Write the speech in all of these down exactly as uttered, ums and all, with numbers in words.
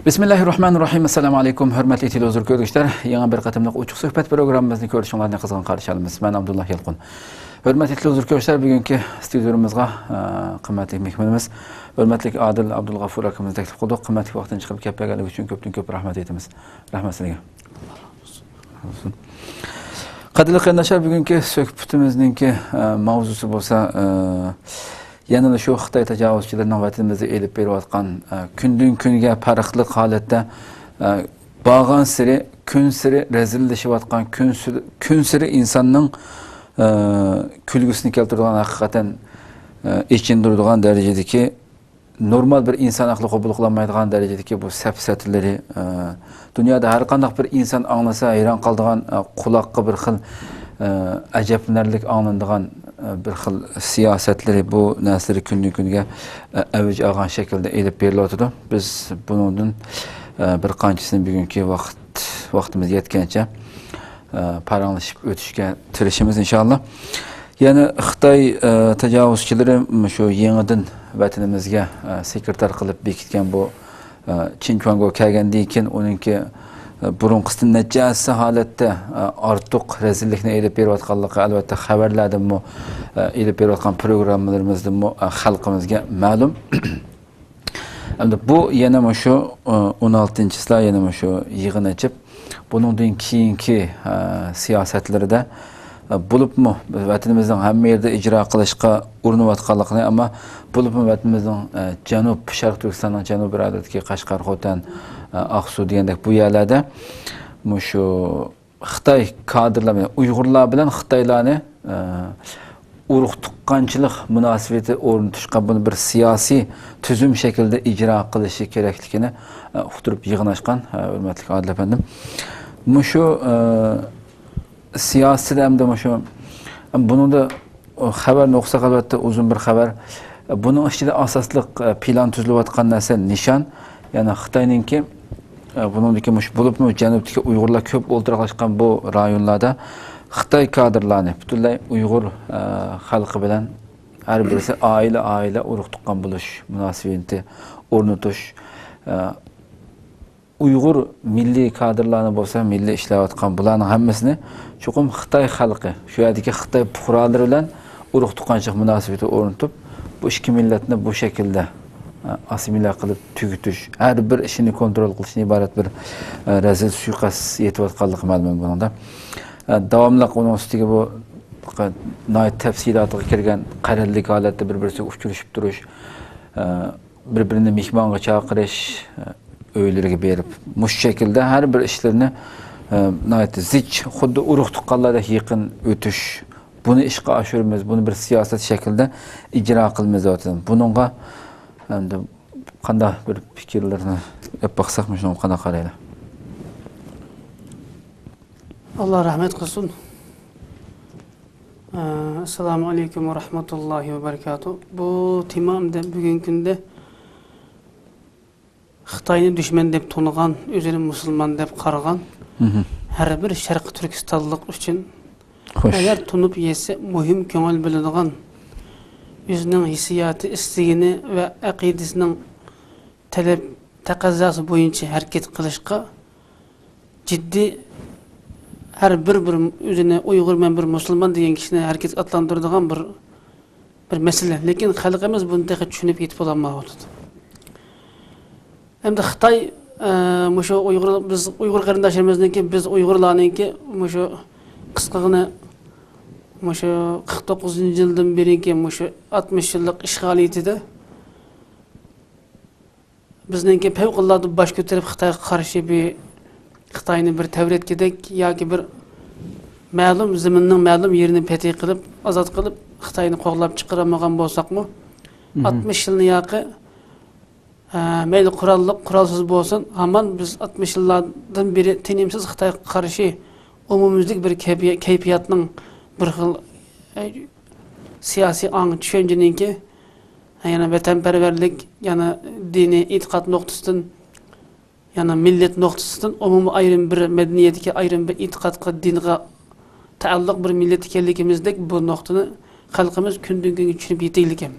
بىسمىللاھىررەھمانىررەھىم. ئەسسالامۇ ئەلەيكۇم، ھۆرمەتلىك تېلېۋىزور كۆرگۈچىلەر. يېڭى بىر قېتىملىق ئوچۇق سۆھبەت پروگراممىمىزنى كۆرۈشۈڭلارنى قىزغىن قارشى ئالىمىز. مەن ئابدۇللا يالقۇن. ھۆرمەتلىك تېلېۋىزور كۆرگۈچىلەر، بۈگۈنكى ستۇدىيەمىزغا، ئە، قىممەتلىك مېھمىنىمىز، ھۆرمەتلىك ئادىل ئابدۇلغەپۇر ئاكىمىزنى تەكلىپ قىلدۇق. قىممەتلىك ۋاقتىنى چىقىرىپ كەپ بەرگەنلىكى ئۈچۈن كۆپتىن كۆپ رەھمەت ئېيتىمىز. رەھمەت سىزگە. قەدىرلىك قېرىنداشلار، بۈگۈنكى سۆھبىتىمىزنىڭكى، ئە، ماۋزۇسى بولسا، ئە، يەنىلا شۇ خىتاي تاجاۋۇزچىلىرىنىڭ ۋەتىنىمىزدە ئېلىپ بېرىۋاتقان، ئە، كۈندىن كۈنگە پەرقلىق ھالەتتە، ئە، بارغانسېرى، كۈنسېرى رەزىللىشىۋاتقان، كۈنسېرى، كۈنسېرى ئىنساننىڭ، ئە، كۈلگۈسىنى كەلتۈرىدىغان، ھەقىقەتەن، ئە، ئېچىندۇرىدىغان دەرىجىدىكى نورمال بىر ئىنسان ئەقلى قوبۇل قىلالمايدىغان دەرىجىدىكى بۇ سەپسەتىلىرى، ئە، دۇنيادا ھەر قانداق بىر ئىنسان ئاڭلىسا ھەيران قالىدىغان، ئە، قۇلاققا بىر خىل، ئە، ئەجەبلىنەرلىك ئاڭلىنىدىغان، ئە، بىر خىل سىياسەتلىرى، بۇ نەرسىلىرى كۈندىن كۈنگە، ئە، ئەۋج ئالغان شەكىلدە ئېلىپ بېرىلىۋاتىدۇ. بىز بۇنىڭدىن، ئە، بىر قانچىسىنى بۈگۈنكى ۋاقىت، ۋاقتىمىز يەتكەنچە، ئە، پاراڭلىشىپ ئۆتۈشكە تىرىشىمىز، ئىنشائاللا. يەنە خىتاي، ئە، تاجاۋۇزچىلىرى مۇشۇ يېڭىدىن ۋەتىنىمىزگە، ئە، سېكرېتار قىلىپ بېكىتكەن بۇ، ئە، چىن چۈەنگو كەلگەندىن كېيىن، ئۇنىڭكى، ئە، بۇرۇنقىسىدىن نەچچە ھەسسە ھالەتتە، ئە، ئارتۇق رەزىللىكنى ئېلىپ بېرىۋاتقانلىقى، ئەلۋەتتە، خەۋەرلەردىنمۇ، ئە، ئېلىپ بېرىۋاتقان پروگراممىلىرىمىزدىنمۇ، ئە، خەلقىمىزگە مەلۇم. ئەمدى بۇ يەنە مۇشۇ، ئە، ئون ئالتىنچىسىلا يەنە مۇشۇ يىغىن ئېچىپ، بۇنىڭدىن كېيىنكى، ئە، سىياسەتلىرىدە، ئە، بولۇپمۇ ۋەتىنىمىزنىڭ ھەممە يېرىدە ئىجرا قىلىشقا ئۇرۇنۇۋاتقانلىقىنى، ئەمما بولۇپمۇ ۋەتىنىمىزنىڭ، ئە، جەنۇب، شەرقىي تۈركىستاننىڭ جەنۇبىي رادىيوسىدىكى قەشقەر، خوتەن، ئە، ئاقسۇ دېگەندەك بۇ يەرلەردە مۇشۇ خىتاي كادىرلار، يەنى ئۇيغۇرلار بىلەن خىتايلارنى، ئە، ئۇرۇق تۇغقانچىلىق مۇناسىۋىتى ئورنىتىشقا، بۇنى بىر سىياسىي تۈزۈم شەكلىدە ئىجرا قىلىشى كېرەكلىكىنى، ئە، ئۇقتۇرۇپ يىغىن ئاچقان، ئە، ھۆرمەتلىك ئادىل ئەپەندىم. مۇشۇ، ئە، سىياسىتىدە ئەمدى مۇشۇ، بۇنىڭدا خەۋەرنى ئوقۇساق، ئەلۋەتتە، ئۇزۇن بىر خەۋەر. بۇنىڭ ئىچىدە ئاساسلىق، ئە، پىلان تۈزۈلۈۋاتقان نەرسە نىشان، يەنى خىتاينىڭكى، ئە، بۇنىڭدىكى مۇشۇ بولۇپمۇ جەنۇبتىكى ئۇيغۇرلار كۆپ ئولتۇراقلاشقان بۇ رايونلاردا خىتاي كادىرلارنى پۈتۈنلەي ئۇيغۇر، ئە، خەلقى بىلەن ھەر بىرسى ئائىلە، ئائىلە، ئۇرۇق تۇغقان بولۇش مۇناسىۋىتى ئورنىتىش، ئە، ئۇيغۇر مىللىي كادىرلارنى بولسا، مىللىي ئىشلەۋاتقان بۇلارنىڭ ھەممىسىنى چوقۇم خىتاي خەلقى، شۇ يەردىكى خىتاي پۇقرالىرى بىلەن ئۇرۇق تۇغقانچىلىق مۇناسىۋىتى ئورنىتىپ، بۇ ئىككى مىللەتنى بۇ شەكىلدە، ئە، ئاسسىمىليە قىلىپ تۈگىتىش، ھەر بىر ئىشىنى كونترول قىلىشتىن ئىبارەت بىر، ئە، رەزىل سۇيىقەست يېتىۋاتقانلىقى مەلۇم بۇنىڭدا. ئە، داۋاملىق ئۇنىڭ ئۈستىگە بۇ ناھايىتى تەپسىلاتىغا كىرگەن قەرەللىك ھالەتتە بىر-بىرسىگە ئۇچرىشىپ تۇرۇش، ئە، بىر-بىرىنى مېھمانغا چاقىرىش، ئۆيلىرىگە بېرىپ، مۇشۇ شەكىلدە ھەر بىر ئىشلىرىنى، ئە، ناھايىتى زىچ، خۇددى ئۇرۇق-تۇغقانلاردەك يېقىن ئۆتۈش، بۇنى ئىشقا ئاشۇرىمىز، بۇنى بىر سىياسەت شەكلىدە ئىجرا قىلىمىز دەۋاتىدۇ. بۇنىڭغا ئەمدى قانداق بىر پىكىرلىرىنى ئېلىپ باقساق، مۇشۇنىڭغا قانداق قارايلى؟ ئاللا رەھمەت قىلسۇن. ئە، ئەسسالامۇ ئەلەيكۇم ۋە رەھمەتۇللاھى ۋە بەرىكاتۇھ. بۇ تېما ئەمدى بۈگۈنكى كۈندە خىتاينى دۈشمەن دەپ تونۇغان، ئۆزىنى مۇسۇلمان دەپ قارىغان مھم. ھەر بىر شەرقىي تۈركىستانلىق ئۈچۈن خوش. ئەگەر تونۇپ يەتسە مۇھىم كۆڭۈل بۆلىدىغان، ئۆزىنىڭ ھېسسىياتى، ئىستىگىنى ۋە ئەقىدىسىنىڭ تەلەپ تەقەززاسى بويىچە ھەرىكەت قىلىشقا جىددىي، ھەر بىر، بىر ئۆزىنى ئۇيغۇرمەن، بىر مۇسۇلمان دېگەن كىشىنى ھەرىكەتكە ئاتلاندۇرىدىغان بىر، بىر مەسىلە. لېكىن خەلقىمىز بۇنى تېخى چۈشىنىپ يېتىپ بولالمايۋاتىدۇ. ئەمدى خىتاي، ئە، مۇشۇ ئۇيغۇر، بىز ئۇيغۇر قېرىنداشلىرىمىزنىڭكى، بىز ئۇيغۇرلارنىڭكى مۇشۇ قىسقىغىنە مۇشۇ قىرىق توققۇزىنچى يىلدىن بېرىكى مۇشۇ ئاتمىش يىللىق ئىشغالىيىتىدە بىزنىڭكى پەۋقۇلئاددە باش كۆتۈرۈپ خىتايغا قارشى بىر، خىتاينى بىر تەۋرەتكۈدەك ياكى بىر مەلۇم زېمىننىڭ مەلۇم يېرىنى پەتھى قىلىپ، ئازاد قىلىپ، خىتاينى قوغلاپ چىقىرالمىغان بولساقمۇ، مھم. ئاتمىش يىلنى ياقى، ئە، مەيلى قوراللىق، قورالسىز بولسۇن، ھامان بىز ئاتمىش يىللاردىن بېرى تىنىمسىز خىتايغا قارشى ئومۇميۈزلۈك بىر كەيپىيات، كەيپىياتنىڭ بىر خىل، ئە، سىياسىي ئاڭ چۈشەنچىنىڭكى، يەنە ۋەتەنپەرۋەرلىك، يەنە دىنىي ئېتىقاد نۇقتىسىدىن، يەنە مىللەت نۇقتىسىدىن، ئومۇمىي ئايرىم بىر مەدەنىيەتكە، ئايرىم بىر ئېتىقادقا، دىنغا تەئەللۇق بىر مىللەت ئىكەنلىكىمىزدەك بۇ نۇقتىنى خەلقىمىز كۈندىن كۈنگە چۈشىنىپ يېتەيلىكەن.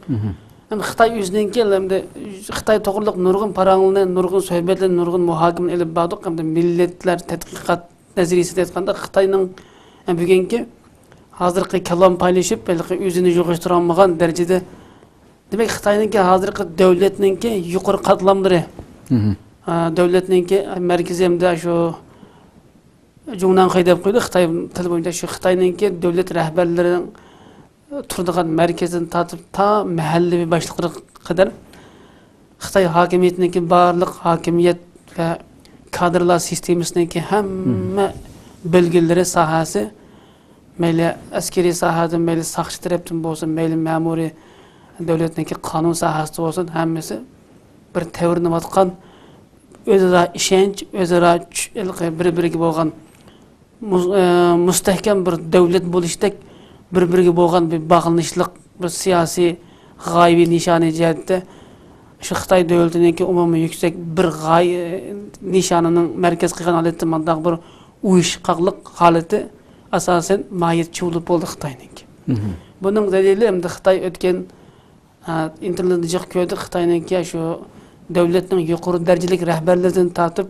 مھم. ئەمدى خىتاي ئۆزىنىڭكى، ئەمدى خىتاي توغرىلىق نۇرغۇن پاراڭلارنى، نۇرغۇن سۆھبەتلەرنى، نۇرغۇن مۇھاكىمىلەرنى ئېلىپ باردۇق. ئەمدى مىللەتلەر تەتقىقات نەزەرىيىسىدە ئېيتقاندا، خىتاينىڭ، ئە، بۈگۈنكى ھازىرقى كالام پايلىشىپ، ھېلىقى ئۆزىنى يىغىشتۇرالمىغان دەرىجىدە، دېمەك، خىتاينىڭكى ھازىرقى دۆلەتنىڭكى يۇقىرى قاتلاملىرى، مھم. ئە، دۆلەتنىڭكى مەركىزى ھەمدە شۇ جۇڭناڭخۇي دەپ قويىدۇ، خىتاي تىلى بويىچە شۇ خىتاينىڭكى دۆلەت رەھبەرلىرىنىڭ تۇرىدىغان مەركىزىدىن تارتىپ تا مەھەللىۋى باشلىقلىرىغا قەدەر خىتاي ھاكىمىيىتىنىڭكى بارلىق ھاكىمىيەت ۋە كادىرلار سىستېمىسىنىڭكى ھەممە بۆلگۈنلىرى، ساھەسى، مەيلى ئەسكىرىي ساھەدىن، مەيلى ساقچى تەرەپتىن بولسۇن، مەيلى مەمۇرىي دۆلەتنىڭكى قانۇن ساھەسىدە بولسۇن، ھەممىسى بىر تەۋرىنىۋاتقان، ئۆزئارا ئىشەنچ، ئۆزئارا چۈ-، ھېلىقى بىر-بىرىگە بولغان مۇز-، ئە، مۇستەھكەم بىر دۆلەت بولۇشتەك بىر-بىرىگە بولغان بىر باغلىنىشلىق، بىر سىياسىي غايىۋى نىشانى جەھەتتە شۇ خىتاي دۆلىتىنىڭكى ئومۇمىي يۈكسەك بىر غايە، نىشانىنىڭ مەركەز قىلغان ھالەتتە مۇنداق بىر ئۇيۇشقاقلىق ھالىتى ئاساسەن ماھىيەت چۇۋۇلۇپ بولدى خىتاينىڭكى. مھم. بۇنىڭ دەلىلى ئەمدى خىتاي ئۆتكەن ئىنتېرنېتتا جىق كۆردۇق، خىتاينىڭكى شۇ دۆلەتنىڭ يۇقىرى دەرىجىلىك رەھبەرلىرىدىن تارتىپ،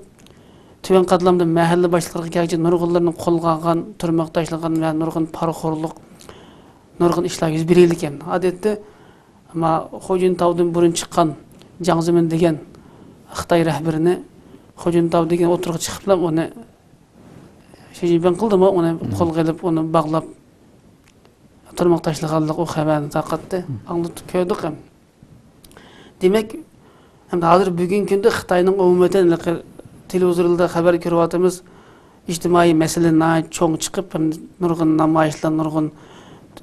تۆۋەن قاتلامدا مەھەللە باشلىقلىرىغا كەلگۈچە نۇرغۇنلىرىنى قولغا ئالغان، تۈرمىگە تاشلىغان ۋە نۇرغۇن پارىخورلۇق، نۇرغۇن ئىشلار يۈز بېرىلگەن. ئادەتتە، ئەمما خۇجىنتاۋدىن بۇرۇن چىققان جاڭ زېمىن دېگەن خىتاي رەھبىرىنى، خۇجىنتاۋ دېگەن ئوتتۇرىغا چىقىپلا ئۇنى شى جىنپىڭ قىلدىمۇ، ئۇنى قولغا ئېلىپ، ئۇنى باغلاپ، تۈرمىگە تاشلىغانلىق ئۇ خەۋەرنى تارقاتتى. ئاڭلىتىپ كۆردۇق ھەم. دېمەك، ئەمدى ھازىر بۈگۈنكى كۈندە خىتاينىڭ ئومۇمەن ھېلىقى تېلېۋىزورلاردا خەۋەر كۆرۈۋاتىمىز، ئىجتىمائىي مەسىلە ناھايىتى چوڭ چىقىپ، ھەم نۇرغۇن نامايىشلار، نۇرغۇن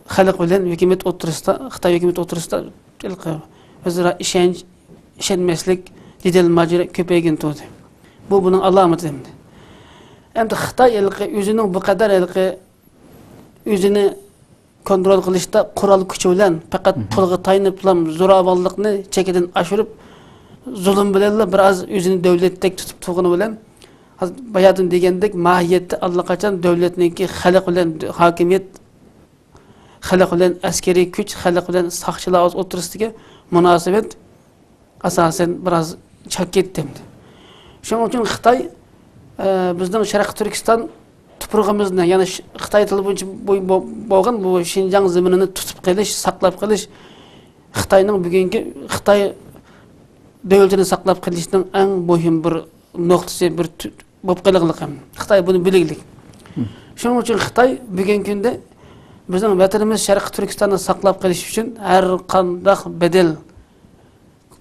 خەلق بىلەن ھۆكۈمەت ئوتتۇرىسىدا، خىتاي ھۆكۈمىتى ئوتتۇرىسىدا ھېلىقى ئۆزئارا ئىشەنچ، ئىشەنمەسلىك، جېدەل ماجىرا كۆپەيگىلى تۇردى. بۇ بۇنىڭ ئالامىتى ئەمدى. ئەمدى خىتاي ھېلىقى ئۆزىنىڭ بۇ قەدەر ھېلىقى ئۆزىنى كونترول قىلىشتا قورال كۈچى بىلەن، پەقەت پۇلغا تايىنىپلا زوراۋانلىقنى چېكىدىن ئاشۇرۇپ، زۇلۇم بىلەنلا بىر ئاز ئۆزىنى دۆلەتتەك تۇتۇپ تۇرغىنى بىلەن، ھازىر بايادىن دېگەندەك، ماھىيەتتە ئاللىقاچان دۆلەتنىڭكى خەلق بىلەن ھاكىمىيەت، خەلق بىلەن ئەسكىرىي كۈچ، خەلق بىلەن ساقچىلار ئوتتۇرىسىدىكى مۇناسىۋەت ئاساسەن بىراز چاك كەتتى ئەمدى. شۇنىڭ ئۈچۈن خىتاي، ئە، بىزنىڭ شەرقىي تۈركىستان تۇپرىقىمىزنى، يەنى ش-، خىتاي تىلى بويىچە بو-، بو-، بولغان بۇ شىنجاڭ زېمىنىنى تۇتۇپ قېلىش، ساقلاپ قېلىش خىتاينىڭ بۈگۈنكى خىتاي دۆلىتىنى ساقلاپ قېلىشنىڭ ئەڭ مۇھىم بىر نۇقتىسى، بىر تۈ-، بولۇپ قېلىغلىق ھەم. خىتاي بۇنى بىلگلىك. شۇنىڭ ئۈچۈن خىتاي بۈگۈنكى كۈندە بىزنىڭ ۋەتىنىمىز شەرقىي تۈركىستاننى ساقلاپ قېلىش ئۈچۈن ھەر قانداق بەدەل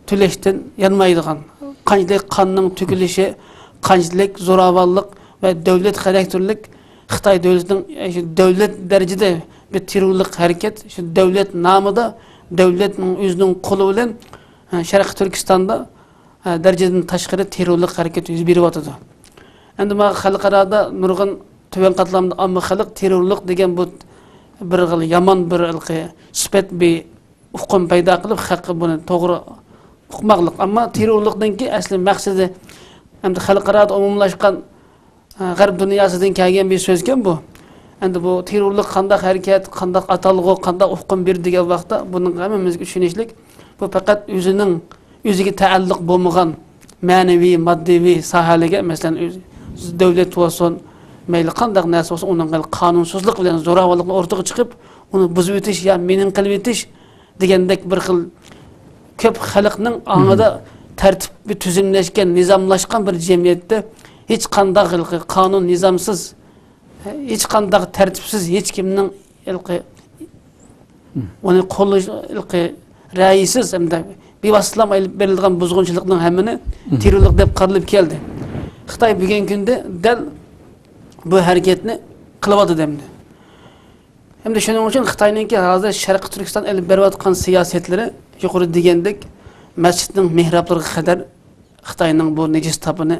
تۆلەشتىن يانمايدىغان، قانچىلىك قاننىڭ تۆكۈلۈشى، قانچىلىك زوراۋانلىق ۋە دۆلەت خاراكتېرلىك خىتاي دۆلىتىنىڭ، ئە، شۇ دۆلەت دەرىجىدە بىر تېررورلۇق ھەرىكەت، شۇ دۆلەت نامىدا، دۆلەتنىڭ ئۆزىنىڭ قولى بىلەن، ئە، شەرقىي تۈركىستاندا، ئە، دەرىجىدىن تاشقىرى تېررورلۇق ھەرىكىتى يۈز بېرىۋاتىدۇ. ئەمدى مانا خەلقئارادا نۇرغۇن تۆۋەن قاتلامدا ئامما خەلق تېررورلۇق دېگەن بۇ بىر خىل يامان بىر ھېلىقى سۈپەت، بىر ئۇقۇم پەيدا قىلىپ، خەلققە بۇنى توغرا ئۇقماقلىق. ئەمما تېررورلۇقنىڭكى ئەسلى مەقسىتى، ئەمدى خەلقئارادا ئومۇملاشقان، ئە، غەرب دۇنياسىدىن كەلگەن بىر سۆزكەن بۇ. ئەمدى بۇ تېررورلۇق قانداق ھەرىكەت، قانداق ئاتالغۇ، قانداق ئۇقۇم بېرىدۇ دېگەن ۋاقىتتا، بۇنىڭ ھەممىمىزگە چۈشىنىشلىك، بۇ پەقەت ئۆزىنىڭ، ئۆزىگە تەئەللۇق بولمىغان مەنىۋى، ماددىۋى ساھەلەرگە، مەسىلەن، ئۆز-، دۆلەت بولسۇن، مەيلى قانداق نەرسە بولسۇن، ئۇنىڭغا قانۇنسىزلىق بىلەن زوراۋانلىقلار ئورتىغا چىقىپ، ئۇنى بۇزۇۋېتىش يا مىنىڭ قىلىۋېتىش دېگەندەك بىر خىل كۆپ خەلقنىڭ ئاڭىدا تەرتىپ، بىر تۈزۈملەشكەن، نىزاملاشقان بىر جەمئىيەتتە ھېچقانداق ھېلىقى قانۇن نىزامسىز، ھېچقانداق تەرتىپسىز، ھېچكىمنىڭ ھېلىقى ئۇنى قوللاش، ھېلىقى رەئىسىز ھەمدە بىۋاسىتىلا ئېلىپ بېرىلىدىغان بۇزغۇنچىلىقنىڭ ھەممىنى تېررورلۇق دەپ قارىلىپ كەلدى. خىتاي بۈگۈنكى كۈندە دەل بۇ ھەرىكەتنى قىلىۋاتىدۇ ئەمدى. ئەمدى شۇنىڭ ئۈچۈن خىتاينىڭكى ھازىر شەرقىي تۈركىستان ئېلىپ بېرىۋاتقان سىياسەتلىرى، يۇقىرىدا دېگەندەك، مەسچىتنىڭ مېھرابلىرىغا قەدەر خىتاينىڭ بۇ نىجىس تاپىنى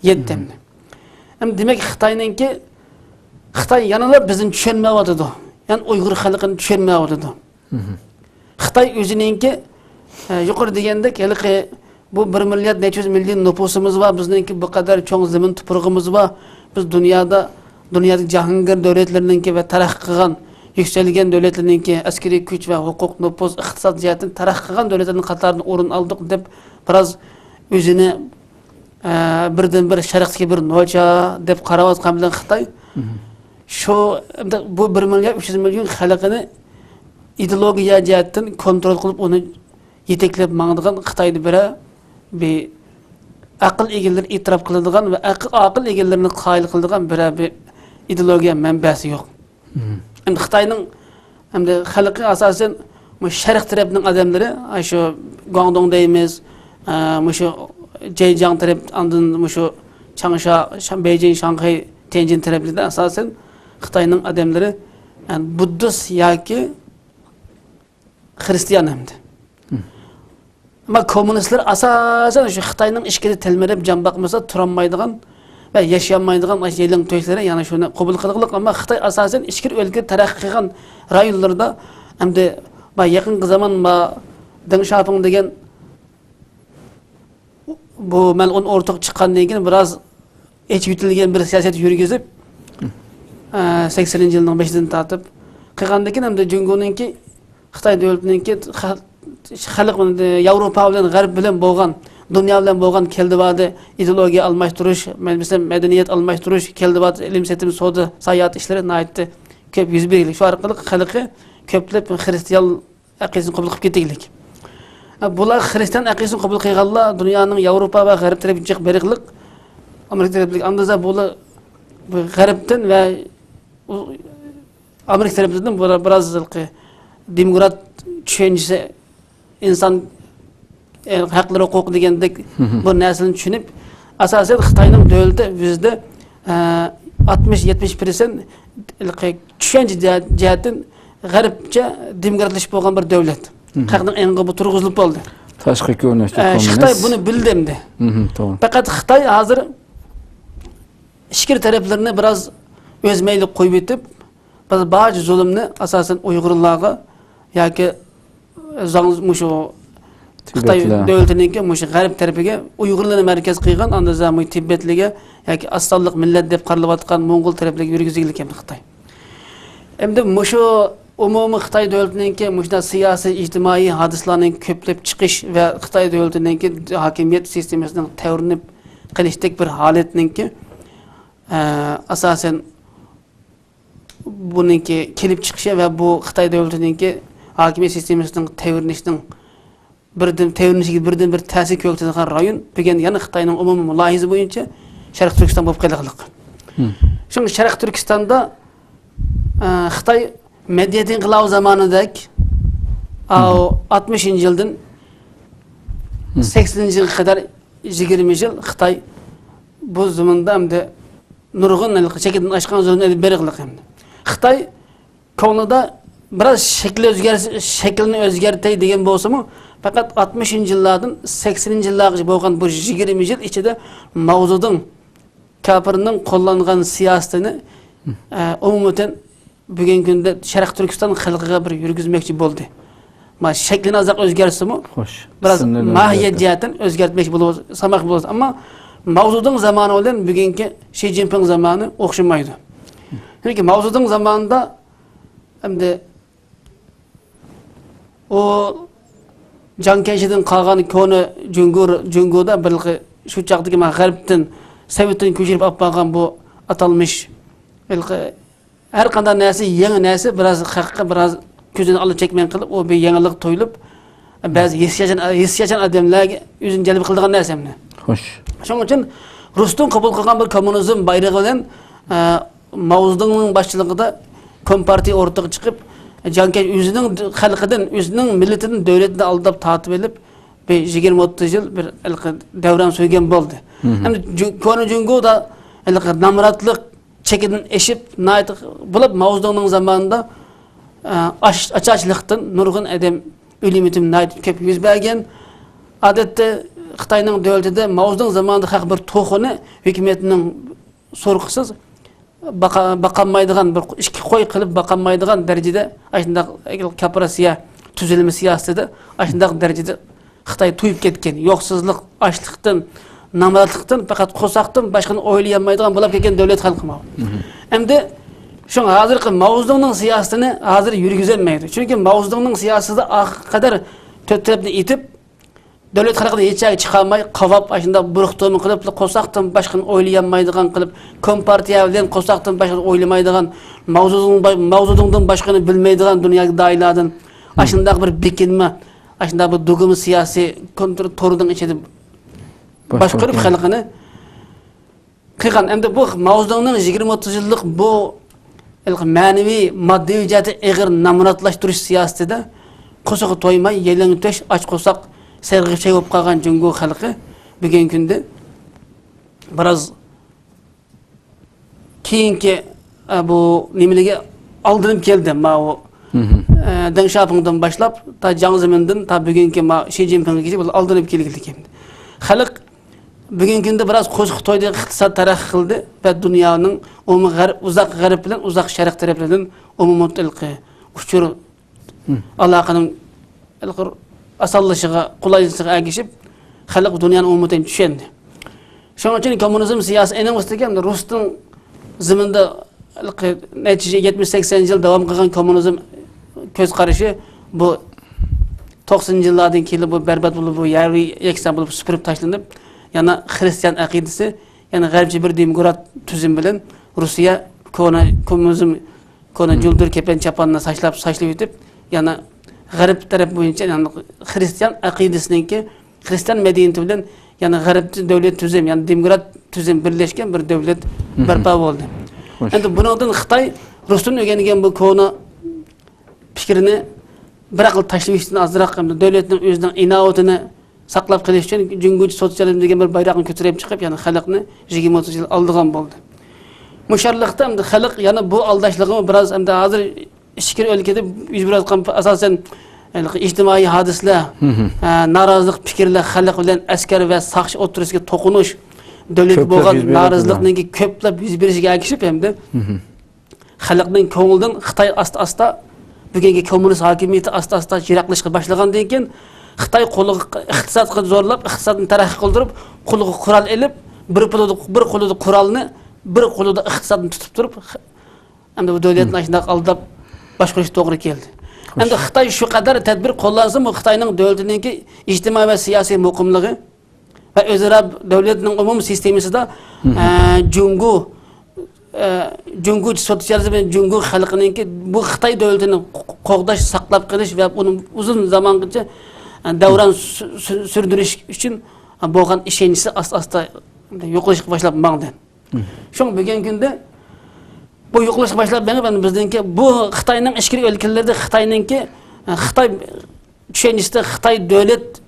يەتتى ئەمدى. ئەمدى دېمەك، خىتاينىڭكى، خىتاي يەنىلا بىزنى چۈشەنمەيۋاتىدۇ. يەنى ئۇيغۇر خەلقىنى چۈشەنمەيۋاتىدۇ. خىتاي ئۆزىنىڭكى، ئە، يۇقىرى دېگەندەك، ھېلىقى بۇ بىر مىليارد نەچچە يۈز مىليون نوپۇسىمىز بار، بىزنىڭكى بۇ قەدەر چوڭ زېمىن تۇپرىقىمىز بار. بىز دۇنيادا، دۇنيادىكى جاھانگىر دۆلەتلىرىنىڭكى ۋە تەرەققىي قىلغان يۈكسەلگەن دۆلەتلەرنىڭكى ئەسكىرىي كۈچ ۋە ھوقۇق، نوپۇز، ئىقتىساد جەھەتتىن تەرەققىي قىلغان دۆلەتلەرنىڭ قاتارىدىن ئورۇن ئالدۇق دەپ، بىراز ئۆزىنى، ئە، بىردىنبىر شەرقتىكى بىر نوچا دەپ قاراۋاتقان بىلەن خىتاي، شۇ، بۇ بىر مىليارد ئۈچ يۈز مىليون خەلقىنى ئىدېئولوگىيە جەھەتتىن كونترول قىلىپ، ئۇنى يېتەكلەپ ماڭىدىغان خىتايدا بىرەر بىر ئەقىل ئىگىلىرى ئېتىراپ قىلىدىغان ۋە ئەقىل، ئاقىل ئىگىلىرىنى قايىل قىلىدىغان بىرەر بىر ئىدېئولوگىيە مەنبەسى يوق. ئەمدى خىتاينىڭ ئەمدى خەلقى ئاساسەن مۇشۇ شەرق تەرەپنىڭ ئادەملىرى، ئاي، شۇ گۇاڭدۇڭ دەيمىز، ئە، مۇشۇ جەيجياڭ تەرەپ، ئاندىن مۇشۇ چاڭشا، شا-، بېيجىڭ، شاڭخەي، تيەنجىن تەرەپلىرىدە ئاساسەن خىتاينىڭ ئادەملىرى، يەنى بۇددىست ياكى خىرىستىيان ئەمدى. ئەمما كوممۇنىستلار ئاساسەن شۇ خىتاينىڭ ئىچكىرى تەلمۈرۈپ جان باقمىسا تۇرالمايدىغان ۋە ياشىيالمايدىغان ئاشۇ يېلىڭ تۆشلىرى، يەنى شۇنى قوبۇل قىلغۇلۇق. ئەمما خىتاي ئاساسەن ئىچكىرى ئۆلكىدە تەرەققىي قىلغان رايونلىرىدا ئەمدى، ما، يېقىنقى زامان، ما، دېڭ شياۋپىڭ دېگەن بۇ مەلئۇن ئورتىغا چىققاندىن كېيىن بىراز ئېچىۋېتىلگەن بىر سىياسەت يۈرگۈزۈپ، ئە، سەكسىنىنچى يىلنىڭ بېشىدىن تارتىپ قىلغاندىن كېيىن، ئەمدى جۇڭگونىڭكى، خىتاي دۆلىتىنىڭكى خە-، خەلق، ياۋروپا بىلەن، غەرب بىلەن بولغان، دۇنيا بىلەن بولغان كەلدىۋاردى ئىدېئولوگىيە ئالماشتۇرۇش، مەسىلەن، مەدەنىيەت ئالماشتۇرۇش، كەلدىۋاردى ئىلىم سېتىم، سودا، ساياھەت ئىشلىرى ناھايىتى كۆپ يۈز بەرگەنلىك. شۇ ئارقىلىق خەلقى كۆپلەپ خىرىستىيان ئەقىدىسىنى قوبۇل قىلىپ كېتىگلىك. بۇلار خىرىستىيان ئەقىدىسىنى قوبۇل قىلغانلار دۇنيانىڭ ياۋروپا ۋە غەرب تەرىپى جىق بېرىقلىق، ئامېرىكا تەرىپلىك ئاندىزا بۇلار بۇ غەربتىن ۋە ئۇ ئامېرىكا تەرىپىدىن بۇلار بىراز دېموكرات چۈشەنچىسى، ئىنسان ھەقلىرى ھوقۇقى دېگەندەك بۇ نەرسىلەرنى چۈشىنىپ، ئاساسەن خىتاينىڭ دۆلىتى يۈزىدە، ئە، ئاتمىش، يەتمىش پىرسەنت چۈشەنچە جەھەتتىن غەربچە دېموكراتلىشىپ بولغان بىر دۆلەت. خەقنىڭ ئېڭىغا بۇ تۇرغۇزۇلۇپ بولدى. تاشقى كۆرۈنۈشتە ئە، خىتاي بۇنى بىلدى ئەمدى. توغرا. پەقەت خىتاي ھازىر ئىچكىرى تەرەپلىرىنى بىراز ئۆز مەيلىگە قويۇۋېتىپ، بىز بارچە زۇلۇمنى ئاساسەن ئۇيغۇرلارغا ياكى زاڭ-، مۇشۇ خىتاي دۆلىتىنىڭكى مۇشۇ غەرب تەرىپىگە ئۇيغۇرلارنى مەركەز قىلغان، ئاندىن مۇشۇ تىبەتلىگە ياكى ئاز سانلىق مىللەت دەپ قارىلىۋاتقان موڭغۇل تەرەپلىرىگە يۈرگۈزگىلى كەلدى خىتاي. ئەمدى مۇشۇ ئومۇمىي خىتاي دۆلىتىنىڭكى مۇشۇنداق سىياسىي، ئىجتىمائىي ھادىسىلەرنىڭ كۆپلەپ چىقىش ۋە خىتاي دۆلىتىنىڭكى ھاكىمىيەت سىستېمىسىنىڭ تەۋرىنىپ قېلىشتەك بىر ھالەتنىڭكى، ئە، ئاساسەن بۇنىڭكى كېلىپ چىقىشى ۋە بۇ خىتاي دۆلىتىنىڭكى ھاكىمىيەت سىستېمىسىنىڭ تەۋرىنىشىنىڭ بىردىن، تەۋرىنىشىگە بىردىن بىر تەسىر كۆرسىتىدىغان رايون بۈگۈن يەنە خىتاينىڭ ئومۇمىي مۇلاھىزە بويىچە شەرقىي تۈركىستان بولۇپ قېلىغلىق. شۇڭا شەرقىي تۈركىستاندا، ئە، خىتاي مەدەنىيەت ئىنقىلابى زامانىدەك، ئاۋۇ ئاتمىشىنچى يىلدىن سەكسىنىنچى يىلغا قەدەر يىگىرمە يىل خىتاي بۇ زېمىندا ئەمدى نۇرغۇن چېكىدىن ئاشقان زۇلۇمنى ئېلىپ بېرىغلىق ئەمدى. خىتاي كۆڭلىدە بىراز شەكىل ئۆزگەرسە، شەكىلنى ئۆزگەرتەي دېگەن بولسىمۇ، پەقەت ئاتمىشىنچى يىللاردىن سەكسىنىنچى يىللارغىچە بولغان بۇ يىگىرمە يىل ئىچىدە ماۋزېدۇڭ كاپىرنىڭ قوللانغان سىياسىتىنى، ئە، ئومۇمەن بۈگۈنكى كۈندە شەرقىي تۈركىستان خەلقىگە بىر يۈرگۈزمەكچى بولدى. ما شەكلىنى ئازراق ئۆزگەرتسىمۇ، بىراز ماھىيەت جەھەتتىن ئۆزگەرتمەكچى بولۇۋاتىدۇ، سالماقچى بولۇۋاتىدۇ. ئەمما ماۋزېدۇڭ زامانى بىلەن بۈگۈنكى شى جىنپىڭ زامانى ئوخشىمايدۇ. چۈنكى ماۋزېدۇڭ زامانىدا ئەمدى ئۇ جاڭ كەيشىدىن قالغان كونا جۇڭگو، جۇڭگودا بىر خىل شۇ چاغدىكى مانا غەربتىن، سوۋېتتىن كۆچۈرۈپ ئاپ بارغان بۇ ئاتالمىش ھېلىقى ھەر قانداق نەرسە، يېڭى نەرسە بىراز خەققە بىراز كۆزىنى ئالا چەكمەن قىلىپ، ئۇ بىر يېڭىلىق تۇيۇلۇپ، بەزى ھېسسىياتچان، ھېسسىياتچان ئادەملەرگە ئۆزىنى جەلپ قىلىدىغان نەرسە ئەمدى. خوش. شۇنىڭ ئۈچۈن رۇستۇم قوبۇل قىلغان بىر كوممۇنىزم بايرىقى بىلەن، ئە، ماۋزېدۇڭنىڭ باشچىلىقىدا كومپارتىيە ئورتىغا چىقىپ، جاڭ كەيشى ئۆزىنىڭ خەلقىدىن، ئۆزىنىڭ مىللىتىدىن، دۆلىتىدىن ئالداپ تارتىپ ئېلىپ، بىر يىگىرمە ئوتتۇز يىل بىر ھېلىقى دەۋران سۈرگەن بولدى. ئەمدى جۇ-، كونا جۇڭگودا ھېلىقى نامراتلىق چېكىدىن ئېشىپ، ناھايىتى بولۇپ، ماۋزېدۇڭنىڭ زامانىدا، ئە، ئاچ-، ئاچارچىلىقتىن نۇرغۇن ئادەم ئۆلۈم يېتىم ناھايىتى كۆپ يۈز بەرگەن. ئادەتتە خىتاينىڭ دۆلىتىدە ماۋزېدۇڭ زامانىدا خەق بىر توخۇنى ھۆكۈمەتنىڭ سورىقىسىز باقا-، باقالمايدىغان، بىر ئىككى قوي قىلىپ باقالمايدىغان دەرىجىدە ئاشۇنداق كوپىراتسىيە تۈزۈلمە سىياسىتىدە ئاشۇنداق دەرىجىدە خىتاي تويۇپ كەتكەن. يوقسۇزلۇق، ئاچلىقتىن، نامراتلىقتىن، پەقەت قورساقتىن باشقىنى ئويلىيالمايدىغان بولاپ كەتكەن دۆلەت خەلقى ماۋۇ. ئەمدى شۇڭا ھازىرقى ماۋزېدۇڭنىڭ سىياسىتىنى ھازىر يۈرگۈزەلمەيدۇ. چۈنكى ماۋزېدۇڭنىڭ سىياسىتىدە ئاخىرقى قەدەر تۆت تەرەپنى ئېتىپ، دۆلەت خەلقنى ھېچ يەرگە چىقارماي، قاۋاپ، ئاشۇنداق بۇرۇق تومۇ قىلىپ، قورساقتىن باشقىنى ئويلىيالمايدىغان قىلىپ، كومپارتىيە بىلەن قورساقتىن باشقىنى ئويلىمايدىغان، ماۋزېدۇڭ-، ماۋزېدۇڭدىن باشقىنى بىلمەيدىغان دۇنيادىكى داھىيلاردىن ئاشۇنداق بىر بېكىنمە، ئاشۇنداق بىر دۇگما سىياسىي كونترول تورىنىڭ ئىچىدە باشقۇرۇپ خەلقىنى قىلغان. ئەمدى بۇ ماۋزېدۇڭنىڭ يىگىرمە ئوتتۇز يىللىق بۇ ھېلىقى مەنىۋى، ماددىي جەھەتتە ئېغىر نامراتلاشتۇرۇش سىياسىتىدە قورسىقى تويماي، يېلىڭ تۆش، ئاچ قورساق، سەرغىپچە بولۇپ قالغان جۇڭگو خەلقى بۈگۈنكى كۈندە بىراز كېيىنكى، ئە، بۇ نېمىلىرگە ئالدىنىپ كەلدى. ماۋۇ، ئە، دېڭ شياۋپىڭدىن باشلاپ، تا جياڭ زېمىندىن تا بۈگۈنكى ما شى جىنپىڭغىچە بۇلار ئالدىنىپ كەلگىلى كەلدى. خەلق بۈگۈنكى كۈندە بىراز قورسىقى تويدى، ئىقتىساد تەرەققىي قىلدى ۋە دۇنيانىڭ ئومۇمىي غەرب، ئۇزاق غەرب بىلەن ئۇزاق شەرق تەرەپلىرىدىن ئومۇمىي ئۇچۇر ئالاقىنىڭ ئاسانلىشىغا، قولايلىشىغا ئەگىشىپ، خەلق دۇنيانى ئومۇمەن چۈشەندى. شۇنىڭ ئۈچۈن كوممۇنىزم سىياسىي ئېنىڭ ئۈستىگە ھەمدە رۇستىن زېمىندا نەچچە يەتمىش، سەكسەن يىل داۋام قىلغان كوممۇنىزم كۆز قارىشى بۇ توقسىنىنچى يىللاردىن كېيىن بۇ بەربات بولۇپ، بۇ يەرلىك يەكسان بولۇپ سۈپۈرۈپ تاشلىنىپ، يەنە خرىستىيان ئەقىدىسى، يەنە غەربچە بىر دېموكرات تۈزۈم بىلەن رۇسىيە كونا كوممۇنىزم، كونا جۇلدۇر كېپەن چاپاننى ساچلاپ، ساچلىۋېتىپ، يەنە غەرب تەرەپ بويىچە، يەنى خرىستىيان ئەقىدىسىنىڭكى، خرىستىيان مەدەنىيىتى بىلەن يەنە غەرب دۆلەت تۈزۈم، يەنى دېموكرات تۈزۈم بىرلەشكەن بىر دۆلەت بەرپا بولدى. ئەمدى بۇنىڭدىن خىتاي رۇستىن ئۆگەنگەن بۇ كونا پىكرىنى بىراقلا تاشلىۋېتىشتىن ئازراق، ئەمدى دۆلەتنىڭ ئۆزىنىڭ ئىناۋىتىنى ساقلاپ قېلىش ئۈچۈن جۇڭگوچە سوتسىيالىزم دېگەن بىر بايراقنى كۆتۈرۈپ چىقىپ، يەنە خەلقنى يىگىرمە ئوتتۇز يىل ئالدىغان بولدى. مۇشۇ ئارىلىقتا ئەمدى خەلق يەنە بۇ ئالداشلىقىمۇ بىراز، ئەمدى ھازىر ئىچكىرى ئۆلكىدە يۈز بېرىۋاتقان ئاساسەن ئىجتىمائىي ھادىسىلەر، ئە، نارازىلىق پىكىرلەر، خەلق بىلەن ئەسكەر ۋە ساقچى ئوتتۇرىسىدىكى توقۇنۇش، دۆلەتكە بولغان نارازىلىقنىڭكى كۆپلەپ يۈز بېرىشىگە ئەگىشىپ ئەمدى خەلقنىڭ كۆڭلىدىن خىتاي ئاستا-ئاستا، بۈگۈنكى كوممۇنىست ھاكىمىيىتى ئاستا-ئاستا يىراقلىشىشقا باشلىغاندىن كېيىن، خىتاي قولىغا ئىقتىسادقا زورلاپ، ئىقتىسادنى تەرەققىي قىلدۇرۇپ، قولىغا قورال ئېلىپ، بىر قولىدا، بىر قولىدا قورالنى، بىر قولىدا ئىقتىسادنى تۇتۇپ تۇرۇپ، ئەمدى بۇ دۆلەتنى ئاشۇنداق ئالداپ باشقۇرۇش توغرا كەلدى. ئەمدى خىتاي شۇ قەدەر تەدبىر قوللانسىمۇ، خىتاينىڭ دۆلىتىنىڭكى ئىجتىمائىي ۋە سىياسىي مۇقىملىقى ۋە ئۆزئارا دۆلەتنىڭ ئومۇمىي سىستېمىسىدا، ئە، جۇڭگو، ئە، جۇڭگو سوتسىيالىزمى، جۇڭگو خەلقىنىڭكى بۇ خىتاي دۆلىتىنى قوغداش، ساقلاپ قېلىش ۋە ئۇنى ئۇزۇن زامانغىچە، ئە، دەۋران سۈ-، سۈ-، سۈردۈرۈش ئۈچۈن بولغان ئىشەنچىسى ئاستا-ئاستا يوقىلىشقا باشلاپ ماڭدى. شۇڭا بۈگۈنكى كۈندە بۇ يوقىلىشقا باشلاپ مېڭىپ، ئەمدى بىزنىڭكى بۇ خىتاينىڭ ئىچكىرى ئۆلكىلىرىدە خىتاينىڭكى، خىتاي چۈشەنچىسىدە، خىتاي دۆلەت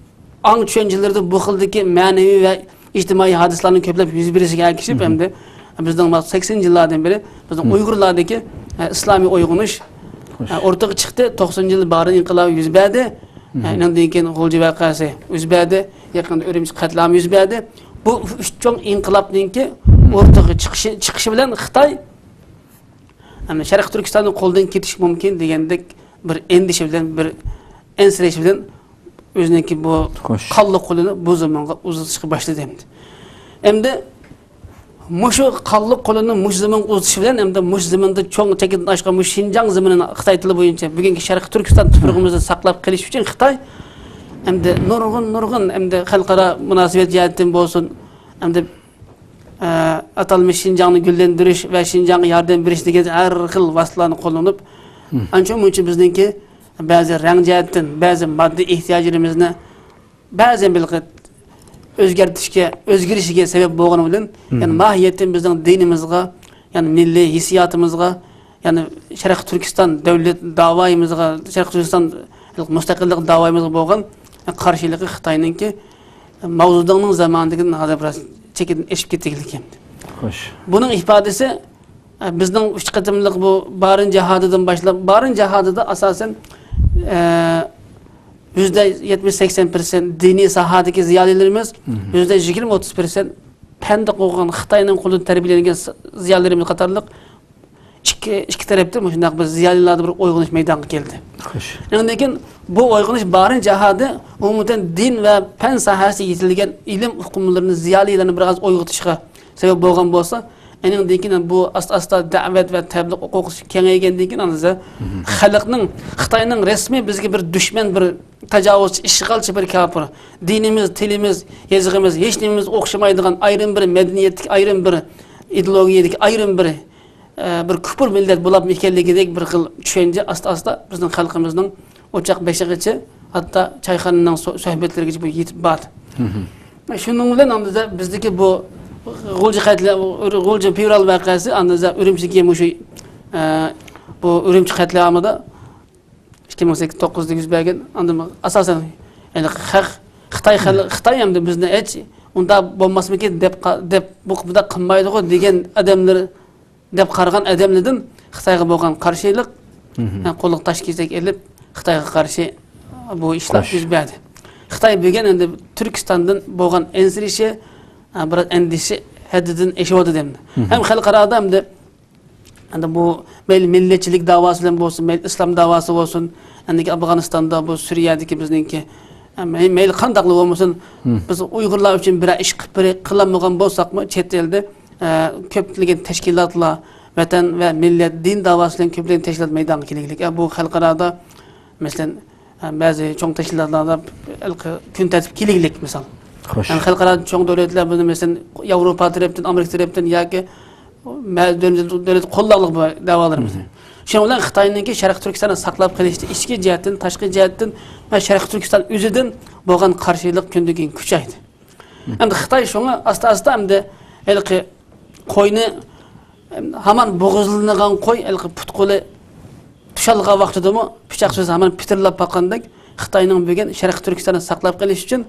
ئاڭ چۈشەنچىلىرىدە بۇ خىلدىكى مەنىۋى ۋە ئىجتىمائىي ھادىسىلەرنىڭ كۆپلەپ يۈز بېرىشىگە ئەگىشىپ، ئەمدى بىزنىڭ سەكسىنىنچى يىللاردىن بېرى بىزنىڭ ئۇيغۇرلاردىكى، ئە، ئىسلامىي ئويغىنىش، ئە، ئوتتۇرىغا چىقتى. توقسىنىنچى يىلى بارىن ئىنقىلابى يۈز بەردى. ئە، ئۇنىڭدىن كېيىن غۇلجا ۋەقەسى يۈز بەردى. يېقىندا ئۈرۈمچى قەتلىئامى يۈز بەردى. بۇ ئۈچ چوڭ ئىنقىلابنىڭكى ئوتتۇرىغا چىقىشى، چىقىشى بىلەن خىتاي ئەمدى شەرقىي تۈركىستاننىڭ قولىدىن كېتىشى مۇمكىن دېگەندەك بىر ئەندىشە بىلەن، بىر ئەنسىرەش بىلەن ئۆزىنىڭكى بۇ قانلىق قولىنى بۇ زېمىنغا ئۇزىتىشقا باشلىدى ئەمدى. ئەمدى مۇشۇ قانلىق قولىنى مۇشۇ زېمىنغا ئۇزىتىش بىلەن ئەمدى مۇشۇ زېمىندا چوڭ چېكىدىن ئاشقان مۇشۇ شىنجاڭ زېمىنىنى خىتاي تىلى بويىچە بۈگۈنكى شەرقىي تۈركىستان تۇپرىقىمىزدا ساقلاپ قېلىش ئۈچۈن خىتاي ئەمدى نۇرغۇن، نۇرغۇن ئەمدى خەلقئارا مۇناسىۋەت جەھەتتىن بولسۇن، ئەمدى ئە، ئاتالمىش شىنجاڭنى گۈللەندۈرۈش ۋە شىنجاڭغا ياردەم بېرىش دېگەن ھەر خىل ۋاسىتىلارنى قوللىنىپ، ئانچە مۇنچە بىزنىڭكى بەزى رەڭ جەھەتتىن، بەزى ماددىي ئېھتىياجلىرىمىزنى بەزى بىر ئۆزگەرتىشكە، ئۆزگىرىشىگە سەۋەب بولغىنى بىلەن، يەنى ماھىيەتتىن بىزنىڭ دىنىمىزغا، يەنى مىللىي ھېسسىياتىمىزغا، يەنى شەرقىي تۈركىستان دۆلەت داۋايىمىزغا، شەرقىي تۈركىستان مۇستەقىللىق داۋايىمىزغا بولغان قارشىلىقى خىتاينىڭكى ماۋزېدۇڭنىڭ زامانىدىكىدىن ھازىر بىراز چېكىدىن ئېشىپ كېتىگلىكى. خوش. بۇنىڭ ئىپادىسى، ئە، بىزنىڭ ئۈچ قېتىملىق بۇ بارىن جاھادىدىن باشلاپ، بارىن جاھادىدا ئاساسەن، ئە، يۈزدە يەتمىش سەكسەن پىرسەنت دىنىي ساھەدىكى زىيالىيلىرىمىز، يۈزدە يىگىرمە ئوتتۇز پىرسەنت پەندە قوغان خىتاينىڭ قولىدا تەربىيەلەنگەن زىيالىيلىرىمىز قاتارلىق ئىككى، ئىككى تەرەپتىن مۇشۇنداق بىر زىيالىيلاردا بىر ئويغىنىش مەيدانغا كەلدى. خوش. ئاندىن كېيىن بۇ ئويغىنىش بارىن جاھادى ئومۇمەن دىن ۋە پەن ساھەسىدە يېتىلگەن ئىلىم ئۇقۇملىرىنى، زىيالىيلارنى بىر ئاز ئويغىتىشقا سەۋەب بولغان بولسا، ئېنىڭدىن كېيىن بۇ ئاستا-ئاستا دەۋەت ۋە تەبلىغ ھوقۇقى كېڭەيگەندىن كېيىن، ئاندىن خەلقنىڭ، خىتاينىڭ رەسمىي بىزگە بىر دۈشمەن، بىر تاجاۋۇزچى، ئىشغالچى، بىر كاپىر. دىنىمىز، تىلىمىز، يېزىقىمىز، ھېچ نېمىمىز ئوخشىمايدىغان ئايرىم بىر مەدەنىيەتتىكى، ئايرىم بىر ئىدېئولوگىيەدىكى، ئايرىم بىر، ئە، بىر كۇپۇر مىللەت بولۇپمۇ ئىكەنلىكىدەك بىر خىل چۈشەنچە ئاستا-ئاستا بىزنىڭ خەلقىمىزنىڭ ئوچاق بېشىغىچە، ھەتتا چايخانىنىڭ سۆ-، سۆھبەتلىرىگىچە بۇ يېتىپ باردى. شۇنىڭ بىلەن ئاندىن بىزدىكى بۇ غۇلجا قەتلە-، غۇلجا فېۋرال ۋەقەسى ئاندىن ئۈرۈمچىدىكى مۇشۇ، ئە، بۇ ئۈرۈمچى قەتلىئامىدا ئىككى مىڭ سەككىز توققۇزدا يۈز بەرگەن. ئاندىن ئاساسەن، يەنى خەق، خىتاي خەل-، خىتاي ئەمدى بىزنى ھېچ ئۇنداق بولماسمىكىن دەپ قا-، دەپ بۇ، بۇنداق قىلمايدىغۇ دېگەن ئادەملەر دەپ قارىغان ئادەملەردىن خىتايغا بولغان قارشىلىق، ھە، قولىغا تاش كېسەك ئېلىپ، خىتايغا قارشى بۇ ئىشلار يۈز بەردى. خىتاي بۈگۈن ئەمدى تۈركىستاندىن بولغان ئەنسىرىشى، ھە، بىراز ئەندىشە ھەددىدىن ئېشىۋاتىدۇ ئەمدى. ھەم خەلقئارادا ئەمدى، ئەمدى بۇ مەيلى مىللەتچىلىك داۋاسى بىلەن بولسۇن، مەيلى ئىسلام داۋاسى بولسۇن، ئەندىكى ئافغانىستاندا، بۇ سۈرىيەدىكى بىزنىڭكى، ھە، مەي-، مەيلى قانداقلا بولمىسۇن، بىز ئۇيغۇرلار ئۈچۈن بىرەر ئىش قىلىپ بېرە-، قىلالمىغان بولساقمۇ، چەت ئەلدە ئە، كۆپلىگەن تەشكىلاتلار، ۋەتەن ۋە مىللەت، دىن داۋاسى بىلەن كۆپلىگەن تەشكىلات مەيدانغا كېلىگلىك. ئە، بۇ خەلقئارادا، مەسىلەن، ئە، بەزى چوڭ تەشكىلاتلاردا ھېلىقى كۈن تەرتىپكە كېلىگلىك، مىسال. خوش. يەنى خەلقئارا چوڭ دۆلەتلەر بۇنى، مەسىلەن، ياۋروپا تەرەپتىن، ئامېرىكا تەرەپتىن ياكى مە-، دۆلەت، دۆلەت قوللاقلىق بۇ دەۋالىرىمىز. شۇنىڭ بىلەن خىتاينىڭكى شەرقىي تۈركىستاننى ساقلاپ قېلىشتا ئىچكى جەھەتتىن، تاشقى جەھەتتىن ۋە شەرقىي تۈركىستان ئۆزىدىن بولغان قارشىلىق كۈندىن كۈن كۈچەيدى. ئەمدى خىتاي شۇڭا ئاستا-ئاستا ئەمدى ھېلىقى قوينى، ھامان بوغۇزلىنىدىغان قوي، ھېلىقى پۇت-قولى تۇشالغان ۋاقتىدىمۇ پىچاق سۆزى ھامان پىتىرلاپ باققاندەك، خىتاينىڭ بۈگۈن شەرقىي تۈركىستاننى ساقلاپ قېلىش ئۈچۈن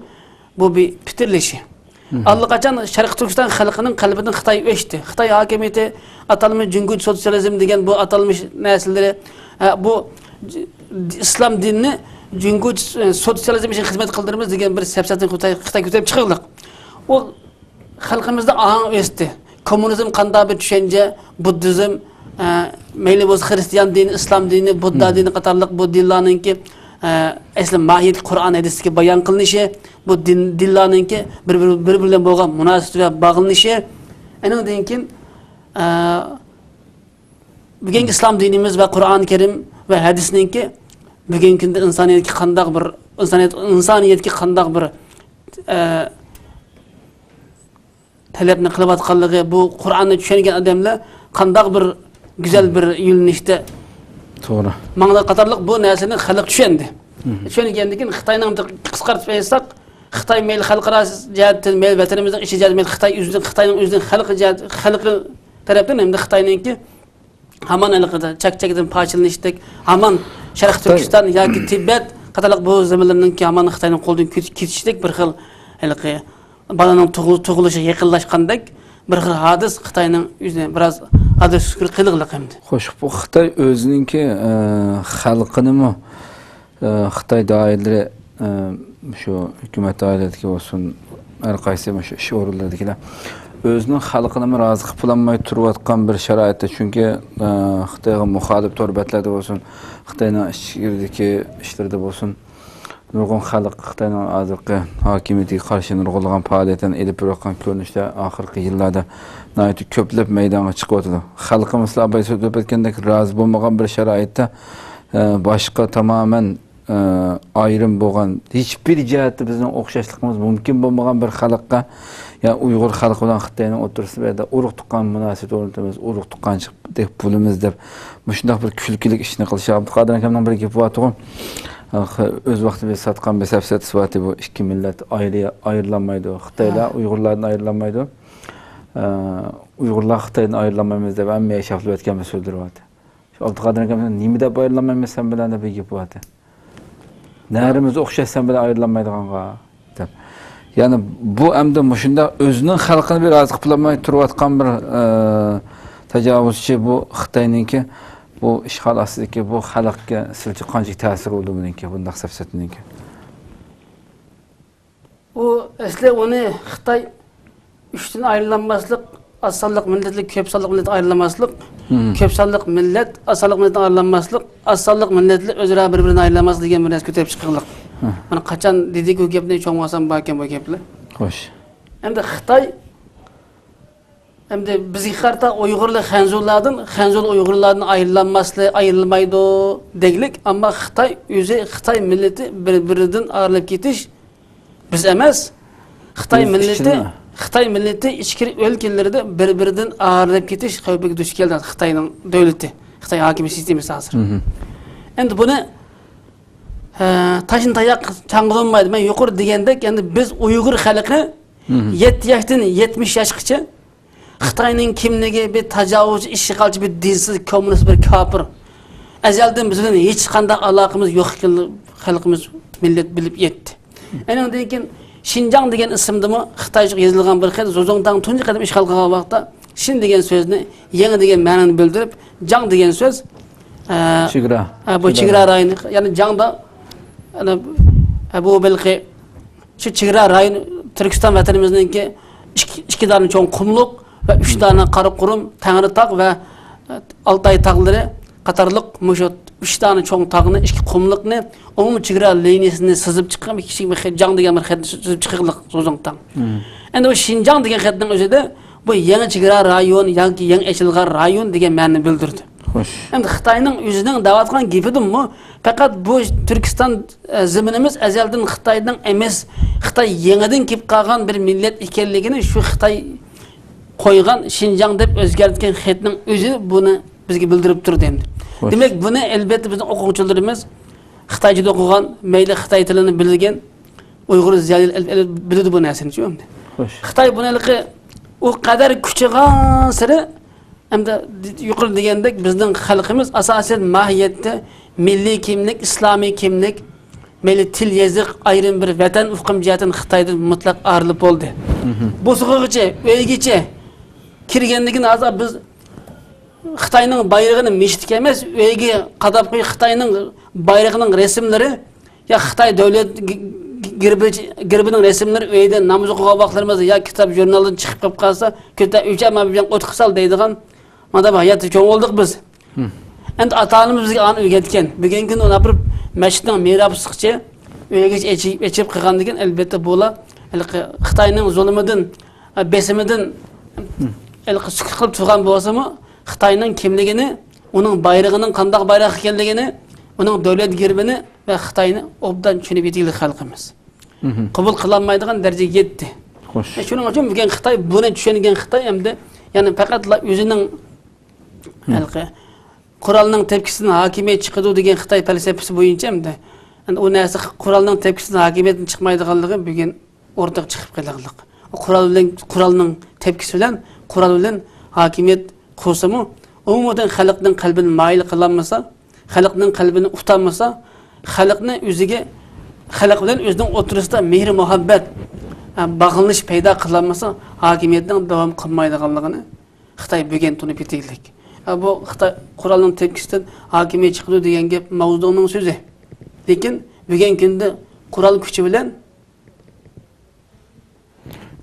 بۇ بىر پىتىرلىشى. ئاللىقاچان شەرقىي تۈركىستان خەلقىنىڭ قەلبىدىن خىتاي ئۆچتى. خىتاي ھاكىمىيىتى ئاتالمىش جۇڭگوچە سوتسىيالىزم دېگەن بۇ ئاتالمىش نەرسىلىرى، ئە، بۇ ئىسلام دىنىنى جۇڭگوچە سوتسىيالىزم ئۈچۈن خىزمەت قىلدۇرىمىز دېگەن بىر سەپسەتىنى خىتاي، خىتاي كۆتۈرۈپ چىقىغلىق. ئۇ خەلقىمىزدە ئاڭ ئۆستى. كوممۇنىزم قانداق بىر چۈشەنچە، بۇددىزم، ئە، مەيلى بولسا خىرىستىيان دىنى، ئىسلام دىنى، بۇددا دىنى قاتارلىق بۇ دىنلارنىڭكى، ئە، ئەسلى ماھىيەتلىك قۇرئان ھەدىستىكى بايان قىلىنىشى، بۇ دىن، دىنلارنىڭكى بىر، بىر، بىر بىلەن بولغان مۇناسىۋىتى ۋە باغلىنىشى. ئېنىڭدىن كېيىن، ئە، بۈگۈنكى ئىسلام دىنىمىز ۋە قۇرئان كەرىم ۋە ھەدىسنىڭكى بۈگۈنكى كۈندە ئىنسانىيەتكە قانداق بىر، ئىنسانىيەت، ئىنسانىيەتكە قانداق بىر، ئە، تەلەپنى قىلىۋاتقانلىقى، بۇ قۇرئاننى چۈشەنگەن ئادەملەر قانداق بىر گۈزەل بىر يۆنىلىشتە، توغرا، ماڭىدۇ قاتارلىق بۇ نەرسىنى خەلق چۈشەندى. چۈشەنگەندىن كېيىن خىتاينىڭ، قىسقارتىپ ئېيتساق، خىتاي مەيلى خەلقئارا جەھەتتىن، مەيلى ۋەتىنىمىزنىڭ ئىچى جەھەتتىن، مەيلى خىتاي ئۆزىنىڭ، خىتاينىڭ ئۆزىنىڭ خەلقى جەھەت، خەلقى تەرەپتىن ھەمدە خىتاينىڭكى ھامان ھېلىقىدا چەك-چەكىدىن پارچىلىنىشتەك، ھامان شەرقىي خىتاي تۈركىستان ياكى تىبەت قاتارلىق بۇ زېمىنلارنىڭكى ھامان خىتاينىڭ قولىدىن كېتىشتەك بىر خىل، ھېلىقى بالىنىڭ تۇغۇ-، تۇغۇلۇشىغا يېقىنلاشقاندەك بىر خىل ھادىس خىتاينىڭ ئۆزىنى بىراز ھادىس شۈكۈر قىلىغلىق ئەمدى. خوش، بۇ خىتاي ئۆزىنىڭكى، ئە، خەلقىنىمۇ، ئە، خىتاي دائىرىلىرى، ئە، شۇ ھۆكۈمەت دائىرىلىرىدىكى بولسۇن، ھەر قايسى مۇشۇ ئىش ئورۇنلىرىدىكىلەر ئۆزىنىڭ خەلقىنىمۇ رازى قىلالماي تۇرۇۋاتقان بىر شارائىتتا، چۈنكى، ئە، خىتايغا مۇخالىپ تور بەتلەردە بولسۇن، خىتاينىڭ ئىچكىرىدىكى ئىشلىرىدا بولسۇن، نۇرغۇن خەلق خىتاينىڭ ھازىرقى ھاكىمىيىتىگە قارشى نۇرغۇنلىغان پائالىيەتلەرنى ئېلىپ بېرىۋاتقان كۆرۈنۈشتە ئاخىرقى يىللاردا ناھايىتى كۆپلەپ مەيدانغا چىقىۋاتىدۇ. خەلقىمىزلا ئاباي سۆزلەپ ئۆتكەندەك رازى بولمىغان بىر شارائىتتا، ئە، باشقا تامامەن، ئە، ئايرىم بولغان، ھېچبىر جەھەتتە بىزنىڭ ئوخشاشلىقىمىز مۇمكىن بولمىغان بىر خەلققە، يا ئۇيغۇر خەلقى بىلەن خىتاينىڭ ئوتتۇرىسىدا بۇ يەردە ئۇرۇق تۇغقان مۇناسىۋىتى ئورنىتىمىز، ئۇرۇق تۇغقانچىلىق دەپ بولىمىز دەپ، مۇشۇنداق بىر كۈلكىلىك ئىشنى قىلىشى. ئابدۇقادىر ئاكامنىڭ بىر گېپى بارتىغۇ، ئۆز ۋاقتىدا بىز ساتقان بىر سەپسەتىسى بارتى، بۇ ئىككى مىللەت ئايرى-، ئايرىلالمايدۇ. خىتايلار ئۇيغۇرلاردىن ئايرىلالمايدۇ. ئە، ئۇيغۇرلار خىتايدىن ئايرىلالمايمىز دەپ ھەممە يەر شاپلىۋەتكەن بىر سۆزلىرى بارتى. شۇ ئابدۇقادىر ئاكام، نېمە دەپ ئايرىلالمايمىز سەن بىلەن دەپ بىر گېپى بارتى. نەرىمىز ئوخشاش سەن بىلەن ئايرىلالمايدىغانغا دەپ. يەنى بۇ ئەمدى مۇشۇنداق ئۆزىنىڭ خەلقىنى بىر رازى قىلالماي تۇرۇۋاتقان بىر، ئە، تاجاۋۇزچى بۇ خىتاينىڭكى، بۇ ئىشغال ئاستىدىكى بۇ خەلقكە سىلچە قانچىلىك تەسىرى بولىدۇ بۇنىڭكى، بۇنداق سەپسەتىنىڭكى؟ ئۇ ئەسلى ئۇنى خىتاي ئۈچتىن ئايرىلالماسلىق، ئاز سانلىق مىللەتلىك كۆپ سانلىق مىللەتتىن ئايرىلالماسلىق، كۆپ سانلىق مىللەت ئاز سانلىق مىللەتتىن ئايرىلالماسلىق، ئاز سانلىق مىللەتلەر ئۆزئارا بىر-بىرىدىن ئايرىلالماسلىق دېگەن بىر نەرسە كۆتۈرۈپ چىقىغلىق. مانا قاچان دېدىكى گەپنى، چوڭ بولسام باركەن بۇ گەپلەر. خوش. ئەمدى خىتاي ئەمدى بىزگە قارىتا ئۇيغۇرلار خەنزۇلاردىن، خەنزۇ ئۇيغۇرلاردىن ئايرىلالماسلىق، ئايرىلمايدۇ دەگلىك، ئەمما خىتاي ئۆزى، خىتاي مىللىتى بىر-بىرىدىن ئايرىلىپ كېتىش، بىز ئەمەس، خىتاي مىللىتى، خىتاي مىللىتى ئىچكىرى ئۆلكىلىرىدە بىر-بىرىدىن ئايرىلىپ كېتىش خەۋپىگە دۇچ كەلدى خىتاينىڭ دۆلىتى، خىتاي ھاكىمىيەت سىستېمىسى ھازىر. ئەمدى بۇنى، ھە، تاشنى تاياق چاڭغا بولمايدۇ. مەن يۇقىرىدا دېگەندەك، ئەمدى بىز ئۇيغۇر خەلقى يەتتە ياشتىن يەتمىش ياشقىچە خىتاينىڭ كىملىكى بىر تاجاۋۇزچى، ئىشغالچى، بىر دىنسىز، كوممۇنىست، بىر كاپىر. ئەزەلدىن بىز بىلەن ھېچقانداق ئالاقىمىز يوق ئىكەنلىكىنى خەلقىمىز مىللەت بىلىپ يەتتى. ئەنىڭدىن كېيىن شىنجاڭ دېگەن ئىسىمدىمۇ خىتايچە يېزىلغان بىر خەت، زۇزۇڭتاڭ تۇنجى قېتىم ئىشغال قىلغان ۋاقىتتا شىن دېگەن سۆزنى يېڭى دېگەن مەنىنى بىلدۈرۈپ، جاڭ دېگەن سۆز، ئە، چېگرا. ئە، بۇ چېگرا رايونى، يەنى جاڭدا، ئەنە، ئە، بۇ بەلكى شۇ چېگرا رايون، تۈركىستان ۋەتىنىمىزنىڭكى ئىككى، ئىككى دانە چوڭ قۇملۇق ۋە ئۈچ دانە قارا قۇرۇم، تەڭرىتاغ ۋە، ئە، ئالتاي تاغلىرى قاتارلىق مۇشۇ ئۈچ دانە چوڭ تاغنى، ئىككى قۇملۇقنى، ئومۇمىي چېگرا لىنىيەسىنى سىزىپ چىققان بىر كىچىك بىر خەت، جاڭ دېگەن بىر خەتنى سىزىپ چىقىقلىق زۇزۇڭتاڭ. ئەمدى بۇ شىنجاڭ دېگەن خەتنىڭ ئۆزىدە بۇ يېڭى چېگرا رايون ياكى يېڭى ئېچىلغان رايون دېگەن مەنىنى بىلدۈرىدۇ. خوش. ئەمدى خىتاينىڭ ئۆزىنىڭ دەۋاتقان گېپىدىنمۇ پەقەت بۇ تۈركىستان، ئە، زېمىنىمىز ئەزەلدىن خىتاينىڭ ئەمەس، خىتاي يېڭىدىن كېلىپ قالغان بىر مىللەت ئىكەنلىكىنى شۇ خىتاي قويغان شىنجاڭ دەپ ئۆزگەرتكەن خەتنىڭ ئۆزى بۇنى بىزگە بىلدۈرۈپ تۇرىدۇ ئەمدى. خوش. دېمەك، بۇنى ئەلبەتتە بىزنىڭ ئوقۇغۇچىلىرىمىز خىتايچىدا ئوقۇغان، مەيلى خىتاي تىلىنى بىلگەن ئۇيغۇر زىيالىيلىرى ئەل-، ئەل-، بىلىدۇ بۇ نەرسىنى، چۈشەندىڭمۇ؟ خوش. خىتاي بۇنى ھېلىقى ئۇ قەدەر كۈچىگەنسېرى، ئەمدى يۇقىرىدا دېگەندەك بىزنىڭ خەلقىمىز ئاساسەن ماھىيەتتە مىللىي كىملىك، ئىسلامىي كىملىك، مەيلى تىل، يېزىق، ئايرىم بىر ۋەتەن ئۇقۇم جەھەتتىن خىتايدىن مۇتلەق ئايرىلىپ بولدى. بوسۇغىغىچە، ئۆيگىچە كىرگەندىكىن ھازىر بىز خىتاينىڭ بايرىقىنى مىشتىكى ئەمەس، ئۆيگە قاداپ قويۇپ خىتاينىڭ بايرىقىنىڭ رەسىملىرى يا خىتاي دۆلەت گ-، گ-، گېربى، گېربىنىڭ رەسىملىرى ئۆيدە ناماز ئوقۇغان ۋاقىتلىرىمىزدا يا كىتاب ژۇرنالدىن چىقىپ قېلىپ قالسا، كۆتە ئۆچە ما بىلەن ئوت قىسال دەيدىغان، مانداق ھاياتتا چوڭ بولدۇق بىز. ئەمدى ئاتا-ئانىمىز بىزگە ئانى ئۆگەتكەن. بۈگۈنكى كۈندە ئۇنى ئاپىرىپ مەسچىتنىڭ مېھرابىسىغىچە ئۆيگىچە ئېچىپ، ئېچىپ قىلغاندىكىن، ئەلبەتتە، بۇلار ھېلىقى خىتاينىڭ زۇلۇمىدىن، بېسىمىدىن، ھېلىقى سۈكۈت قىلىپ تۇرغان بولسىمۇ، خىتاينىڭ كىملىكىنى، ئۇنىڭ بايرىقىنىڭ قانداق بايراق ئىكەنلىكىنى، ئۇنىڭ دۆلەت گېربىنى ۋە خىتاينى ئوبدان چۈشىنىپ يېتىگلىك خەلقىمىز. قوبۇل قىلالمايدىغان دەرىجىگە يەتتى. خوش. شۇنىڭ ئۈچۈن بۈگۈن خىتاي، بۇنى چۈشەنگەن خىتاي ئەمدى، يەنى پەقەتلا ئۆزىنىڭ ھېلىقى قورالنىڭ تەپكىسىدىن ھاكىمىيەت چىقىدۇ دېگەن خىتاي پەلسەپىسى بويىچە ئەمدى، ئەمدى ئۇ نەرسە قورالنىڭ تەپكىسىدىن ھاكىمىيەتتىن چىقمايدىغانلىقى بۈگۈن ئورتىغا چىقىپ قېلىغلىق. قورال بىلەن، قورالنىڭ تەپكىسى بىلەن، قورال بىلەن ھاكىمىيەت قۇرسىمۇ، ئومۇمەن خەلقنىڭ قەلبىنى مايىل قىلالمىسا، خەلقنىڭ قەلبىنى ئۇتالمىسا، خەلقنى ئۆزىگە، خەلق بىلەن ئۆزىنىڭ ئوتتۇرىسىدا مېھىر-مۇھەببەت، باغلىنىش پەيدا قىلالمىسا، ھاكىمىيەتنىڭ داۋام قىلمايدىغانلىقىنى خىتاي بۈگۈن تونۇپ يېتىگلىك. بۇ خىتاي قورالنىڭ تەپكىسىدىن ھاكىمىيەت چىقىدۇ دېگەن گەپ ماۋزېدۇڭنىڭ سۆزى. لېكىن بۈگۈنكى كۈندە قورال كۈچى بىلەن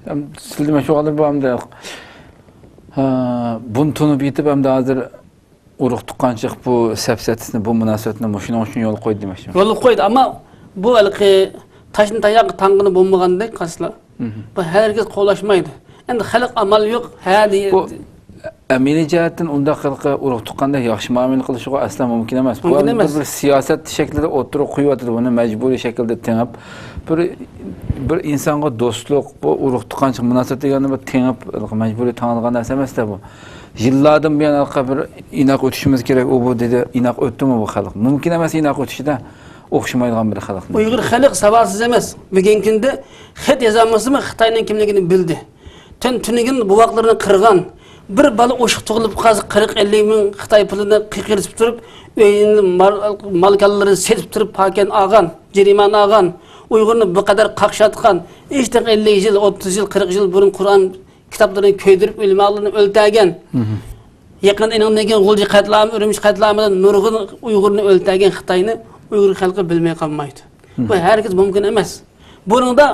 ئەم، سىلدە مەشۇ قەدەر بۇ ئەمدى، ھە، بۇنى تونۇپ يېتىپ، ئەمدى ھازىر ئۇرۇق تۇغقانچىلىق بۇ سەپسەتىسىنى، بۇ مۇناسىۋەتنى مۇشۇنىڭ ئۈچۈن يولغا قويدى دېمەكچىمەن. يولغا قويدى، ئەمما بۇ ھېلىقى تاشنى تاياق تاڭغىنى بولمىغاندەك قارىسىلا. بۇ ھەرگىز قولاشمايدۇ. ئەمدى خەلق ئامال يوق، ھە، دېگەن. بۇ ئەمەلىي جەھەتتىن ئۇنداق ھېلىقى ئۇرۇق تۇغقاندەك ياخشى مۇئامىلە قىلىشىغا ئەسلا مۇمكىن ئەمەس. بۇ مۇمكىن ئەمەس. بىر سىياسەت شەكلىدە ئوتتۇرىغا قويۇۋاتىدۇ، بۇنى مەجبۇرىي شەكىلدە تېڭىپ، بىر، بىر ئىنسانغا دوستلۇق، بۇ ئۇرۇق تۇغقانچىلىق مۇناسىۋەت دېگەننى بىر تېڭىپ، مەجبۇرىي تاڭىدىغان نەرسە ئەمەس-دە بۇ. يىللاردىن بۇيان ھېلىقى بىر ئىناق ئۆتۈشىمىز كېرەك، ئۇ بۇ دېدى، ئىناق ئۆتتىمۇ بۇ خەلق؟ مۇمكىن ئەمەس ئىناق ئۆتۈشىدە. ئوخشىمايدىغان بىر خەلقنى. ئۇيغۇر خەلق ساۋاتسىز ئەمەس. بۈگۈنكى كۈندە خەت يازالمىسىمۇ خىتاينىڭ كىملىكىنى بىلدى. تۈن تۈنۈگۈن بوۋاقلىرىنى قىرغان. بىر بالا ئوشۇق تۇغۇلۇپ قالسا قىرىق ئەللىك مىڭ خىتاي پۇلىنى قىيقىرتىپ تۇرۇپ، ئۆيىنى، مال، مال-كانلىرىنى سېتىپ تۇرۇپ پاكەن ئالغان، جەرىمانە ئالغان. ئۇيغۇرنى بۇ قەدەر قاقشاتقان. ھېچ ئەللىك يىل، ئوتتۇز يىل، قىرىق يىل بۇرۇن قۇرئان كىتابلىرىنى كۆيدۈرۈپ، ئۆلىمالىرىنى ئۆلتۈرگەن. يېقىندا ئېنىڭدىن كېيىن غۇلجا قەتلىئامى، ئۈرۈمچى قەتلىئامىدا نۇرغۇن ئۇيغۇرنى ئۆلتۈرگەن خىتاينى ئۇيغۇر خەلقى بىلمەي قالمايدۇ. بۇ ھەرگىز مۇمكىن ئەمەس. بۇنىڭدا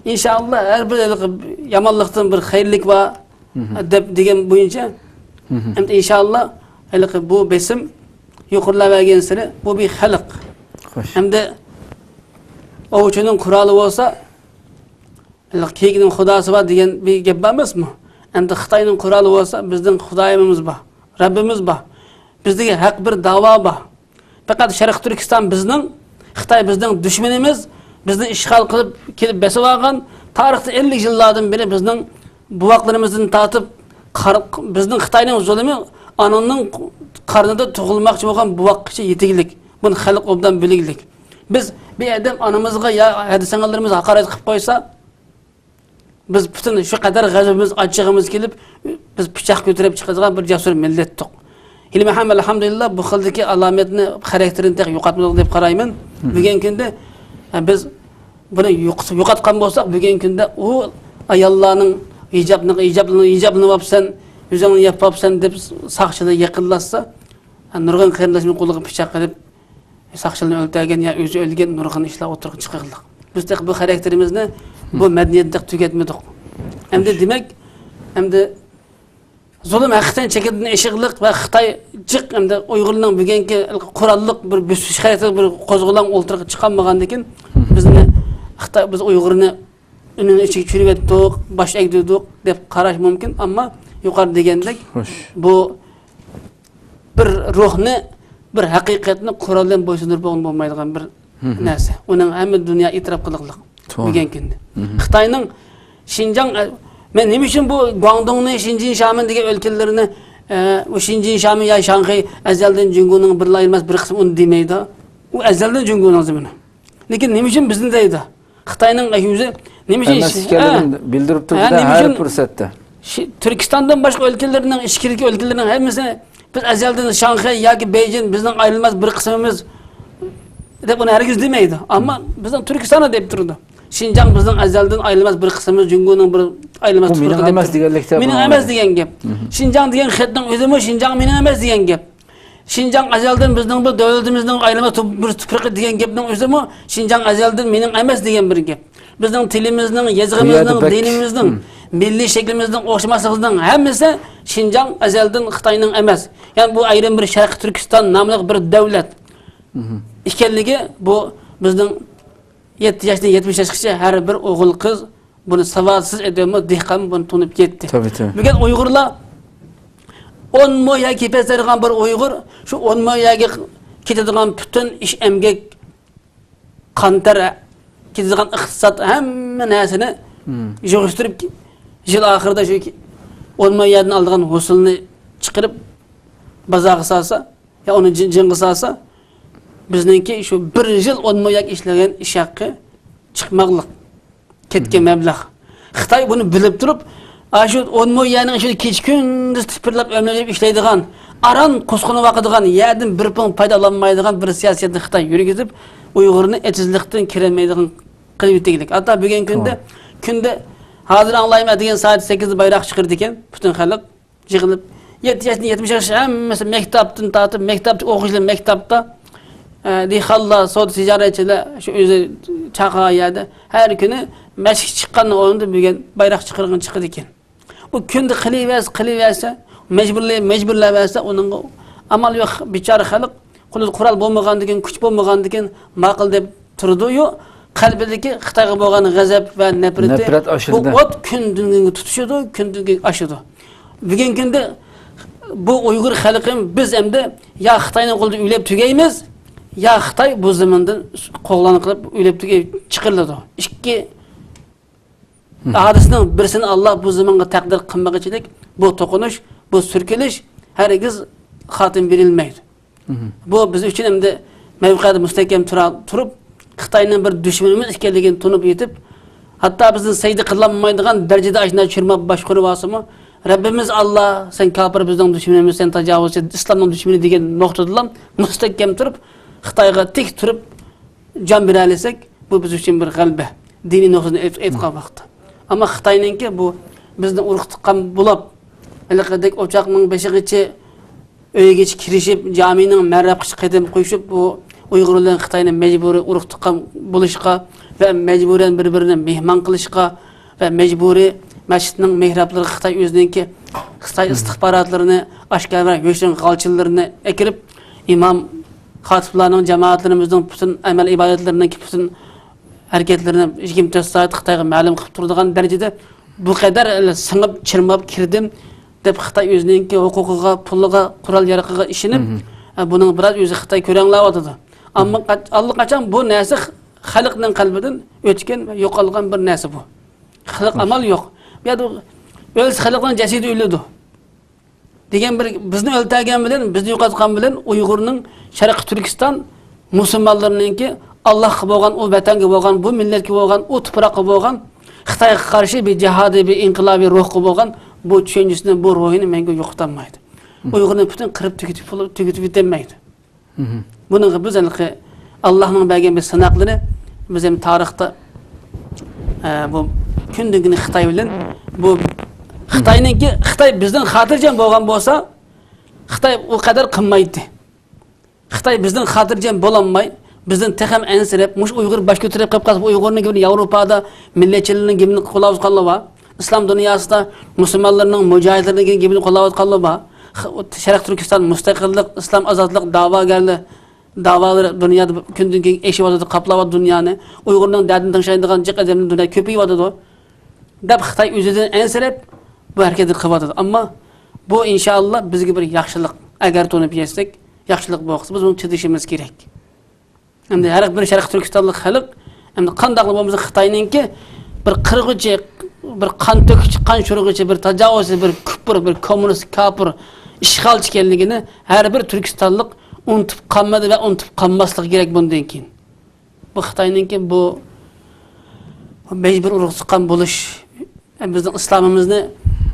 ئىنشائاللا ھەر بىر ھېلىقى يامانلىقتىن بىر خەيرلىك بار دەپ دېگەن بويىچە، ئەمدى ئىنشائاللا ھېلىقى بۇ بېسىم يۇقىرىلاۋەرگەنسېرى بۇ بىر خەلق. خوش. ئەمدى ئوۋچىنىڭ قورالى بولسا، كېيىكنىڭ خۇداسى بار دېگەن بىر گەپ بار ئەمەسمۇ؟ ئەمدى خىتاينىڭ قورالى بولسا، بىزنىڭ خۇدايىمىز بار، رەببىمىز بار. بىزدىكى ھەق بىر داۋا بار. پەقەت شەرقىي تۈركىستان بىزنىڭ، خىتاي بىزنىڭ دۈشمىنىمىز، بىزنى ئىشغال قىلىپ كېلىپ بېسىۋالغان، تارىختا ئەللىك يىللاردىن بېرى بىزنىڭ بوۋاقلىرىمىزدىن تارتىپ، قار-، بىزنىڭ خىتاينىڭ زۇلۇمى ئانىنىڭ قارنىدا تۇغۇلماقچى بولغان بوۋاققىچە يېتىگلىك. بۇنى خەلق ئوبدان بىلگلىك. بىز بىر ئادەم ئانىمىزغا يا ھەدە-سەنگەنلىرىمىزگە ھاقارەت قىلىپ قويسا، بىز پۈتۈن شۇ قەدەر غەزىپىمىز، ئاچچىقىمىز كېلىپ، بىز پىچاق كۆتۈرۈپ چىقىدىغان بىر جەسۇر مىللەتتۇق. ھېلىمۇ ھەم، ئەلھەمدۇلىللا، بۇ خىلدىكى ئالامەتنى، خاراكتېرىنى تېخى يوقاتمىدۇق دەپ قارايمەن. بۈگۈنكى كۈندە، ئە، بىز بۇنى يوق-، يوقاتقان بولساق، بۈگۈنكى كۈندە ئۇ ئاياللارنىڭ ھىجابنى، ھىجابنى، ھىجابلىنىۋاپسەن، ئۆزۈڭنى ياپاپسەن دەپ ساقچىلار يېقىنلاشسا، ئە، نۇرغۇن قېرىنداشنىڭ قولىغا پىچاق قىلىپ، ساقچىلارنى ئۆلتۈرگەن يا ئۆزى ئۆلگەن نۇرغۇن ئىشلار ئوتتۇرىغا چىقىرىلدى. بىز تېخى بۇ خاراكتېرىمىزنى، بۇ مەدەنىيەتنى تېخى تۈگەتمىدۇق. ئەمدى دېمەك، ئەمدى زۇلۇم ھەقىقەتەن چېكىدىن ئېشىقلىق ۋە خىتاي جىق ئەمدى ئۇيغۇرنىڭ بۈگۈنكى قوراللىق بىر بۆسۈش خاراكتېرلىك بىر قوزغىلاڭ ئولتۇرىغا چىقالمىغاندىكىن، بىزنى خىتاي، بىز ئۇيغۇرنى ئۈنىنى ئىچىگە چۈشۈرۈۋەتتۇق، باش ئەگدۈردۇق دەپ قاراش مۇمكىن، ئەمما يۇقىرىدا دېگەندەك، بۇ بىر روھنى، بىر ھەقىقەتنى قورال بىلەن بويسۇندۇرۇپ بولغىلى بولمايدىغان بىر نەرسە. ئۇنىڭ ھەممە دۇنيا ئېتىراپ قىلىقلىق بۈگۈنكى كۈندە. خىتاينىڭ شىنجاڭ، ئە، مەن نېمە ئۈچۈن بۇ گۇاڭدۇڭنى، شىنجىن شامىن دېگەن ئۆلكىلىرىنى، ئە، ئۇ شىنجىن شامىن يا شاڭخەي ئەزەلدىن جۇڭگونىڭ بىر ئايرىلماس بىر قىسمى ئۇنى دېمەيدۇ. ئۇ ئەزەلدىن جۇڭگونىڭ زېمىنى. لېكىن نېمە ئۈچۈن بىزنى دەيدۇ؟ خىتاينىڭ ئۆزى نېمە ئۈچۈن ئەمەس ئىكەنلىكىنى بىلدۈرۈپ تۇرۇپتۇ ھە، ھەر پۇرسەتتە. شى-، تۈركىستاندىن باشقا ئۆلكىلەرنىڭ، ئىچكىرىدىكى ئۆلكىلەرنىڭ ھەممىسى، بىز ئەزەلدىن شاڭخەي ياكى بېيجىڭ بىزنىڭ ئايرىلماس بىر قىسمىمىز دەپ ئۇنى ھەرگىز دېمەيدۇ. ئەمما بىزنىڭ تۈركىستاندا دەپ تۇرىدۇ. شىنجاڭ بىزنىڭ ئەزەلدىن ئايرىلماس بىر قىسمىمىز، جۇڭگونىڭ بىر ئايرىلماس تۇپرىقى دەپ تۇرىدۇ. مېنىڭ ئەمەس دېگەن گەپ. شىنجاڭ دېگەن خەتنىڭ ئۆزىمۇ شىنجاڭ مېنىڭ ئەمەس دېگەن گەپ. شىنجاڭ ئەزەلدىن بىزنىڭ بىر دۆلىتىمىزنىڭ ئايرىلماس تۇ-، بىر تۇپرىقى دېگەن گەپنىڭ ئۆزىمۇ شىنجاڭ ئەزەلدىن مېنىڭ ئەمەس دېگەن بىر گەپ. بىزنىڭ تىلىمىزنىڭ، يېزىقىمىزنىڭ، دىنىمىزنىڭ، مىللىي شەكلىمىزنىڭ ئوخشىماسلىقىمىزنىڭ ھەممىسى شىنجاڭ ئەزەلدىن خىتاينىڭ ئەمەس. يەنى بۇ ئايرىم بىر شەرقىي تۈركىستان ناملىق بىر دۆلەت ئىكەنلىكى، بۇ بىزنىڭ يەتتە ياشتىن يەتمىش ياشقىچە ھەر بىر ئوغۇل قىز بۇنى ساۋاتسىز ئادەممۇ، دېھقانمۇ بۇنى تونۇپ يەتتى. تەبىئىي، تەبىئىي. بۈگۈن ئۇيغۇرلار ئون مو يەر كېپەزلەيدىغان بىر ئۇيغۇر، شۇ ئون مو يەرگە كېتىدىغان پۈتۈن ئىش ئەمگەك، قان تەر كېتىدىغان ئىقتىساد، ھەممە نەرسىنى يىغىشتۇرۇپ، يىل ئاخىرىدا شۇ ئون مو يەردىن ئالىدىغان ھوسۇلنى چىقىرىپ، بازارغا سالسا، يا ئۇنى جىن-، جىنغا سالسا، بىزنىڭكى شۇ بىر يىل ئون مو يەرگە ئىشلىگەن ئىش ھەققى چىقماقلىق. كەتكەن مەبلەغ. خىتاي بۇنى بىلىپ تۇرۇپ، ئاشۇ ئون مو يەرنىڭ ئىچىدە كېچە-كۈندۈز تىپىرلاپ، ئۆمىلەپ ئىشلەيدىغان، ئاران قۇسقىنى ۋاقىدىغان، يەردىن بىر پۇڭ پايدا ئالالمايدىغان بىر سىياسەتنى خىتاي يۈرگۈزۈپ، ئۇيغۇرنى ئېتىزلىقتىن كىرەلمەيدىغان قىلىۋېتىگلىك. ھەتتا بۈگۈنكى كۈندە، كۈندە ھازىر ئاڭلايمەن، ئەتىگەن سائەت سەككىزدە بايراق چىقىرىدىكەن پۈتۈن خەلق. يىغىلىپ، يەتتە ياشتىن يەتمىش ياشقىچە ھەممىسى مەكتەپتىن تارتىپ، مەكتەپتىكى ئوقۇغۇچىلار مەكتەپتە، ئە، دېھقانلار، سودا تىجارەتچىلەر شۇ ئۆزى چاقىرغان يەردە ھەر كۈنى مەشىق چىققاننىڭ ئورنىدا بۈگۈن بايراق چىقىرغىنى چىقىدىكەن. بۇ كۈندە قىلىۋەرسە، قىلىۋەرسە، مەجبۇرلىي-، مەجبۇرلاۋەرسە، ئۇنىڭغا ئامال يوق. بىچارە خەلق قولىدا قورال بولمىغاندىكىن، كۈچ بولمىغاندىكىن ماقۇل دەپ تۇرىدۇ-يۇ، قەلبىدىكى خىتايغا بولغان غەزەپ ۋە نەپرىتى، نەپرەت بۇ ئاشىدۇ. ئوت كۈندىن-كۈنگە تۇتىشىدۇ، كۈندىن-كۈنگە ئاشىدۇ. بۈگۈنكى كۈندە بۇ ئۇيغۇر خەلقىم بىز ئەمدى يا خىتاينىڭ قولىدا ئۆلۈپ تۈگەيمىز، يا خىتاي بۇ زېمىندىن قوغلان قىلىپ ئۆلۈپ تۈگەي چىقىرىلىدۇ. ئىككى ھادىسىنىڭ بىرسىنى ئاللا بۇ زېمىنغا تەقدىر قىلمىغۇچىلىك، بۇ توقۇنۇش، بۇ سۈركىلىش ھەرگىز خاتىمە بېرىلمەيدۇ. بۇ بىز ئۈچۈن ئەمدى مەۋقەدە مۇستەھكەم تۇرا-، تۇرۇپ، خىتاينىڭ بىر دۈشمىنىمىز ئىكەنلىكىنى تونۇپ يېتىپ، ھەتتا بىزنى سەجدە قىلالمايدىغان دەرىجىدە ئاشۇنداق چىرماپ باشقۇرۇۋالسىمۇ، رەببىمىز ئاللا، سەن كاپىر بىزنىڭ دۈشمىنىمىز، سەن تاجاۋۇزچى، ئىسلامنىڭ دۈشمىنى دېگەن نۇقتىدىلا مۇستەھكەم تۇرۇپ، خىتايغا تىك تۇرۇپ، جان بېرەلىسەك، بۇ بىز ئۈچۈن بىر غەلىبە. دىنىي نۇقتىدىن ئېيت-، ئېيتقان ۋاقىتتا. ئەمما خىتاينىڭكى بۇ بىزنى ئۇرۇق تۇغقان بۇلاپ، ھېلىقىدەك ئوچاقنىڭ بېشىغىچە، ئۆيىگىچە كىرىشىپ، جامىنىڭ مەررەپقىچە قەدەم قويۇشۇپ، بۇ ئۇيغۇر بىلەن خىتاينى مەجبۇرىي ئۇرۇق تۇغقان بولۇشقا ۋە مەجبۇرەن بىر-بىرىنى مېھمان قىلىشقا ۋە مەجبۇرىي مەسچىتنىڭ مېھرابلىرىغا خىتاي ئۆزىنىڭكى خىتاي ئىستىخباراتلىرىنى، ئاشكارا ۋە يوشۇرۇن غالچىلىرىنى ئەكىرىپ، ئىمام، خاتىپلارنىڭ، جامائەتلىرىمىزنىڭ پۈتۈن ئەمەل ئىبادەتلىرىنىڭكى پۈتۈن ھەرىكەتلىرىنى يىگىرمە تۆت سائەت خىتايغا مەلۇم قىلىپ تۇرىدىغان دەرىجىدە بۇ قەدەر سىڭىپ، چىرماپ كىردىم دەپ خىتاي ئۆزىنىڭكى ھوقۇقىغا، پۇلىغا، قورال يارىقىغا ئىشىنىپ، ئە، بۇنىڭ بىراز ئۆزى خىتاي كۆرەڭلەۋاتىدۇ. ئەمما قاچ-، ئاللىقاچان بۇ نەرسە خەلقنىڭ قەلبىدىن ئۆچكەن ۋە يوقالغان بىر نەرسە بۇ. خەلق ئامال يوق. بۇ يەردە ئۆلسە خەلقنىڭ جەسىتى ئۆلىدۇ دېگەن بىر، بىزنى ئۆلتۈرگەن بىلەن، بىزنى يوقاتقان بىلەن ئۇيغۇرنىڭ شەرقىي تۈركىستان مۇسۇلمانلىرىنىڭكى ئاللاھقا بولغان، ئۇ ۋەتەنگە بولغان، بۇ مىللەتكە بولغان، ئۇ تۇپراققا بولغان خىتايغا قارشى بىر جىھادىي، بىر ئىنقىلابىي روھقا بولغان بۇ چۈشەنچىسىنى، بۇ روھىنى مەڭگۈ يوقىتالمايدۇ. ئۇيغۇرنى پۈتۈن قىرىپ تۈگىتىپ، تۈگىتىپ يېتەلمەيدۇ. بۇنىڭغا بىز ھېلىقى ئاللاھنىڭ بەرگەن بىر سىناقلىرى، بىز ھەم تارىختا، ئە، بۇ كۈندىن كۈن خىتاي بىلەن، بۇ خىتاينىڭكى، خىتاي بىزدىن خاتىرجەم بولغان بولسا، خىتاي ئۇ قەدەر قىلمايتتى. خىتاي بىزدىن خاتىرجەم بولالماي، بىزدىن تېخىمۇ ئەنسىرەپ، مۇشۇ ئۇيغۇر باش كۆتۈرۈپ قېلىپ قالسا، بۇ ئۇيغۇرنىڭ گېپىنى ياۋروپادا مىللەتچىلىكنىڭ گېپىنى قوغلاۋاتقانلار بار. ئىسلام دۇنياسىدا مۇسۇلمانلارنىڭ، مۇجاھىدلارنىڭ گېپىنى قوغلاۋاتقانلار بار. خ-، شەرقىي تۈركىستان مۇستەقىللىق، ئىسلام ئازادلىق داۋاگەرلىرى، داۋالىرى دۇنيادا كۈندىن كۈنگە ئېشىۋاتىدۇ، قاپلاۋاتىدۇ دۇنيانى. ئۇيغۇرنىڭ دەردىنى تىڭشايدىغان جىق ئادەملەر دۇنيادا كۆپىيىۋاتىدۇ، دەپ خىتاي ئۆزىدىن ئەنسىرەپ بۇ ھەرىكەتنى قىلىۋاتىدۇ. ئەمما بۇ ئىنشائاللا بىزگە بىر ياخشىلىق، ئەگەر تونۇپ يەتسەك، ياخشىلىق بولغۇسى بىز بۇنى چىدىشىمىز كېرەك. ئەمدى ھەر بىر شەرقىي تۈركىستانلىق خەلق، ئەمدى قانداقلا بولمىسۇن خىتاينىڭكى بىر قىرغۇچى، بىر قان تۆككۈچى، قان شورىغۇچى، بىر تاجاۋۇزچى، بىر كۇپۇر، بىر كوممۇنىست كاپىر، ئىشغالچى ئىكەنلىكىنى ھەر بىر تۈركىستانلىق ئۇنتۇپ قالمىدى ۋە ئۇنتۇپ قالماسلىقى كېرەك بۇندىن كېيىن. بۇ خىتاينىڭكى بۇ مەجبۇر ئۇرۇق تۇغقان بولۇش، بىزنىڭ ئىسلامىمىزنى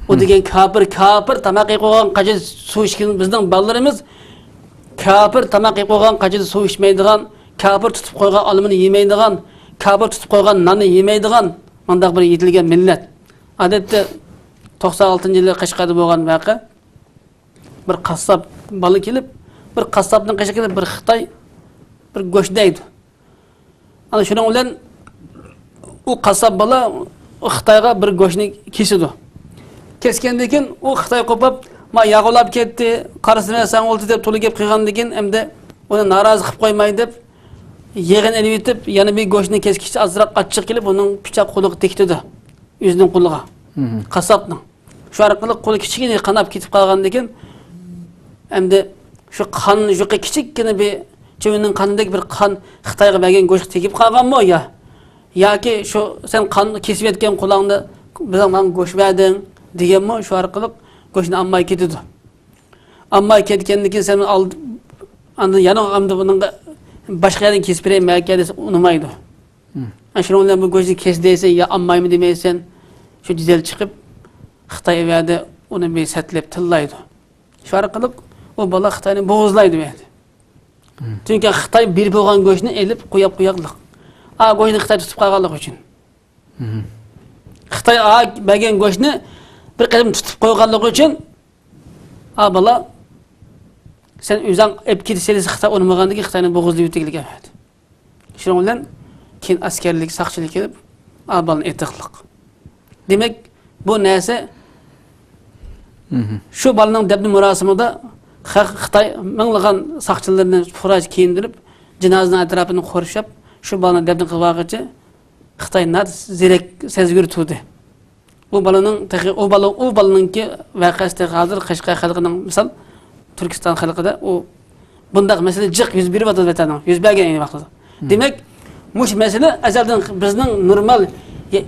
ئۇ دېگەن كاپىر، كاپىر تاماق يەپ قويغان قاچا سۇ ئىچكىن، بىزنىڭ بالىلىرىمىز كاپىر تاماق يەپ قويغان قاچىدا سۇ ئىچمەيدىغان، كاپىر تۇتۇپ قويغان ئالمىنى يېمەيدىغان، كاپىر تۇتۇپ قويغان ناننى يېمەيدىغان، مۇنداق بىر يېتىلگەن مىللەت. ئادەتتە توقسان ئالتىنچى يىلى قەشقەردە بولغان ۋەقە، بىر قاسساپ بالا كېلىپ، بىر قاسساپنىڭ قېشىغا كېلىپ، بىر خىتاي بىر گۆش دەيدۇ. ئانا شۇنىڭ بىلەن ئۇ قاسساپ بالا ئۇ خىتايغا بىر گۆشنى كېسىدۇ. كەسكەندىن كېيىن ئۇ خىتاي قوپۇپ، ما ياغۇلاپ كەتتى، قارىسىنا سەڭ ئولتى دەپ تولا گەپ قىلغاندىن كېيىن، ئەمدى ئۇنى نارازى قىلىپ قويماي دەپ، يېغىنى ئېلىۋېتىپ، يەنە بىر گۆشنى كەسكۈچە ئازراق ئاچچىق كېلىپ، ئۇنىڭ پىچاق قولىغا تېگىتىدۇ. ئۆزىنىڭ قولىغا. قاسساپنىڭ. شۇ ئارقىلىق قولى كىچىككىنە قاناپ كېتىپ قالغاندىن كېيىن، ئەمدى شۇ قان يۇقى كىچىككىنە بىر چىۋىننىڭ قانىدەك بىر قان خىتايغا بەرگەن گۆشكە تېگىپ قالغانمۇ يا؟ ياكى شۇ سەن قان كېسىۋەتكەن قولۇڭدا بىزنىڭ ماڭا گۆش بەردىڭ دېگەنمۇ شۇ ئارقىلىق گۆشنى ئالماي كېتىدۇ. ئالماي كەتكەندىن كېيىن سەن ئال-، ئاندىن يەنە ئەمدى بۇنىڭغا باشقا يەردىن كېسىپ بېرەي مەكە دېسە ئۇنىمايدۇ. ئە، شۇنىڭ بىلەن بۇ گۆشنى كېس دەيسەن يا ئالمايمەن دېمەيسەن، شۇ جېدەل چىقىپ، خىتاي ئەۋەدە ئۇنى بىر سەتلەپ تىللايدۇ. شۇ ئارقىلىق ئۇ بالا خىتاينى بوغۇزلايدۇ ئەۋەدە. چۈنكى خىتاي بېرىپ بولغان گۆشنى ئېلىپ قوياپ قوياقلىق. ئا گۆشنى خىتاي تۇتۇپ قالغانلىقى ئۈچۈن. خىتاي ئا بەرگەن گۆشنى بىر قېتىم تۇتۇپ قويغانلىقى ئۈچۈن، ئا بالا سەن ئۆزۈڭ ئېلىپ كېتىسەن دېسە خىتاي ئۇنىمىغاندىن كېيىن خىتاينى بوغۇزلاپ ئۆتەكلىك ئەۋەدە. شۇنىڭ بىلەن كېيىن ئەسكەرلىك ساقچىلىرى كېلىپ، ئا بالىنى ئېتىقلىق. دېمەك، بۇ نەرسە شۇ بالىنىڭ دەپنە مۇراسىمىدا خە-، خىتاي مىڭلىغان ساقچىلىرىنى پۇراش كىيىندۈرۈپ، جىنازىنىڭ ئەتراپىنى قورشاپ، شۇ بالىنى دەپنە قىلىۋالغۇچە خىتاي ناھايىتى زېرەك، سەزگۈر تۇردى. ئۇ بالىنىڭ تېخى، ئۇ بالا، ئۇ بالىنىڭكى ۋەقەسى تېخى ھازىر قەشقەر خەلقىنىڭ، مىسال، تۈركىستان خەلقىدە ئۇ بۇنداق مەسىلە جىق يۈز بېرىۋاتىدۇ ۋەتەننىڭ، يۈز بەرگەن ئەينى ۋاقتىدا. دېمەك، مۇشۇ مەسىلە ئەزەلدىن بىزنىڭ نورمال، يە-،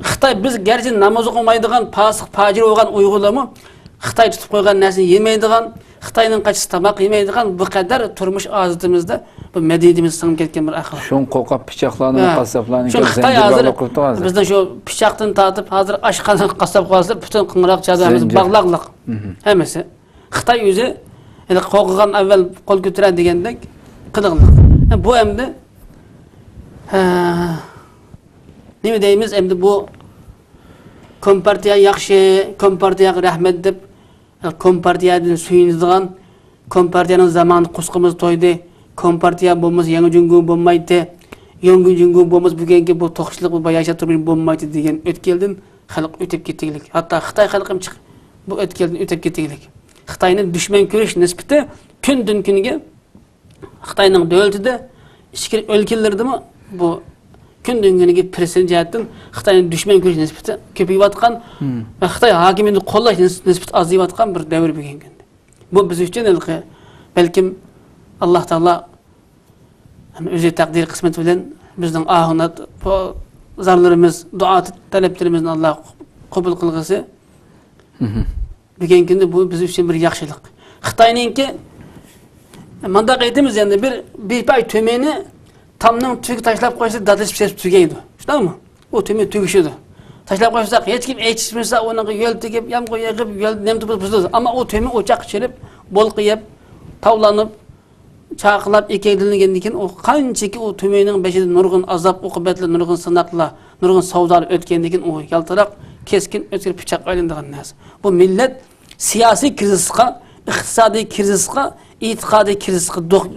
خىتاي بىز گەرچە ناماز ئوقۇمايدىغان، پاسىق، پاجىر بولغان ئۇيغۇرلارمۇ خىتاي تۇتۇپ قويغان نەرسىنى يېمەيدىغان، خىتاينىڭ قاچىسى تاماق يېمەيدىغان، بۇ قەدەر تۇرمۇش ئادىتىمىزدە بۇ مەدەنىيىتىمىز سىڭىپ كەتكەن بىر ئەھۋال. شۇڭا قورقۇپ پىچاقلارنى، ھە، قاسساپلارنى شۇ خىتاي ھازىر بىزنىڭ شۇ پىچاقتىن تارتىپ ھازىر ئاشخانا قاسساپ قىلسا پۈتۈن قىڭراق چادىرىمىز باغلاقلىق. ھەممىسى. خىتاي ئۆزى، يەنى قورققان ئەۋۋەل قول كۆتۈرەر دېگەندەك قىلىقلىق. بۇ ئەمدى، ھە، نېمە دەيمىز، ئەمدى بۇ كومپارتىيە ياخشى، كومپارتىيەگە رەھمەت دەپ، كومپارتىيەدىن سۆيۈنىدىغان، كومپارتىيەنىڭ زامانى قۇسقىمىز تويدى، كومپارتىيە بولمىسا يېڭى جۇڭگو بولمايتتى، يېڭى جۇڭگو بولمىسا بۈگۈنكى بۇ توقچىلىق، بۇ باياشات تۇرمۇش بولمايتتى دېگەن ئۆتكەلدىن خەلق ئۆتۈپ كېتىگلىك. ھەتتا خىتاي خەلقىمۇ چىقىپ بۇ ئۆتكەلدىن ئۆتۈپ كېتىگلىك. خىتاينى دۈشمەن كۆرۈش نىسبىتى كۈندىن كۈنگە خىتاينىڭ دۆلىتىدە، ئىچكىرى ئۆلكىلىرىدىمۇ بۇ كۈندىن كۈنگە پىرسەنت جەھەتتىن خىتاينى دۈشمەن كۆرۈش نىسبىتى كۆپىيىۋاتقان ۋە خىتاي ھاكىمىيىتىنى قوللاش نىس-، نىسبىتى ئازىيىۋاتقان بىر دەۋر بۈگۈنكى كۈندە. بۇ بىز ئۈچۈن ھېلىقى، بەلكىم، ئاللا تائالا ئۆزى تەقدىر قىسمىتى بىلەن بىزنىڭ ئاھۇنات زارلىرىمىز، دۇئا تەلەپلىرىمىزنى ئاللا قوبۇل قىلغۇسى. بۈگۈنكى كۈندە بۇ بىز ئۈچۈن بىر ياخشىلىق. خىتاينىڭكى، مۇنداق ئېيتىمىز ئەمدى، بىر، بىر پاي تۆمۈرنى تامنىڭ تۈۋىگە تاشلاپ قويسا، داتلىشىپ چىرىپ تۈگەيدۇ. شۇنداقمۇ؟ ئۇ تۆمۈر تۈگىشىدۇ. تاشلاپ قويساق، ھېچكىم ئېچىشمىسا، ئۇنىڭغا يۆل تېگىپ، يامغۇر يېغىپ، يۆل نېمە بۇزۇلىدۇ. ئەمما ئۇ تۆمۈر ئوچاققا چىرىپ، بولقا يەپ، تاۋلىنىپ، چاقىلاپ، ئېكەيدىلىگەندىن كېيىن، ئۇ قانچىكى ئۇ تۆمۈرنىڭ بېشىدىن نۇرغۇن ئازاب ئوقۇبەتلەر، نۇرغۇن سىناقلار، نۇرغۇن ساۋدالار ئۆتكەندىن كېيىن، ئۇ يالتىراق، كەسكىن، ئۆتكۈر پىچاققا ئايلىنىدىغان نەرسە. بۇ مىللەت سىياسىي كىرىزىسقا، ئىقتىسادىي كىرىزىسقا، ئېتىقادىي كىرىزىسقا دۇ-،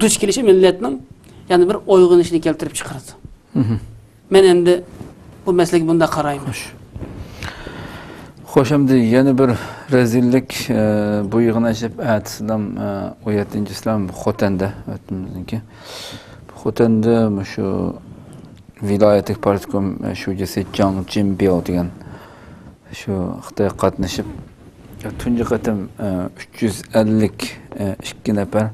دۇچ كېلىشى مىللەتنىڭ يەنە بىر ئويغىنىشىنى كەلتۈرۈپ چىقىرىدۇ. مەن ئەمدى بۇ مەسىلىگە بۇنداق قارايمەن. خوش. خوش، ئەمدى يەنە بىر رەزىللىك، ئە، بۇ يىغىن ئېچىپ، ئەتىسىدىن، ئە، ئون يەتتىنچىسىدە خوتەندە، ۋەتىنىمىزنىڭكى. خوتەندە مۇشۇ ۋىلايەتلىك پارتكوم، ئە، شۇجىسى جاڭ جىنبياۋ دېگەن شۇ خىتايغا قاتنىشىپ، تۇنجى قېتىم، ئە، ئۈچ يۈز ئەللىك ئىككى نەپەر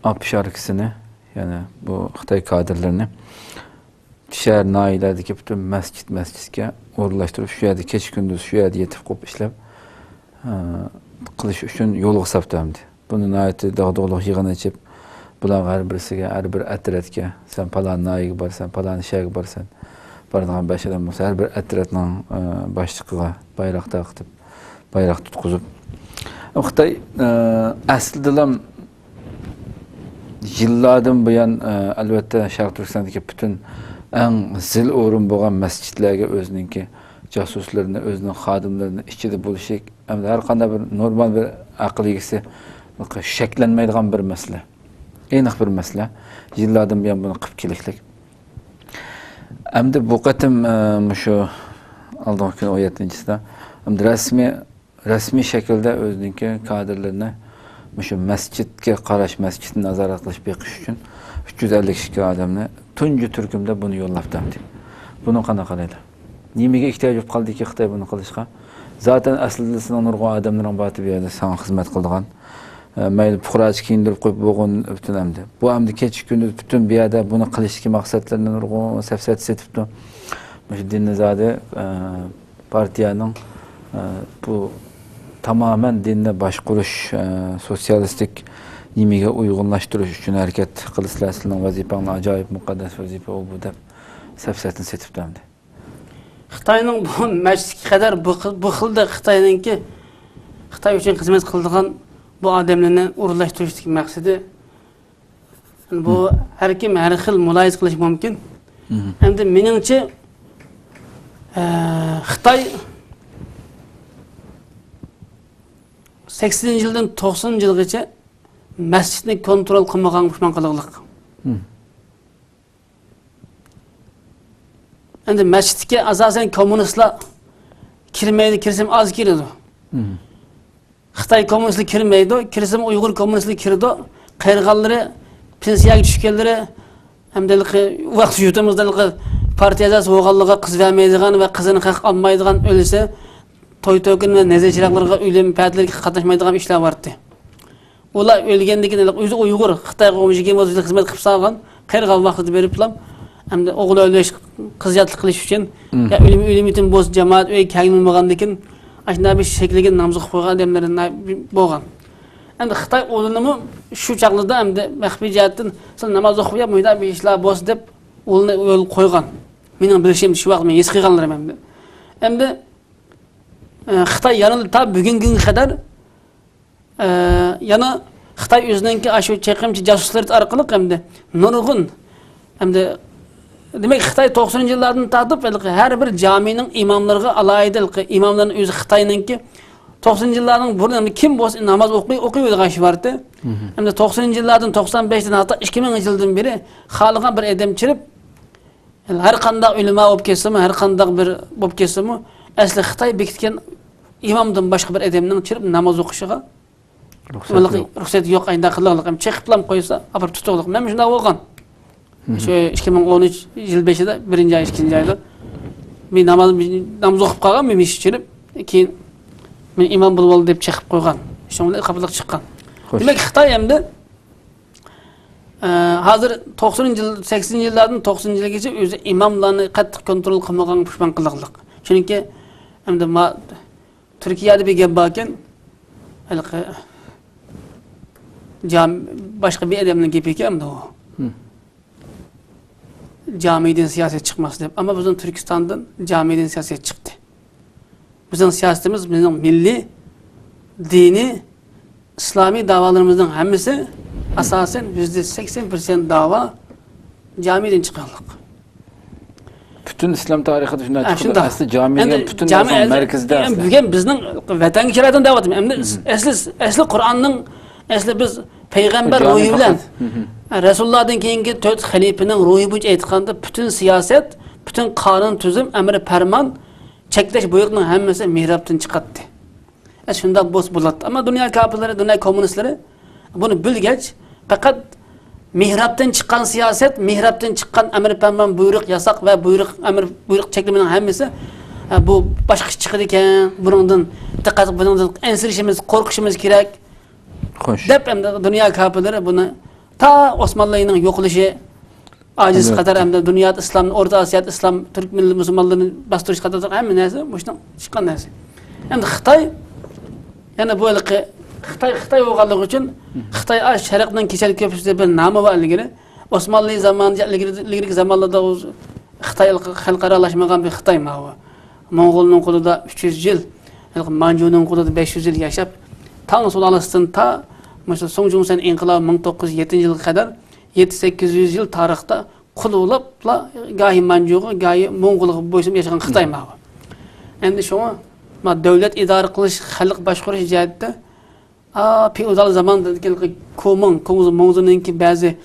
ئاپشاركىسىنى، يەنى بۇ خىتاي كادىرلىرىنى شەھەر، ناھىيەلەردىكى پۈتۈن مەسچىت، مەسچىتكە ئورۇنلاشتۇرۇپ، شۇ يەردە كېچە-كۈندۈز شۇ يەردە يېتىپ قوپۇپ ئىشلەپ، ئە، قىلىش ئۈچۈن يولغا ساپتى ئەمدى. بۇنى ناھايىتى داغدۇغىلىق يىغىن ئېچىپ، بۇلارغا ھەر بىرسىگە، ھەر بىر ئەترەتكە، سەن پالان ناھىيەگە بارىسەن، پالان شەھەرگە بارىسەن، بارىدىغان بەش ئادەم بولسا، ھەر بىر ئەترەتنىڭ، ئە، باشلىقىغا بايراق تارقىتىپ، بايراق تۇتقۇزۇپ. خىتاي، ئە، ئەسلىدىلا يىللاردىن بۇيان، ئە، ئەلۋەتتە، شەرقىي تۈركىستاندىكى پۈتۈن ئەڭ زىل ئورۇن بولغان مەسچىتلەرگە ئۆزىنىڭكى جاسۇسلىرىنى، ئۆزىنىڭ خادىملىرىنى ئىچىدە بولۇشى، ئەمدى ھەر قانداق بىر نورمال بىر ئەقىل ئىگىسى شەكلەنمەيدىغان بىر مەسىلە. ئېنىق بىر مەسىلە. يىللاردىن بۇيان بۇنى قىلىپ كېلىكلىك. ئەمدى بۇ قېتىم، ئە، مۇشۇ ئالدىنقى كۈنى ئون يەتتىنچىسىدە ئەمدى رەسمىي، رەسمىي شەكىلدە ئۆزىنىڭكى كادىرلىرىنى مۇشۇ مەسچىتكە قاراش، مەسچىتنى نازارەت قىلىش، بېقىش ئۈچۈن ئۈچ يۈز ئەللىك ئىككى ئادەمنى تۇنجى تۈركۈمدە بۇنى يوللاپتۇ ئەمدى. بۇنى قانداق قارايدۇ؟ نېمىگە ئېھتىياج بولۇپ قالدىكى خىتاي بۇنى قىلىشقا؟ زاتەن ئەسلىدە سېنىڭ نۇرغۇن ئادەملىرىڭ بارتى بۇ يەردە ساڭا خىزمەت قىلىدىغان. ئە، مەيلى پۇقراسى كىيىندۈرۈپ قويۇپ بولغىن پۈتۈن ئەمدى. بۇ ئەمدى كېچە-كۈندۈز پۈتۈن بۇ يەردە بۇنى قىلىشتىكى مەقسەتلىرىنى نۇرغۇن سەپسەتە سېتىپتۇ. مۇشۇ دىننى زادى، ئە، پارتىيەنىڭ، ئە، بۇ تامامەن دىننى باشقۇرۇش، ئە، سوتسىيالىستىك نېمىگە ئۇيغۇنلاشتۇرۇش ئۈچۈن ھەرىكەت قىلىسىلەر، سىلەرنىڭ ۋەزىپەڭلار ئاجايىپ مۇقەددەس ۋەزىپە ئۇ بۇ دەپ سەپسەتىنى سېتىپتۇ ئەمدى. خىتاينىڭ بۇ مەسچىتكە قەدەر بۇ خىل، بۇ خىلدا خىتاينىڭكى، خىتاي ئۈچۈن خىزمەت قىلىدىغان بۇ ئادەملەرنى ئورۇنلاشتۇرۇشتىكى مەقسىتى، بۇ ھەر كىم ھەر خىل مۇلاھىزە قىلىشى مۇمكىن. ئەمدى مېنىڭچە، ئە، خىتاي سەكسىنىنچى يىلدىن توقسىنىنچى يىلغىچە مەسچىتنى كونترول قىلمىغانغا پۇشمان قىلغۇلۇق. ئەمدى مەسچىتكە ئاساسەن كوممۇنىستلار كىرمەيدۇ، كىرسىمۇ ئاز كىرىدۇ. خىتاي كوممۇنىستلىرى كىرمەيدۇ، كىرسىمۇ ئۇيغۇر كوممۇنىستلىرى كىرىدۇ. قېرىغانلىرى، پېنسىيەگە چۈشكەنلىرى، ھەمدە ھېلىقى ۋاقىت يۇرتىمىزدا ھېلىقى پارتىيە ئەزاسى بولغانلىرىغا قىز بەرمەيدىغان ۋە قىزىنى خەق ئالمايدىغان، ئۆلسە توي-توكۇن ۋە نەزىر-چىراغلىرىغا، ئۆلۈم پەتىلىرىگە قاتناشمايدىغان ئىشلار بارتى. ئۇلار ئۆلگەندىن كېيىن، ئۆزى ئۇيغۇر، خىتايغا ئون ئىككى يىل خىزمەت قىلىپ سالغان، قېرىغان ۋاقتىدا بېرىپلا، ئەمدى ئوغۇل ئۆيلەش، قىز ياتلىق قىلىش ئۈچۈن، يا ئۆلۈم، ئۆلۈم يېتىم بولسا، جامائەت ئۆيگە كەلگىلى بولمىغاندىكىن، ئاشۇنداق بىر شەكىلگە نامزات قويغان ئادەملەر بولغان. ئەمدى خىتاي ئۇلىنىمۇ شۇ چاغلىدا ئەمدى مەخپىي جەھەتتىن، سىلەر ناماز ئوقۇپ يا مۇنداق بىر ئىشلار بولسا دەپ، ئۇلىنى يولغا قويغان. مېنىڭ بىلىشىمچە، شۇ ۋاقىت مەن ھېس قىلغانلىرىم ئەمدى. ئەمدى، ئە، خىتاي يەنىلا تا بۈگۈنگە قەدەر ئە، يەنە خىتاي ئۆزىنىڭكى ئاشۇ چېقىمچى جاسۇسلىرى ئارقىلىق ئەمدى نۇرغۇن، ئەمدى، دېمەك، خىتاي توقسىنىنچى يىللاردىن تارتىپ ھېلىقى ھەر بىر جامىنىڭ ئىماملىرىغا ئالاھىدە ھېلىقى ئىماملارنى ئۆزى خىتاينىڭكى توقسىنىنچى يىللاردىن بۇرۇن ئەمدى كىم بولسا ناماز ئوقۇي-، ئوقۇيۋېرىدىغان ئىشى بارتى. ئەمدى توقسىنىنچى يىللاردىن، توقسان بەشتىن ھەتتا ئىككى مىڭىنچى يىلدىن بېرى خالىغان بىر ئادەم چىرىپ، ھەر قانداق ئۆلىما بولۇپ كەتسىمۇ، ھەر قانداق بىر بولۇپ كەتسىمۇ، ئەسلى خىتاي بېكىتكەن ئىمامدىن باشقا بىر ئادەمنىڭ چىرىپ ناماز ئوقۇشىغا رۇخسەت يوق. رۇخسەت يوق، ئاينداق قىلىڭلىق، چېقىپلام قويسا، ئاپىرىپ تۇتۇڭلۇق. مەن شۇنداق بولغان. شۇ ئىككى مىڭ ئون ئۈچ يىل بېشىدا، بىرىنچى ئاي، ئىككىنچى ئايدا، بىر ناماز، بىر ناماز ئوقۇپ قالغان، بىر مېشىت چۈشۈرۈپ، كېيىن، مېنى ئىمام بولۇۋالدى دەپ چېقىپ قويغان. شۇنىڭ بىلەن خاپىلىق چىققان. خوش. دېمەك، خىتاي ئەمدى، ئە، ھازىر توقسىنىنچى يىل، سەكسىنىنچى يىللاردىن توقسىنىنچى يىلغىچە ئۆزى ئىماملارنى قاتتىق كونترول قىلمىغان، پۇشمان قىلغانلىق. چۈنكى ئەمدى ما-، تۈركىيەدە بىر گەپ باركەن، ھېلىقى جام-، باشقا بىر ئادەمنىڭ گېپى ئىكەن ئەمدى ئۇ. جامىدىن سىياسەت چىقماس دەپ. ئەمما بىزنىڭ تۈركىستاندىن جامىدىن سىياسەت چىقتى. بىزنىڭ سىياسىتىمىز، بىزنىڭ مىللىي، دىنىي، ئىسلامىي داۋالىرىمىزنىڭ ھەممىسى، ئاساسەن يۈزدە سەكسەن پىرسەنت داۋا جامىدىن چىققانلىق. پۈتۈن ئىسلام تارىخىدا شۇنداق ئە، چىقىدۇ. شۇنداق. ئەسلى جامى ئەمدى دېگەن پۈتۈن جامى ئەسلى مەركىزدە ئەمدى ئەسلى. بۈگۈن بىزنىڭ ۋەتەنگە كېلىۋاتىدۇ دەۋاتىمەن. ئەمدى ئەسلى، ئەسلى قۇرئاننىڭ، ئەسلى بىز پەيغەمبەر جامى روھى بىلەن، پەقەت. ئە، رەسۇلۇللادىن كېيىنكى تۆت خەلىپىنىڭ روھى بويىچە ئېيتقاندا، پۈتۈن سىياسەت، پۈتۈن قانۇن تۈزۈم، ئەمر پەرمان، چەكلەش بۇيرۇقنىڭ ھەممىسى مېھرابتىن چىقاتتى. ئە، شۇنداق بولسا بولاتتى. ئەمما دۇنيا كاپىرلىرى، دۇنيا كوممۇنىستلىرى بۇنى بىلگەچ، پەقەت مېھرابتىن چىققان سىياسەت، مېھرابتىن چىققان ئەمر پەرمان، بۇيرۇق، ياساق ۋە بۇيرۇق، ئەمر، بۇيرۇق، چەكلىمىنىڭ ھەممىسى، ئە، بۇ باشقىچە چىقىدىكەن، بۇنىڭدىن دىققەت، بۇنىڭدىن ئەنسىرىشىمىز، قورقۇشىمىز كېرەك، خوش. دەپ ئەمدى دۇنيا كاپىرلىرى بۇنى تا ئوسمانلىنىڭ يوقىلىشى، ئاجىز ئەلۋەتتە. قاتار ئەمدى دۇنيادا ئىسلام، ئورتا ئاسىيادا ئىسلام، تۈرك مىللىتى مۇسۇلمانلىرىنى باستۇرۇش قاتارلىق ھەممە نەرسە مۇشۇنىڭ چىققان نەرسە. ئەمدى خىتاي، يەنە بۇ ھېلىقى خىتاي، خىتاي بولغانلىقى ئۈچۈن، خىتاي ئاش شەرقنىڭ كېسەل كۆپۈسى دەپ بىر نامى بار ئىلگىرى. ئوسمانلى زامانىدا، ئىلگىرى، ئىلگىرىكى زامانلاردا ئۇ خىتاي خەلقئارالاشمىغان بىر خىتاي ماۋۇ. موڭغۇلنىڭ قولىدا ئۈچ يۈز يىل، ھېلىقى مانجۇنىڭ قولىدا بەش يۈز يىل ياشاپ، تاڭ سۇلالىسىدىن تا مۇشۇ سۇڭ چۈڭسەن ئىنقىلابى مىڭ توققۇز يۈز يەتتىنچى يىلغا قەدەر يەتتە سەككىز يۈز يىل تارىختا قۇل بولۇپلا گاھى مانجۇغا، گاھى موڭغۇلغا بويسۇنۇپ ياشىغان خىتاي ماۋۇ. ئەمدى شۇڭا ما دۆلەت ئىدارە قىلىش، خەلق باشقۇرۇش جەھەتتە، ئا، فېئودال زامان دېگەن كومىڭ، كۇڭزى، موڭزىنىڭكى بەزى،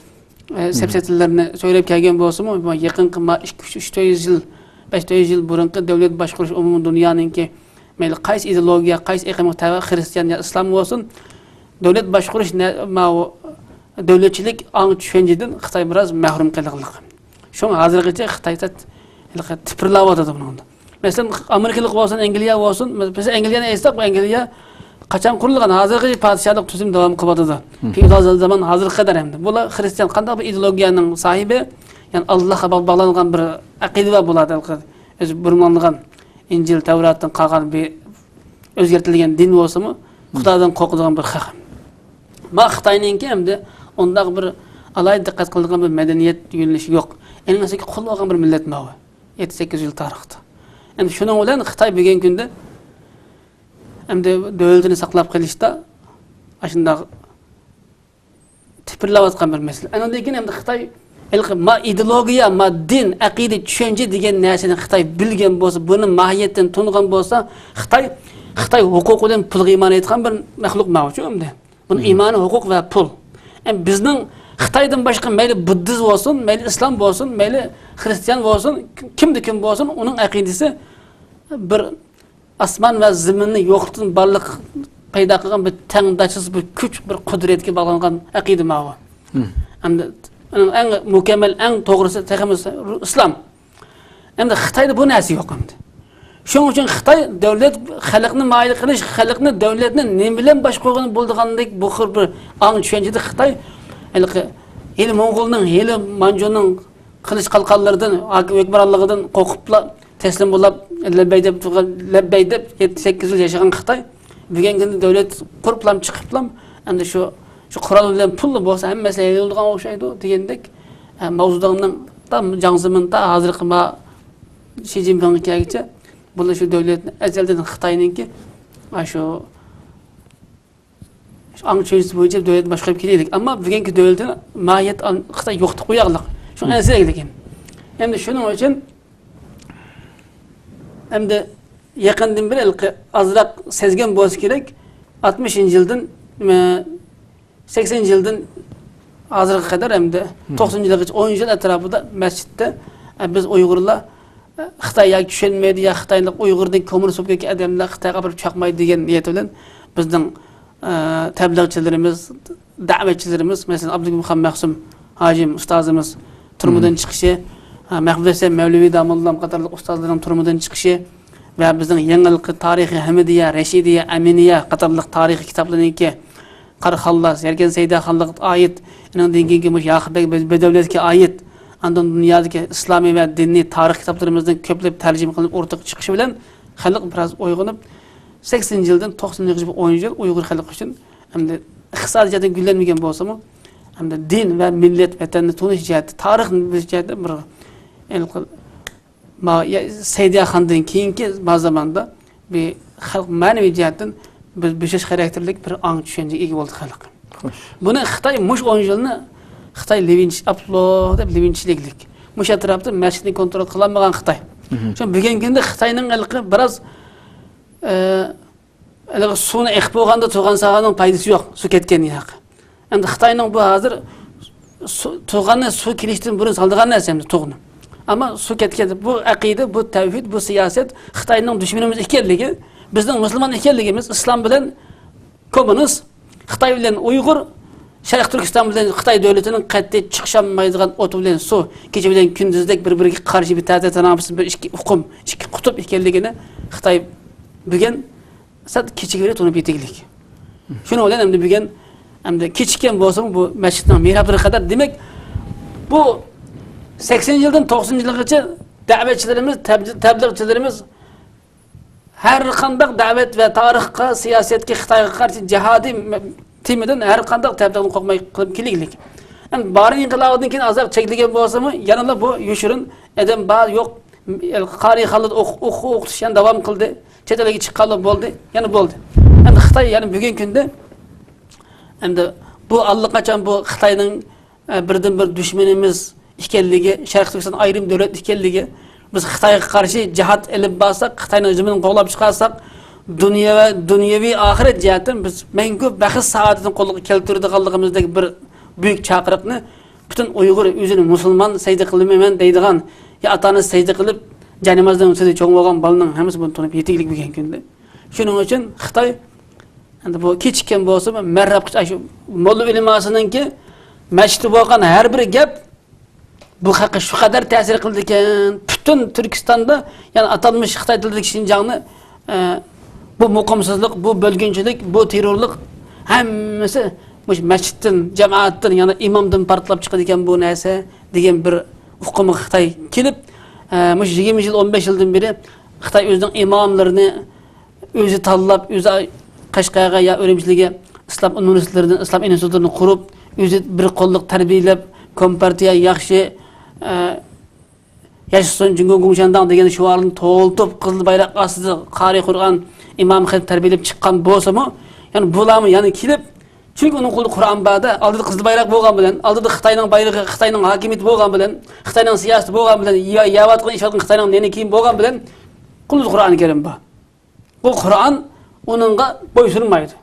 ئە، سەپسەتىلەرنى سۆيلەپ كەلگەن بولسىمۇ، ما يېقىنقى ما ئىككى، ئۈچ، ئۈچ، تۆت يۈز يىل، بەش، تۆت يۈز يىل بۇرۇنقى دۆلەت باشقۇرۇش ئومۇمىي دۇنيانىڭكى مەيلى قايسى ئىدېئولوگىيە، قايسى ئېقىمغا تەۋە، خىرىستىيان يا ئىسلام بولسۇن، دۆلەت باشقۇرۇش نە-، ماۋۇ دۆلەتچىلىك ئاڭ چۈشەنچىدىن خىتاي بىراز مەھرۇم قېلىغلىق. شۇڭا ھازىرغىچە خىتاي تەت-، ھېلىقى تىپىرلاۋاتىدۇ بۇنىڭدا. مەسىلەن، ئامېرىكىلىق بولسۇن، ئەنگلىيە بولسۇن، بىز ئەنگلىيەنى ئېيتساق، بۇ ئەنگلىيە قاچان قۇرۇلغان؟ ھازىرغىچە پادىشاھلىق تۈزۈم داۋام قىلىۋاتىدۇ. فېئودال زامان ھازىرغا قەدەر ئەمدى. بۇلار خىرىستىيان قانداق بىر ئىدېئولوگىيەنىڭ ساھىبى؟ يەنى ئاللاھقا باغ-، باغلانغان بىر ئەقىدە بار بۇلاردا، ھېلىقى ئۆزى بۇرمىلانغان ئىنجىل، تەۋراتتىن قالغان بىر ئۆزگەرتىلگەن دىن بولسىمۇ، خۇدادىن قورقىدىغان بىر خەق. ما خىتاينىڭكى ئەمدى ئۇنداق بىر ئالاھىدە دىققەت قىلىدىغان بىر مەدەنىيەت يۆنىلىشى يوق. ئەڭ ئەسلىدىكى قۇل بولغان بىر مىللەت ماۋۇ. يەتتە سەككىز يۈز يىل تارىختا. ئەمدى شۇنىڭ بىلەن خىتاي بۈگۈنكى كۈندە ئەمدى دۆلىتىنى ساقلاپ قېلىشتا ئاشۇنداق تىپىرلاۋاتقان بىر مەسىلە. ئانىڭدىن كېيىن ئەمدى خىتاي ھېلىقى ما ئىدېئولوگىيە، ما دىن، ئەقىدە، چۈشەنچە دېگەن نەرسىنى خىتاي بىلگەن بولسا، بۇنى ماھىيەتتىن تونۇغان بولسا، خىتاي، خىتاي ھوقۇقىدىن پۇلغا ئىمان ئېيتقان بىر مەخلۇق ماۋۇچۇ ئەمدى. بۇنىڭ ئىمانى ھوقۇق ۋە پۇل. ئەم، بىزنىڭ خىتايدىن باشقا مەيلى بۇددىزم بولسۇن، مەيلى ئىسلام بولسۇن، مەيلى خىرىستىيان بولسۇن، كىمدە كىم بولسۇن، ئۇنىڭ ئەقىدىسى بىر ئاسمان ۋە زېمىننى يوقلۇقتىن بارلىق پەيدا قىلغان بىر تەڭداشسىز بىر كۈچ، بىر قۇدرەتكە باغلانغان ئەقىدە ماۋۇ. ئەمدى ئەڭ مۇكەممەل، ئەڭ توغرىسى تېخىمۇ ئىسلام. ئەمدى خىتايدا بۇ نەرسە يوق ئەمدى. شۇنىڭ ئۈچۈن خىتاي دۆلەت، خەلقنى مايىل قىلىش، خەلقنى، دۆلەتنى نېمە بىلەن باشقۇرغىلى بولىدىغاندەك بۇ خىل بىر ئاڭ چۈشەنچىدە خىتاي ھېلىقى، ھېلى موڭغۇلنىڭ، ھېلى مانجۇنىڭ قىلىچ قالقانلىرىدىن، ھاكىم ھۆكۈمرانلىقىدىن قورقۇپلا تەسلىم بولۇپ، لەببەي دەپ تۇرغان، لەببەي دەپ يەتتە سەككىز يىل ياشىغان خىتاي بۈگۈنكى كۈندە دۆلەت قۇرۇپلام چىقىپلام، ئەمدى شۇ، شۇ قورال بىلەن پۇللا بولسا ھەممە مەسىلە ھەل بولىدىغان ئوخشايدۇ دېگەندەك، ئە، ماۋزېدۇڭنىڭ تا جاڭ زېمىن تا ھازىرقى ما شى جىنپىڭغا كەلگۈچە بۇلا شۇ دۆلەتنى ئەزەلدىن خىتاينىڭكى، ئا، شۇ ئاڭ چۈشەنچىسى بويىچە دۆلەتنى باشقۇرۇپ كېلەيلىك. ئەمما بۈگۈنكى دۆلىتىنى ماھىيەت خىتاي يوقىتىپ قويارلىق. شۇڭا ئەنسىرەيلىكىن. ئەمدى شۇنىڭ ئۈچۈن ئەمدى يېقىندىن بېرى ھېلىقى ئازراق سەزگەن بولسا كېرەك، ئاتمىشىنچى يىلدىن، ئە، سەكسىنىنچى يىلدىن ھازىرغا قەدەر ئەمدى توقسىنىنچى يىلغىچە ئون يىل ئەتراپىدا مەسچىتتە، ئە، بىز ئۇيغۇرلار، ئە، خىتاي ياكى چۈشەنمەيدۇ يا خىتايلىق ئۇيغۇردىن كوممۇنىست بولۇپ كەتكەن ئادەملەر خىتايغا ئاپىرىپ چاقمايدۇ دېگەن نىيەت بىلەن بىزنىڭ، ئە، تەبلىغچىلىرىمىز، دەۋەتچىلىرىمىز، مەسىلەن، ئابدۇمۇخان مەخسۇم ھاجىم ئۇستازىمىز، تۈرمىدىن چىقىشى، ھە، مەھمۇد ھۈسەيىن مەۋلىۋى داموللام قاتارلىق ئۇستازلىرىنىڭ تۈرمىدىن چىقىشى ۋە بىزنىڭ يېڭىلىقى تارىخى ھەمىدىيە، رەشىدىيە، ئەمىنىيە قاتارلىق تارىخىي كىتابلىرىنىڭكى قارا خاللاس، يەركەن سەيدە خانلىققا ئائىت، ئۇنىڭدىن كېيىنكى مۇشۇ ياقۇپ بەگ بەدەۋلەتكە ئائىت، ئاندىن دۇنيادىكى ئىسلامىي ۋە دىنىي تارىخ كىتابلىرىمىزنىڭ كۆپلەپ تەرجىمە قىلىنىپ ئوتتۇرىغا چىقىشى بىلەن خەلق بىراز ئويغىنىپ، سەكسىنىنچى يىلدىن توقسىنىنچى يىلغىچە بۇ ئون يىل ئۇيغۇر خەلقى ئۈچۈن ئەمدى ئىقتىسادىي جەھەتتىن گۈللەنمىگەن بولسىمۇ، ئەمدى دىن ۋە مىللەت، ۋەتەننى تونۇش جەھەتتە، تارىخنى بىلىش جەھەتتە بىر ھېلىقى ما-، يا-، سەيدىياخاندىن كېيىنكى ما زاماندا بىر خەلق مەنىۋى جەھەتتىن بىر بۆسۈش خاراكتېرلىك بىر ئاڭ چۈشەنچىگە ئىگە بولدى خەلق. خوش. بۇنى خىتاي مۇشۇ ئون يىلنى خىتاي لېۋىنچ-، ئاپلو دەپ لېۋىنچىلىكلىك. مۇشۇ ئەتراپتا مەسچىتنى كونترول قىلالمىغان خىتاي. مھم. شۇ بۈگۈنكى كۈندە خىتاينىڭ ھېلىقى بىراز، ئە، ھېلىقى سۇنى ئېقىپ بولغاندا تۇغان ساغاننىڭ پايدىسى يوق، سۇ كەتكەن ياق. ئەمدى خىتاينىڭ بۇ ھازىر سۇ، تۇغاننى سۇ كېلىشتىن بۇرۇن سالىدىغان نەرسە ئەمدى تۇغنى. ئەمما سۇ كەتكەن، بۇ ئەقىدە، بۇ تەۋھىد، بۇ سىياسەت خىتاينىڭ دۈشمىنىمىز ئىكەنلىكى، بىزنىڭ مۇسۇلمان ئىكەنلىكىمىز، ئىسلام بىلەن كوممۇنىست، خىتاي بىلەن ئۇيغۇر، شەرقىي تۈركىستان بىلەن خىتاي دۆلىتىنىڭ قەتئىي چىقىشالمايدىغان ئوت بىلەن سۇ، كېچە بىلەن كۈندۈزدەك بىر-بىرىگە قارشى بىر تەتە تاناپىسى بىر ئىككى ئۇقۇم، ئىككى قۇتۇپ ئىكەنلىكىنى خىتاي بۈگۈن سەت كېچىكىۋېلىپ تونۇپ يېتىگلىك. شۇنىڭ بىلەن ئەمدى بۈگۈن، ئەمدى كېچىككەن بولسىمۇ بۇ مەسچىتنىڭ مېھرابلىرى قەدەر، دېمەك، بۇ سەكسىنىنچى يىلدىن توقسىنىنچى يىلغىچە دەۋەتچىلىرىمىز، تەب-، تەبلىغچىلىرىمىز ھەر قانداق دەۋەت ۋە تارىخقا، سىياسەتكە، خىتايغا قارشى جىھادىي مە-، تېمىدىن ھەر قانداق تەبلىغنى قورقماي قىلىپ كېلىگلىك. ئەمدى بارىن ئىنقىلابىدىن كېيىن ئازراق چەكلىگەن بولسىمۇ، يەنىلا بۇ يوشۇرۇن ئادەم بار، يوق، قارىي خالىدا ئوق-، ئوقۇ-، ئوقۇتۇش يەنە داۋام قىلدى. چەت ئەلگە چىققانلار بولدى، يەنە بولدى. ئەمدى خىتاي يەنە بۈگۈنكى كۈندە، ئەمدى بۇ ئاللىقاچان بۇ خىتاينىڭ، ئە، بىردىنبىر دۈشمىنىمىز ئىكەنلىكى، شەرقىي تۈركىستان ئايرىم دۆلەت ئىكەنلىكى، بىز خىتايغا قارشى جىھاد ئېلىپ بارساق، خىتاينىڭ زېمىنىنى قوغلاپ چىقارساق، دۇنيا ۋە دۇنيەۋى ئاخىرەت جەھەتتىن بىز مەڭگۈ بەخت سائادىتىنى قولغا كەلتۈرىدىغانلىقىمىزدەك بىر بۈيۈك چاقىرىقنى پۈتۈن ئۇيغۇر ئۆزىنى مۇسۇلمان سەجدە قىلىمەن دەيدىغان، يا ئاتا-ئانىسى سەجدە قىلىپ، جاينامازنىڭ ئۈستىدە چوڭ بولغان بالىنىڭ ھەممىسى بۇنى تونۇپ يېتىگلىك بۈگۈنكى كۈندە. شۇنىڭ ئۈچۈن خىتاي، ئەمدى بۇ كېچىككەن بولسىمۇ، مەرھەب قىلىش، ئاشۇ موللا ئۆلىماسىنىڭكى مەسچىتتە بولغان ھەر بىر گەپ بۇ خەققە شۇ قەدەر تەسىر قىلىدىكەن، پۈتۈن تۈركىستاندا، يەنى ئاتالمىش خىتاي تىلىدىكى شىنجاڭنى، ئە، بۇ مۇقىمسىزلىق، بۇ بۆلگۈنچىلىك، بۇ تېررورلۇق ھەممىسى مۇشۇ مەسچىتتىن، جامائەتتىن، يەنى ئىمامدىن پارتلاپ چىقىدىكەن بۇ نەرسە دېگەن بىر ئۇقۇمغا خىتاي كېلىپ، ئە، مۇشۇ يىگىرمە يىل، ئون بەش يىلدىن بېرى خىتاي ئۆزىنىڭ ئىماملىرىنى ئۆزى تاللاپ، ئۆزى قەشقەرگە يا ئۈرۈمچىلىگە ئىسلام ئۇنىۋېرسىتېتلىرىدىن، ئىسلام ئىنستىتۇتلىرىنى قۇرۇپ، ئۆزى بىر قوللۇق تەربىيەلەپ، كومپارتىيە ياخشى، ئە، ياشىسۇن جۇڭگو گوڭشەنداڭ دېگەن شوئارنى تولتۇپ، قىزىل بايراق ئاستىدا قارىي قۇرئان، ئىمام خەتىپ تەربىيەلەپ چىققان بولسىمۇ، يەنى بۇلارمۇ يەنە كېلىپ، چۈنكى ئۇنىڭ قولىدا قۇرئان بار-دە، ئالدىدا قىزىل بايراق بولغان بىلەن، ئالدىدا خىتاينىڭ بايرىقى، خىتاينىڭ ھاكىمىيىتى بولغان بىلەن، خىتاينىڭ سىياسىتى بولغان بىلەن، يە-، يەۋاتقان ئىشلەۋاتقان خىتاينىڭ نېنى كىيىمى بولغان بىلەن، قولىدا قۇرئان كەرىم بار. بۇ قۇرئان ئۇنىڭغا بويسۇنمايدۇ.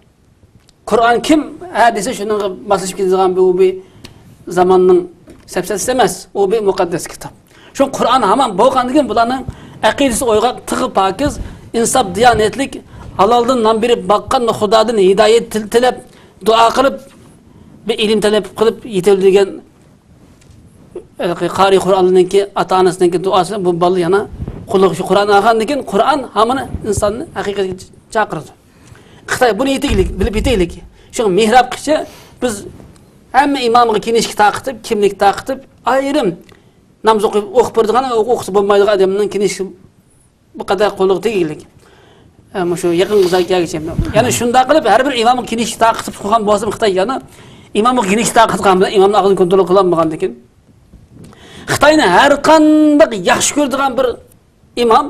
قۇرئان كىم ھە دېسە، شۇنىڭغا ماسلىشىپ كېتىدىغان بۇ بىر زاماننىڭ سەپسەتىسى ئەمەس. ئۇ بىر مۇقەددەس كىتاب. شۇ قۇرئان ھامان بولغاندىن كېيىن بۇلارنىڭ ئەقىدىسى ئويغاق، تېخى پاكىز، ئىنساپ، دىيانەتلىك، ھالالدىن نان بېرىپ باققان خۇدادىن ھىدايەت تىل-، تىلەپ، دۇئا قىلىپ، بىر ئىلىم تەلەپ قىلىپ يېتىلدۈرگەن ھېلىقى قارىي قۇرئاننىڭكى، ئاتا-ئانىسىنىڭكى دۇئاسى بۇ بالا يەنە قۇلىقى شۇ قۇرئان ئالغاندىن كېيىن، قۇرئان ھامان ئىنساننى ھەقىقەتكە چاقىرىدۇ. خىتاي بۇنى يېتىگلىك، بىلىپ يېتەيلىك. شۇڭا مېھرابقىچە بىز ھەممە ئىمامغا كىنىشكا تارقىتىپ، كىملىك تارقىتىپ، ئايرىم ناماز ئوقۇپ، ئوقۇپ بېرىدىغان، ئوقۇسا بولمايدىغان ئادەمنىڭ كىنىشكا بۇ قەدەر قولىغا تېگىگلىك. ئە، مۇشۇ يېقىنقى ئۇزاق كەلگۈچە. يەنى شۇنداق قىلىپ، ھەر بىر ئىمامغا كىنىشكا تارقىتىپ قويغان بولسىمۇ خىتاي يەنە ئىمامغا كىنىشكا تارقىتقان بىلەن ئىمامنىڭ ئاغزىنى كونترول قىلالمىغاندىكىن. خىتاينى ھەر قانداق ياخشى كۆرىدىغان بىر ئىمام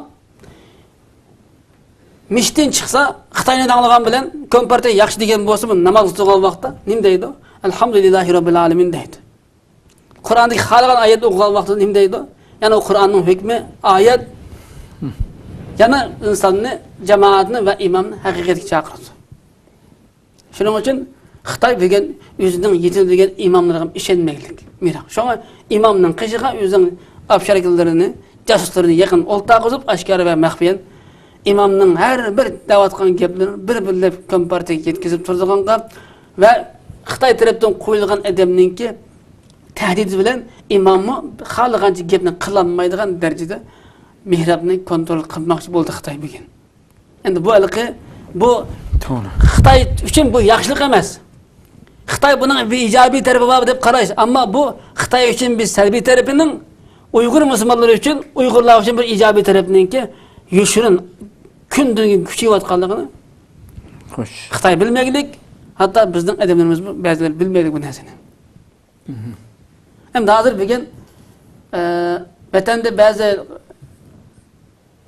مىشتىن چىقسا، خىتاينى داڭلىغان بىلەن كومپارتىيە ياخشى دېگەن بولسىمۇ ناماز تۇرغان ۋاقىتتا نېمە دەيدۇ؟ ئەلھەمدۇلىللاھى رەببىل ئالەمىن دەيدۇ. قۇرئاندىكى خالىغان ئايەتنى ئوقۇغان ۋاقتىدا نېمە دەيدۇ؟ يەنە ئۇ قۇرئاننىڭ ھۆكمى، ئايەت، يەنە ئىنساننى، جامائەتنى ۋە ئىمامنى ھەقىقەتكە چاقىرىدۇ. شۇنىڭ ئۈچۈن خىتاي بۈگۈن ئۆزىنىڭ يېتىلدۈرگەن ئىماملىرىغا ئىشەنمەيلىك. شۇڭا ئىمامنىڭ قېشىغا ئۆزىنىڭ ئاپشاركىلىرىنى، جاسۇسلىرىنى يېقىن ئولتۇرغۇزۇپ، ئاشكارا ۋە مەخپىيەن ئىمامنىڭ ھەر بىر دەۋاتقان گەپلىرىنى بىر-بىرلەپ كومپارتىيەگە يەتكۈزۈپ تۇرىدىغانغا ۋە خىتاي تەرەپتىن قويۇلغان ئادەمنىڭكى تەھدىتى بىلەن ئىماممۇ خالىغانچە گەپنى قىلالمايدىغان دەرىجىدە مېھرابنى كونترول قىلماقچى بولدى خىتاي بۈگۈن. ئەمدى بۇ ھېلىقى، بۇ توغرا. خىتاي ئۈچۈن بۇ ياخشىلىق ئەمەس. خىتاي بۇنىڭ بىر ئىجابىي تەرىپى بار دەپ قاراش. ئەمما بۇ خىتاي ئۈچۈن بىر سەلبىي تەرىپىنىڭ ئۇيغۇر مۇسۇلمانلىرى ئۈچۈن، ئۇيغۇرلار ئۈچۈن بىر ئىجابىي تەرىپىنىڭكى يوشۇرۇن كۈندىن كۈن كۈچىيىۋاتقانلىقىنى خوش. خىتاي بىلمەيلىك، ھەتتا بىزنىڭ ئادەملىرىمىزمۇ بەزىلەر بىلمەيلىك بۇ نەرسىنى. مهم. ئەمدى ھازىر بۈگۈن، ئە، ۋەتەندە بەزى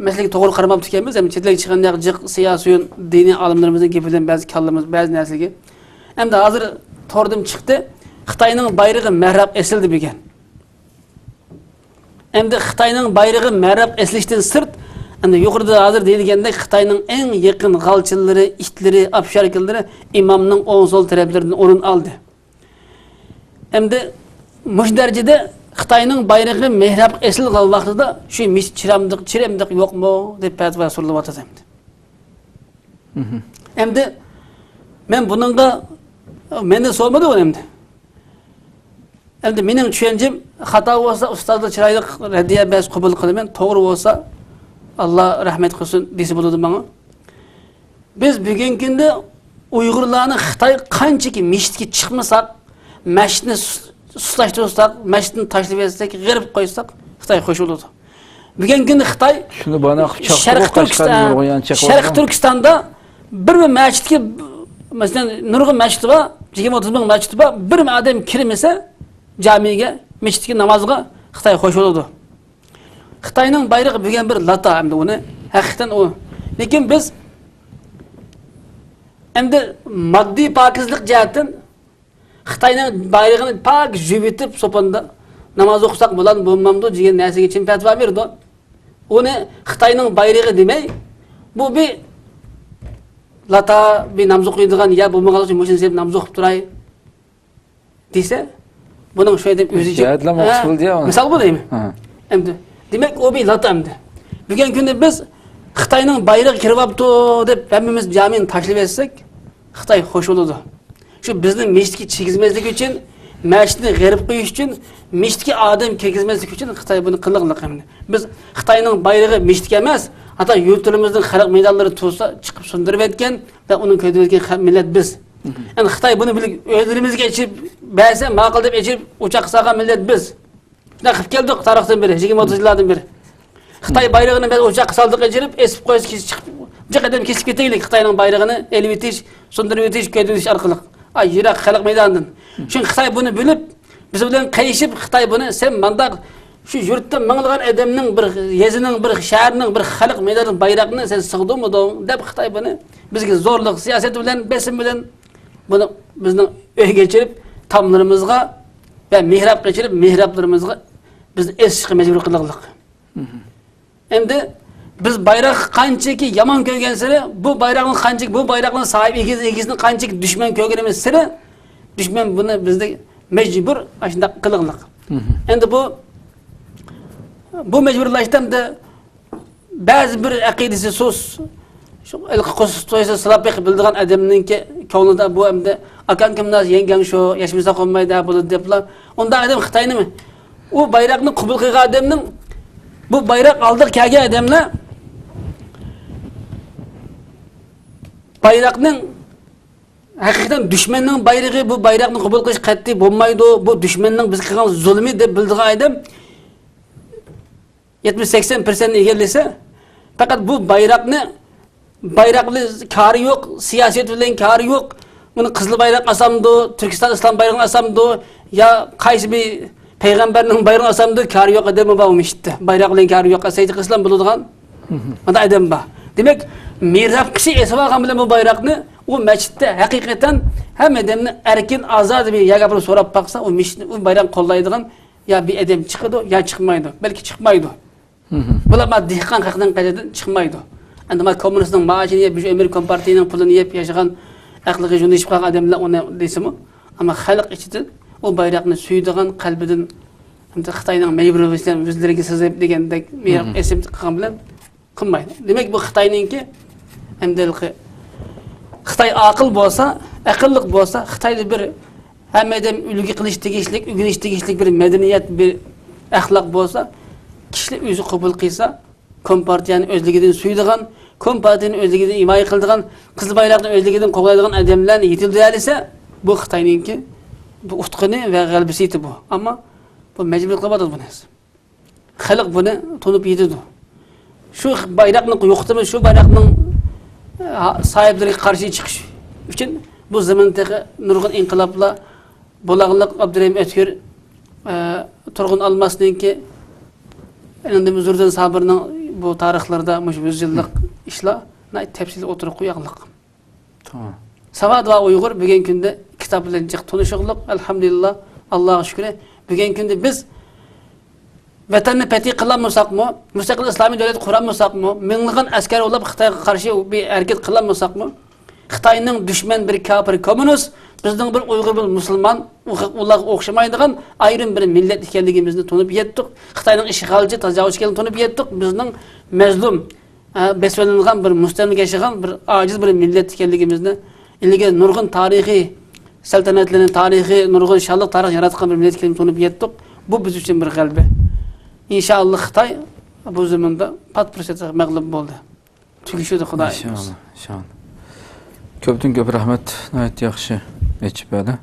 مەسىلىگە توغرا قارىماپتىكەنمىز. ھەم چەت ئەلگە چىققاندا جىق سىياسىيون، دىنىي ئالىملىرىمىزنىڭ گېپى بىلەن بەزى كاللىمىز، بەزى نەرسىگە. ئەمدى ھازىر توردىن چىقتى. خىتاينىڭ بايرىقى مەھراب ئېسىلدى بۈگۈن. ئەمدى خىتاينىڭ بايرىقى مەھراب ئېسىلىشتىن سىرت، ئەمدى يۇقىرىدا ھازىر دېيىلگەندەك خىتاينىڭ ئەڭ يېقىن غالچىلىرى، ئىتلىرى، ئاپشاركىلىرى ئىمامنىڭ ئوڭ سول تەرەپلىرىدىن ئورۇن ئالدى. ئەمدى مۇشۇ دەرىجىدە خىتاينىڭ بايرىقى مېھرابقا ئېسىلغان ۋاقتىدا شۇ مىس-، چىرامدىق، چىرامدىق يوقمۇ دەپ پەتىۋا سورىلىۋاتىدۇ ئەمدى. مهم. ئەمدى مەن بۇنىڭغا، مەندىن سورىمىدى ئۇ ئەمدى. ئەمدى مېنىڭ چۈشەنچەم خاتا بولسا، ئۇستازلار چىرايلىق رەددىيە بەرسە قوبۇل قىلىمەن، توغرا بولسا، ئاللا رەھمەت قىلسۇن دېسە بولىدۇ ماڭا. بىز بۈگۈنكى كۈندە ئۇيغۇرلارنى خىتاي قانچىكى مەسچىتكە چىقمىساق، مەسچىتنى سۇس-، سۇسلاشتۇرساق، مەسچىتنى تاشلىۋەتسەك، غېرىب قويساق، خىتاي خوش بولىدۇ. بۈگۈنكى كۈندە خىتاي شۇنى بانا قىلىپ چاقتى شەرقىي تۈركىستان، شەرقىي تۈركىستاندا بىر، بىر مەسچىتكە، مەسىلەن، نۇرغۇن مەسچىت بار، يىگىرمە ئوتتۇز مىڭ مەسچىت بار، بىر ئادەم كىرمىسە جامىگە، مەسچىتكە نامازغا خىتاي خوش بولىدۇ. خىتاينىڭ بايرىقى بۈگۈن بىر لاتا ئەمدى ئۇنى. ھەقىقەتەن ئۇ. لېكىن بىز ئەمدى ماددىي پاكىزلىق جەھەتتىن خىتاينىڭ بايرىقىنى پاك يۇيۇۋېتىپ، سوپۇندا ناماز ئوقۇساق بولامدۇ، بولمامدۇ دېگەن نەرسىگە چىن پەتىۋا بېرىدۇ. ئۇنى خىتاينىڭ بايرىقى دېمەي، بۇ بىر لاتا، بىر ناماز ئوقۇيدىغان يەر بولمىغانلىقى ئۈچۈن مۇشۇنى سېلىپ ناماز ئوقۇپ تۇراي. دېسە، بۇنىڭ شۇ يەردىن ئۆزى جەھەتلەم ھە، ئوقۇتۇش بولدى يا. مىسال بۇ دەيمەن. ھە. ئەمدى، دېمەك، ئۇ بىر لاتا ئەمدى. بۈگۈنكى كۈندە بىز خىتاينىڭ بايرىقى كىرىۋاپتۇ دەپ ھەممىمىز جامىنى تاشلىۋەتسەك، خىتاي خوش بولىدۇ. شۇ بىزنى مەسچىتكە كىرگۈزمەسلىك ئۈچۈن، مەسچىتنى غېرىب قويۇش ئۈچۈن، مەسچىتكە ئادەم كىرگۈزمەسلىك ئۈچۈن خىتاي بۇنى قىلىقلىق ئەمدى. بىز خىتاينىڭ بايرىقى مەسچىتكە ئەمەس، ھەتتا يۇرتلىرىمىزنىڭ خەلق مەيدانلىرى تۇرسا چىقىپ سۇندۇرۇۋەتكەن ۋە ئۇنىڭ كۆيدۈرۈۋەتكەن خەلق مىللەت بىز. مهم. ئەمدى خىتاي بۇنى بىلىپ ئۆزلىرىمىزگە ئېچىپ بەرسە ماقۇل دەپ ئېچىپ ئوچاققا سالغان مىللەت بىز. شۇنداق قىلىپ كەلدۇق تارىختىن بېرى، يىگىرمە ئوتتۇز يىللاردىن بېرى. خىتاي بايرىقىنى بەزى ئوچاققا سالدۇق ئېچىرىپ، ئېسىپ قويسا كېسىپ چىقىپ، جىق ئادەم كېسىپ كېتەيلىك خىتاينىڭ بايرىقىنى ئېلىۋېتىش، سۇندۇرۇۋېتىش، كۆيدۈرۈۋېتىش ئارقىلىق. ئاي، يىراق خەلق مەيدانىدىن. چۈنكى خىتاي بۇنى بىلىپ، بىز بىلەن قېيىشىپ، خىتاي بۇنى، سەن مانداق شۇ يۇرتتا مىڭلىغان ئادەمنىڭ، بىر يېزىنىڭ، بىر شەھەرنىڭ، بىر خەلق مەيدانىدىن بايراقنى سەن سىغدۇرمىدىڭ دەپ خىتاي بۇنى بىزگە زورلۇق سىياسەت بىلەن، بېسىم بىلەن بۇنى بىزنىڭ ئۆيگە ئېچىرىپ، تاملىرىمىزغا ۋە مېھرابقا ئېچىرىپ، مېھرابلىرىمىزغا بىزنى ئېسىشقا مەجبۇر قىلغانلىق. مهم. ئەمدى بىز بايراقنى قانچىكى يامان كۆرگەنسېرى، بۇ بايراقنى قانچىكى، بۇ بايراقنىڭ ساھىبى ئىگىسى، ئىگىسىنى قانچىكى دۈشمەن كۆرگىنىمىز سېرى، دۈشمەن بۇنى بىزنى مەجبۇر ئاشۇنداق قىلغانلىق. مهم. ئەمدى بۇ، بۇ مەجبۇرلاشتا ئەمدى بەزى بىر ئەقىدىسى سۇس، شۇ ھېلىقى قوسۇق تويسا سىلاپ بېقىپ بىلىدىغان ئادەمنىڭكى كۆڭلىدە بۇ ئەمدى ئاكاڭ كىم ناز، يەڭگەڭ شۇ، ياشىمىسا قونمايدۇ بولىدۇ دەپلا. ئۇنداق ئادەم خىتاينىمۇ؟ ئۇ بايراقنى قوبۇل قىلغان ئادەمنىڭ، بۇ بايراق ئالدىغا كەلگەن ئادەملەر بايراقنىڭ، ھەقىقەتەن دۈشمەننىڭ بايرىقى، بۇ بايراقنى قوبۇل قىلىش قەتئىي بولمايدۇ، بۇ دۈشمەننىڭ بىزگە قىلغان زۇلۇمى دەپ بىلىدىغان ئادەم يەتمىش سەكسەن پىرسەنتنى ئىگىلىسە، پەقەت بۇ بايراقنى، بايراق بىلەن كارى يوق، سىياسەت بىلەن كارى يوق. بۇنى قىزىل بايراق ئالسامدۇ، تۈركىستان ئىسلام بايرىقىنى ئالسامدۇ، يا قايسى بىر پەيغەمبەرنىڭ بايرىقىنى ئالسامدۇ، كارى يوق ئادەممۇ بار ئۇ مەسچىتتە. بايراق بىلەن كارى يوق، سەيدىخ ئىسلام بولىدىغان. مانداق ئادەم بار. دېمەك، مېھرابقا ئېسىۋالغان بىلەن بۇ بايراقنى ئۇ مەسچىتتە ھەقىقەتەن ھەممە ئادەمنى ئەركىن، ئازادە بىر يەرگە ئاپىرىپ سوراپ باقسا، ئۇ مەسچىتنى، ئۇ بايراقنى قوللايدىغان يا بىر ئادەم چىقىدۇ، يا چىقمايدۇ. بەلكى چىقمايدۇ. مهم. بۇلار ما دېھقان خەقنىڭ قەدرىدىن چىقمايدۇ. ئەمدى ما كوممۇنىستنىڭ مائاشىنى يەپ، مۇشۇ ئۆمۈر كومپارتىيىنىڭ پۇلىنى يەپ ياشىغان ئەقلىگە يۆنىلىشىپ قالغان ئادەملەر ئۇنى دېسىمۇ، ئەمما خەلق ئىچىدىن ئۇ بايراقنى سۆيىدىغان قەلبىدىن، ئەمدى خىتاينىڭ مەيۋىرى بىلەن يۈزلىرىگە سىزىپ دېگەندەك مېھراب مهم. ئېسىپ قىلغان بىلەن قىلمايدۇ. دېمەك، بۇ خىتاينىڭكى ئەمدى ھېلىقى خىتاي ئاقىل بولسا، ئەقىللىق بولسا، خىتايدا بىر ھەممە ئادەم ئۈلگە قىلىش تېگىشلىك، ئۆگىنىش تېگىشلىك بىر مەدەنىيەت، بىر ئەخلاق بولسا، كىشىلەر ئۆزى قوبۇل قىلسا، كومپارتىيەنى ئۆزلۈكىدىن سۆيىدىغان، كومپارتىيەنى ئۆزلۈكىدىن ھىمايە قىلىدىغان، قىزىل بايراقنى ئۆزلۈكىدىن قوغلايدىغان ئادەملەرنى يېتىلدۈرەلىسە، بۇ خىتاينىڭكى بۇ ئۇتقۇنى ۋە غەلىبىسى ئىدى بۇ. ئەمما بۇ مەجبۇر قىلىۋاتىدۇ بۇنى. خەلق بۇنى تونۇپ يېتىدۇ. شۇ بايراقنى يوقىتىمىز، شۇ بايراقنىڭ، ئە، ساھىبلىرىگە قارشى چىقىش ئۈچۈن بۇ زېمىندا تېخى نۇرغۇن ئىنقىلابلار بولغانلىق ئابدۇرېھىم ئۆتكۈر، ئە، تۇرغۇن ئالماسنىڭكى، ئاندىن زوردۇن سابىرنىڭ بۇ تارىخلىرىدا مۇشۇ يۈز يىللىق ئىشلار ناھايىتى تەپسىلىي ئوتتۇرىغا قويۇلغان. تامام. ساۋات ۋە ئۇيغۇر بۈگۈنكى كۈندە كىتاب بىلەن جىق تونۇشۇقلۇق، ئەلھەمدۇلىللا، ئاللاغا شۈكرى. بۈگۈنكى كۈندە بىز ۋەتەننى پەتھى قىلالمىساقمۇ، مۇستەقىل ئىسلامىي دۆلەت قۇرالمىساقمۇ، مىڭلىغان ئەسكەر يوللاپ خىتايغا قارشى بىر ھەرىكەت قىلالمىساقمۇ، خىتاينىڭ دۈشمەن بىر كاپىر كوممۇنىست، بىزنىڭ بىر ئۇيغۇر بىر مۇسۇلمان، ئۇ-، ئۇلارغا ئوخشىمايدىغان ئايرىم بىر مىللەت ئىكەنلىكىمىزنى تونۇپ يەتتۇق. خىتاينىڭ ئىشغالچى، تاجاۋۇزچى ئىكەنلىكىنى تونۇپ يەتتۇق. بىزنىڭ مەزلۇم، ھە، بېسىۋېلىنغان بىر مۇستەملىكە ياشىغان بىر ئاجىز بىر مىللەت ئىكەنلىكىمىزنى، ئىلگىرى نۇرغۇن تارىخىي سەلتەنەتلىرىنى، تارىخىي، نۇرغۇن شانلىق تارىخ ياراتقان بىر مىللەت ئىكەنلىكىمىزنى تونۇپ يەتتۇق. بۇ بىز ئۈچۈن بىر غەلىبە. ئىنشائاللا، خىتاي بۇ زېمىندا پات پۇرسەتتە مەغلۇپ بولدى. تۈگىشىدۇ، خۇدايىم بۇيرۇسا. ئىنشائاللا، ئىنشائاللا. كۆپتىن كۆپ رەھمەت. ناھايىتى ياخشى ئېچىپ بەردى.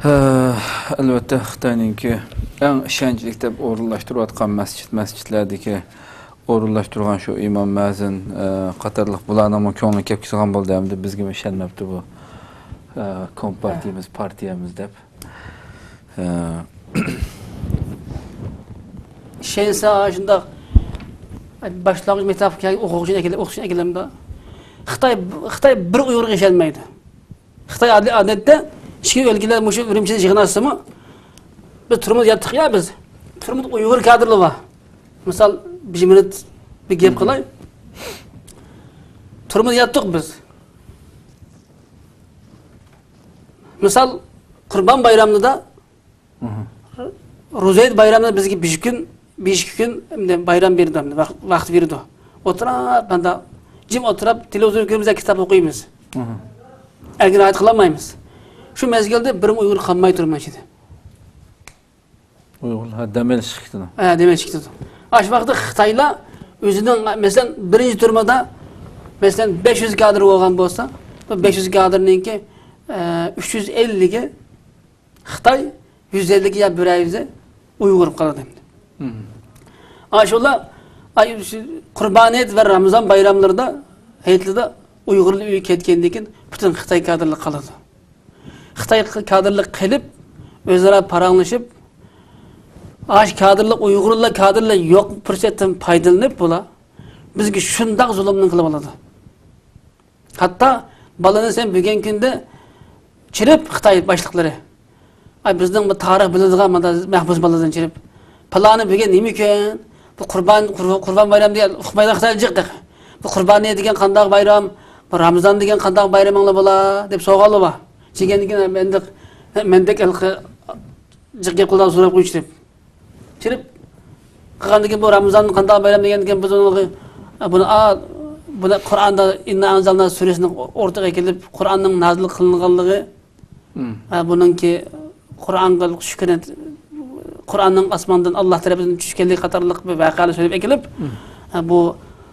ھە، ئەلۋەتتە، خىتاينىڭكى ئەڭ ئىشەنچلىك دەپ ئورۇنلاشتۇرۇۋاتقان مەسچىت، مەسچىتلەردىكى ئورۇنلاشتۇرغان شۇ ئىمام مەزىن، ئە، قاتارلىق بۇلارنىڭمۇ كۆڭلىگە كەپ كېتىدىغان بولدى. ئەمدى بىزگىمۇ ئىشەنمەپتۇ بۇ، ئە، كومپارتىيىمىز، پارتىيەمىز دەپ. ئە، ئىشەنسە، شۇنداق باشلانغۇچ مەكتەپكە ئوقۇغۇچىنى ئەكېلىپ، ئوقۇتقۇچىنى ئەكېلەمدۇ. خىتاي، خىتاي بىر ئۇيغۇرغا ئىشەنمەيدۇ. خىتاي ئادى-، ئادەتتە ئىچكى ئۆلكىلەر مۇشۇ ئۈرۈمچىدە يىغىنلاشسىمۇ، بىز تۈرمىدە ياتتۇق يا بىز. تۈرمىدە ئۇيغۇر كادىرلار بار. مىسال، بىر مىنۇت بىر گەپ قىلاي. تۈرمىدە ياتتۇق بىز. مىسال، قۇربان بايرامىدا، روزا ھېيت بايرامىدا بىزگە بىر كۈن، بىر ئىككى كۈن بايرام بېرىدۇ، ۋاق-، ۋاقىت بېرىدۇ. ئولتۇراپ، ماندا جىم ئولتۇراپ، تېلېۋىزور كۆرىمىز، كىتاب ئوقۇيمىز. ئەركىن ھايات قىلالمايمىز. شۇ مەزگىلدە بىرمۇ ئۇيغۇر قالماي تۈرمە ئىچىدە. ئۇيغۇرلار دەم ئېلىشقا كېتىدۇ. ھە، دەم ئېلىشقا كېتىدۇ. ئاشۇ ۋاقىتتا خىتايلار ئۆزىنىڭ، مەسىلەن، بىرىنچى تۈرمىدە، مەسىلەن، بەش يۈز كادىر بولغان بولسا، بۇ بەش يۈز كادىرنىڭكى، ئە، ئۈچ يۈز ئەللىكى خىتاي، يۈز ئەللىكى يا بىرەر يۈزى ئۇيغۇر قالىدۇ ئەمدى. ئاشۇلار، ئاي، شۇ قۇربان ھېيت ۋە رامىزان بايراملىرىدا، ھېيتلىرىدا ئۇيغۇرلار ئۆيگە كەتكەندىن كېيىن پۈتۈن خىتاي كادىرلىرى قالىدۇ. خىتاي كادىرلىرى قېلىپ، ئۆزئارا پاراڭلىشىپ، ئاشۇ كادىرلار، ئۇيغۇرلار كادىرلار يوق پۇرسەتتىن پايدىلىنىپ، بۇلار بىزگە شۇنداق زۇلۇمنى قىلىۋالىدۇ. ھەتتا بالىنى سەن بۈگۈنكى كۈندە چىرىپ خىتاي باشلىقلىرى. ئاي، بىزنىڭ بۇ تارىخ بىلىدىغان مانا مەھبۇس بالىدىن چىرىپ، پالانى بۈگۈن نېمە كۈن؟ بۇ قۇربان، قۇر-، قۇربان بايرام دېگەن ئۇقمايدىغان خىتاي جىق تېخى. بۇ قۇربان دېگەن قانداق بايرام؟ بۇ رامىزان دېگەن قانداق بايرىمىڭلار بولا؟ دەپ سوئاللار بار. دېگەندىن كېيىن مەندەك، مەندەك ھېلىقى جىق گەپ قىلىدىغان سوراپ قويۇش دەپ. چىرىپ قىلغاندىن كېيىن، بۇ رامىزان قانداق بايرام دېگەندىن كېيىن، بىز ئۇنىڭغا، بۇنى، ئا، بۇنى قۇرئاندا ئىننا ئەنزەلنا سۈرىسىنىڭ ئورتىغا كېلىپ، قۇرئاننىڭ نازىل قىلىنغانلىقى، ئا، بۇنىڭكى قۇرئانغا شۈكرى، قۇرئاننىڭ ئاسماندىن، ئاللا تەرىپىدىن چۈشكەنلىكى قاتارلىق بىر ۋەقەلەر سۆزلەپ ئېكىلىپ، ئا، بۇ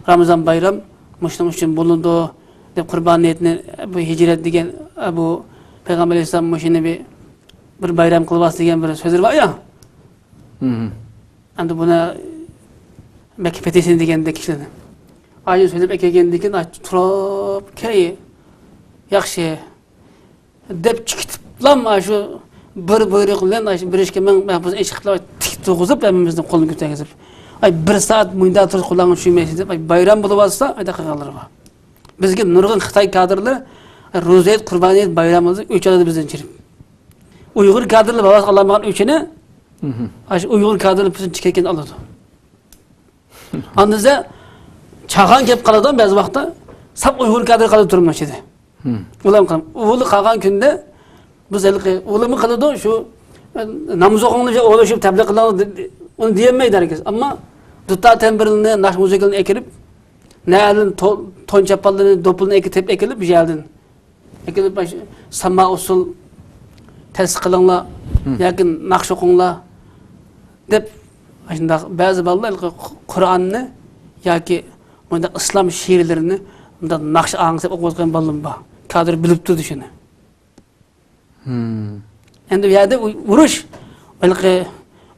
رامىزان بايرام مۇشۇنىڭ ئۈچۈن بولىدۇ، دەپ، قۇربان ھېيتنى، بۇ ھىجرەت دېگەن، ئا، بۇ پەيغەمبەر ئەلەيھىسسالام مۇشۇنى بىر، بىر بايرام قىلىۋالسا دېگەن بىر سۆزلىرى بار يا. ئەمدى بۇنى مەككە پەتھىسىنى دېگەندەك كىشىلەرنى. ئاينى سۆزلەپ ئەكەلگەندىن كېيىن، ئاي، تۇرۇپ، كەي، ياخشى، دەپ چىقىتىپلام، ئاشۇ بىر بۇيرۇق بىلەن، ئاشۇ بىر ئىككى مىڭ مەھبۇسنى ئېچىقىپلا تىك تۇرغۇزۇپ، ھەممىمىزنى قولىنى كۆتۈرگۈزۈپ، ئاي، بىر سائەت مۇنداق تۇرۇپ قولۇڭغا چۈشمەيسىز دەپ، ئاي، بايرام بولۇۋاتسا، ئايدا قىلغانلىرى بار. بىزگە نۇرغۇن خىتاي كادىرلىرى روزا ھېيت، قۇربان ھېيت بايرامىمىزدا ئۆچ ئالىدۇ بىزدىن چىرىپ. ئۇيغۇر كادىرلىرى بولۇۋاتقان ئالالمىغان ئۆچىنى، ئاشۇ ئۇيغۇر كادىرلىرى بىزدىن چىقىرىپ ئالىدۇ. ئاندىن چاغان كەپ قالىدۇ بەزى ۋاقىتتا. ساپ ئۇيغۇر كادىرى قالىدۇ تۈرمە ئىچىدە. ئۇلار قال-، ئۇلار قالغان كۈندە بىز ھېلىقى، ئۇلارمۇ قىلىدۇ شۇ، ئە، نامزۇغۇڭلارچە ئولىشىپ تەبلىغ قىلىڭ دە-، دە-، ئۇنى دېيەلمەيدۇ ھەرگىز. ئەمما دۇتار تەمبۇرلىرىنى، ناخشا مۇزىكىلىرىنى ئەكىرىپ، نەلىرىنى، تو-، تون چاپانلىرىنى، دوپپىلىرىنى ئەكىتىپ، ئەكىلىپ، شۇ يەردىن ئەكىلىپ، ساما ئۇسسۇل تەسىس قىلىڭلار ياكى ناخشا ئوقۇڭلار دەپ، شۇنداق بەزى بالىلار ھېلىقى قۇرئاننى ياكى مۇنداق ئىسلام شېئىرلىرىنى مۇنداق ناخشا ئاڭلىساپ ئوقۇۋاتقان بالىلىرىمۇ بار. كادىر بىلىپتۇ شۇنى. ئەمدى بۇ يەردە ئۇ-، ئۇرۇش ھېلىقى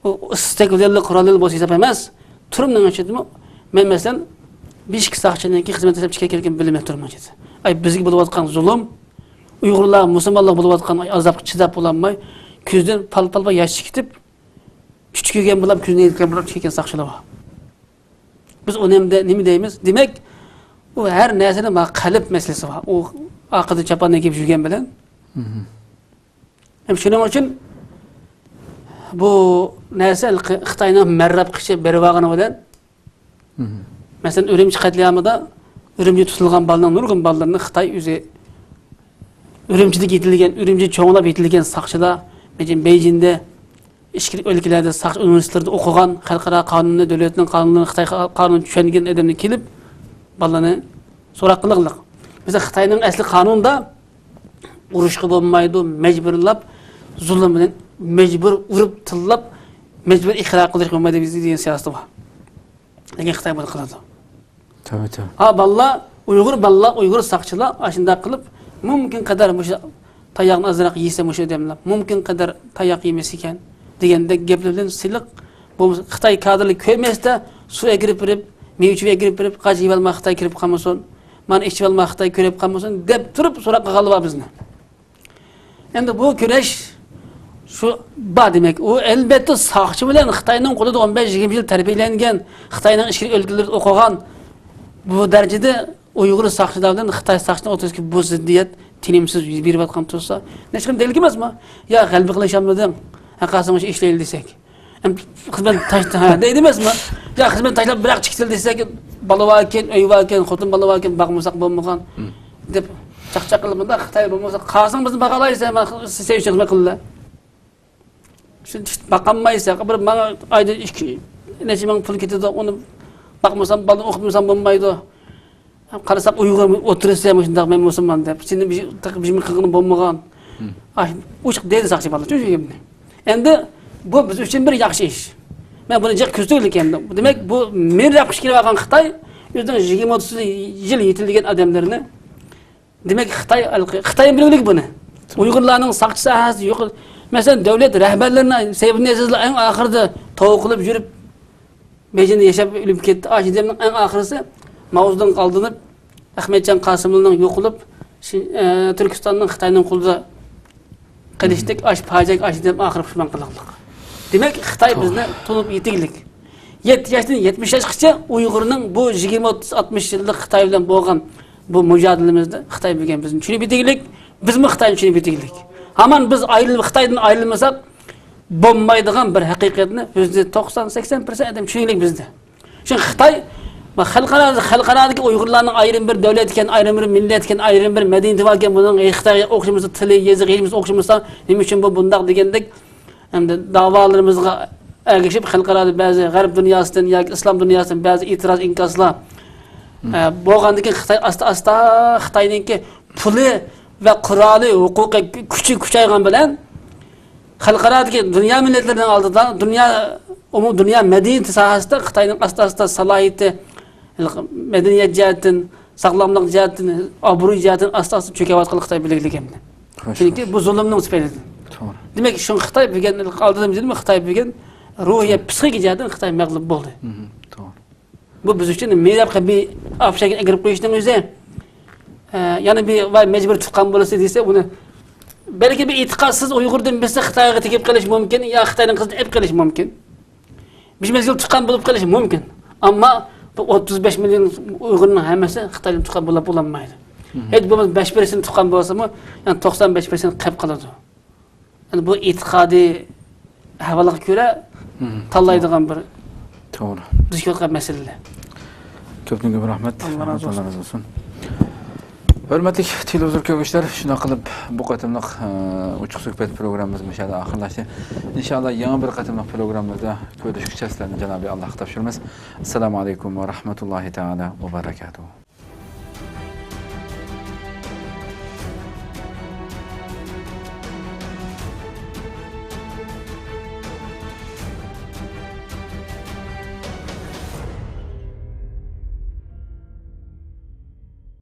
ئۇ ئىستەك بىلەنلا قورال بولسا ھېساب ئەمەس. تۈرمىنىڭ ئىچىدىمۇ مەن، مەسىلەن، بىر ئىككى ساقچىنىڭكى خىزمەت ئىشلەپ چىقىپ كەلگەن بىلىمەن تۈرمىنىڭ ئىچىدە. ئاي، بىزگە بولۇۋاتقان زۇلۇم، ئۇيغۇرلار، مۇسۇلمانلار بولۇۋاتقان ئاي ئازابقا چىداپ بولالماي، كۆزدىن پال-پال ياش چىقىپ، چۈچۈكۈگەن بولۇپ، كۆزىنى يېتكەن بولۇپ چىقىپ كەتكەن ساقچىلار بار. بىز ئۇنى نېمە دەيمىز؟ دېمەك، ئۇ ھەر نەرسىنىڭ بار قەلب مەسىلىسى بار. ئۇ ئارقىدا چاپاننى كىيىپ يۈرگەن بىلەن. ھەم شۇنىڭ ئۈچۈن بۇ نەرسە خىتاينىڭ مەررەپ قىچى بېرىۋالغىنى بىلەن، مەسىلەن، ئۈرۈمچى قەتلىئامىدا ئۈرۈمچى تۇتۇلغان بالىنىڭ نۇرغۇن بالىلىرىنى خىتاي ئۆزى ئۈرۈمچىدىكى يېتىلگەن، ئۈرۈمچى چوڭلاپ يېتىلگەن ساقچىلار، بېيجىڭ-، بېيجىڭدە ئىچكىرى ئۆلكىلەردە ساقچى ئۇنىۋېرسىتېتلىرىدا ئوقۇغان، خەلقئارا قانۇننى، دۆلەتنىڭ قانۇنلىرىنى، خىتاي قانۇنىنى چۈشەنگەن ئادەمنى كېلىپ، بالىنى سوراق قىلغانلىق. بىزدە خىتاينىڭ ئەسلى قانۇنىدا ئۇرۇشقا بولمايدۇ، مەجبۇرلاپ، زۇلۇم بىلەن مەجبۇر ئۇرۇپ، تىللاپ، مەجبۇر ئىقرار قىلدۇرۇشقا بولمايدۇ بىزدە دېگەن سىياسىتى بار. لېكىن خىتاي بۇنى قىلىدۇ. تەۋە، تەۋە. ھا، بالىلار، ئۇيغۇر بالىلار، ئۇيغۇر ساقچىلار ئاشۇنداق قىلىپ، مۇمكىن قەدەر مۇشۇ تاياقنى ئازراق يېسە مۇشۇ ئادەملەر، مۇمكىن قەدەر تاياق يېمەس ئىكەن دېگەندەك گەپلەر بىلەن سىلىق، بولمىسا خىتاي كادىرلىرى كۆرمەستە، سۇ ئەكىرىپ بېرىپ، مېۋە-چېۋە ئەكىرىپ بېرىپ، قاچ يېۋەلمە خىتاي كىرىپ قالمىسۇن، مانا ئىچىۋەلمە خىتاي كۆرۈپ قالمىسۇن دەپ تۇرۇپ سوراق قىلغانلار بار بىزنى. ئەمدى بۇ كۈرەش شۇ بار دېمەك. ئۇ ئەلۋەتتە ساقچى بىلەن خىتاينىڭ قولىدا ئون بەش يىگىرمە يىل تەربىيەلەنگەن، خىتاينىڭ ئىچكىرى ئۆلكىلىرىدە ئوقۇغان، بۇ دەرىجىدە ئۇيغۇر ساقچىلار بىلەن خىتاي ساقچىنىڭ ئوتتۇرىسىدىكى بۇ زىددىيەت تىنىمسىز يۈز بېرىۋاتقان تۇرسا، نەچچە كۈن دەلىل ئەمەسمۇ؟ يا غەلىبە قىلىشالمىدىڭ، ھەققاسىڭ مۇشۇ ئىشلەيلى دېسەك. ئەم، خىزمەت تاشلا، ھە، دەيدۇ ئەمەسمۇ؟ يا خىزمەت تاشلاپ بىراق چىقىتىل دېسەك، بالا باركەن، ئۆي باركەن، خوتۇن بالا باركەن، باقمىساق بولمىغان دەپ چاقچاق قىلىپ، مۇنداق خىتاي بولمىسا، قالساڭ بىزنى باقالايسەن، مانا سېنىڭ ئۈچۈن خىزمەت قىلىلا. شۇ باقالمايسەن، بىر ماڭا ئايدا ئىككى، نەچچە مىڭ پۇل كېتىدۇ، ئۇنى باقمىسام، بالىنى ئوقۇتمىسام بولمايدۇ. قارىساق ئۇيغۇر ئولتۇرۇشى مۇشۇنداق، مەن مۇسۇلمان دەپ، سېنى بىر، تېخى بىر نېمە قىلغىنى بولمىغان. ئاي، ئوچۇق دەيدۇ ساقچى بالىلار شۇ گەپنى. ئەمدى بۇ بىز ئۈچۈن بىر ياخشى ئىش. مەن بۇنى جىق كۆزىتىۋېلىكەن. دېمەك، بۇ مېنى رەپقىچ كېلىۋالغان خىتاي ئۆزىنىڭ يىگىرمە ئوتتۇز يىل يېتىلگەن ئادەملىرىنى، دېمەك، خىتاي، خىتاي بىلگۈلۈك بۇنى. ئۇيغۇرلارنىڭ ساقچى ساھەسى يوق. مەسىلەن، دۆلەت رەھبەرلىرىنى سەۋىنەسىزلەر، ئەڭ ئاخىرىدا توۋا قىلىپ يۈرۈپ، بېيجىڭدا ياشاپ ئۆلۈپ كەتتى. ئاشۇ دەمنىڭ ئەڭ ئاخىرىسى ماۋزېدۇڭغا ئالدىنىپ، ئەخمەتجان قاسىملىنىڭ يوقىلىپ، شى-، ئە، تۈركىستاننىڭ خىتاينىڭ قولىدا قېلىشتەك، ئاشۇ پاجىئەگە ئاشۇ دەم ئاخىرى پۇشمان قىلغانلىق. دېمەك، خىتاي بىزنى تونۇپ يېتىگلىك. يەتتە ياشتىن يەتمىش ياشقىچە ئۇيغۇرنىڭ بۇ يىگىرمە، ئوتتۇز، ئاتمىش يىللىق خىتاي بىلەن بولغان بۇ مۇجادىلىمىزدە خىتاي بۈگۈن بىزنى چۈشىنىپ يېتىگلىك، بىزمۇ خىتاينى چۈشىنىپ يېتىگلىك. ھامان بىز ئايرىلىپ، خىتايدىن ئايرىلمىساق، بولمايدىغان بىر ھەقىقەتنى يۈزدە توقسان، سەكسەن پىرسەنت ئادەم چۈشىنىگلىك بىزدە. چۈنكى خىتاي، خەلقئارا، خەلقئارادىكى ئۇيغۇرلارنىڭ ئايرىم بىر دۆلەت ئىكەن، ئايرىم بىر مىللەت ئىكەن، ئايرىم بىر مەدەنىيىتى بار ئىكەن، بۇنىڭ خىتايغا ئوخشىمىسا، تىلى، يېزىقى، ھېچ نېمىسى ئوخشىمىسا، نېمە ئۈچۈن بۇ بۇنداق دېگەندەك، ئەمدى داۋالىرىمىزغا ئەگىشىپ، خەلقئارادا بەزى غەرب دۇنياسىدىن ياكى ئىسلام دۇنياسىدىن بەزى ئېتىراز ئىنكاسلار، ئە، بولغاندىن كېيىن خىتاي ئاستا-ئاستا خىتاينىڭكى پۇلى ۋە قورالى، ھوقۇقى، كۈچى كۈچەيگەن بىلەن، خەلقئارادىكى دۇنيا مىللەتلىرىنىڭ ئالدىدا، دۇنيا، ئومۇم دۇنيا مەدەنىيىتى ساھەسىدە خىتاينىڭ ئاستا-ئاستا سالاھىيىتى، مەدەنىيەت جەھەتتىن، ساغلاملىق جەھەتتىن، ئابرۇي جەھەتتىن ئاستا-ئاستا چۆكۈۋاتقانلىقى خىتاي بىلگىلىك ئەمدى. چۈنكى بۇ زۇلۇمنىڭ تۈپەيلىدىن. توغرا. دېمەك، شۇڭا خىتاي بۈگۈن، ئالدىدا دېدىم، خىتاي بۈگۈن روھىي، پسىخىكا جەھەتتىن خىتاي مەغلۇپ بولدى. توغرا. بۇ بىز ئۈچۈن مېرەپ قىلىپ بىر ئاپشاكىنى ئەكىرىپ قويۇشنىڭ ئۆزى، ئە، يەنە بىر ۋاي مەجبۇر تۇغقان بولىسىز دېسە، بۇنى بەلكى بىر ئېتىقادسىز ئۇيغۇردىن بىرسى خىتايغا تېگىپ قېلىشى مۇمكىن، يا خىتاينىڭ قىزىنى ئېلىپ قېلىشى مۇمكىن. بىر مەزگىل تۇغقان بولۇپ قېلىشى مۇمكىن. ئەمما بۇ ئوتتۇز بەش مىليون ئۇيغۇرنىڭ ھەممىسى خىتايدىن تۇغقان بولاپ بولالمايدۇ. ھېچ بولمىسا بەش پىرسەنت تۇغقان بولسىمۇ، يەنى توقسان بەش پىرسەنت قېلىپ قالىدۇ. يەنى بۇ ئېتىقادىي ئەھۋالغا كۆرە تاللايدىغان بىر توغرا. دۇچ كېلىۋاتقان مەسىلىلەر. كۆپتىن كۆپ رەھمەت. ئاللا رازى بولسۇن. ھۆرمەتلىك تېلېۋىزور كۆرگۈچىلەر، شۇنداق قىلىپ بۇ قېتىملىق، ئە، ئوچۇق سۆھبەت پروگراممىمىز مۇشۇ يەردە ئاخىرلاشتى. ئىنشائاللا يەنە بىر قېتىملىق پروگراممىمىزدا كۆرۈشكىچە سىلەرنى جانابى ئاللاھقا تاپشۇرىمىز. ئەسسالامۇ ئەلەيكۇم ۋە رەھمەتۇللاھى تائالا ۋە بەرەكاتۇھۇ.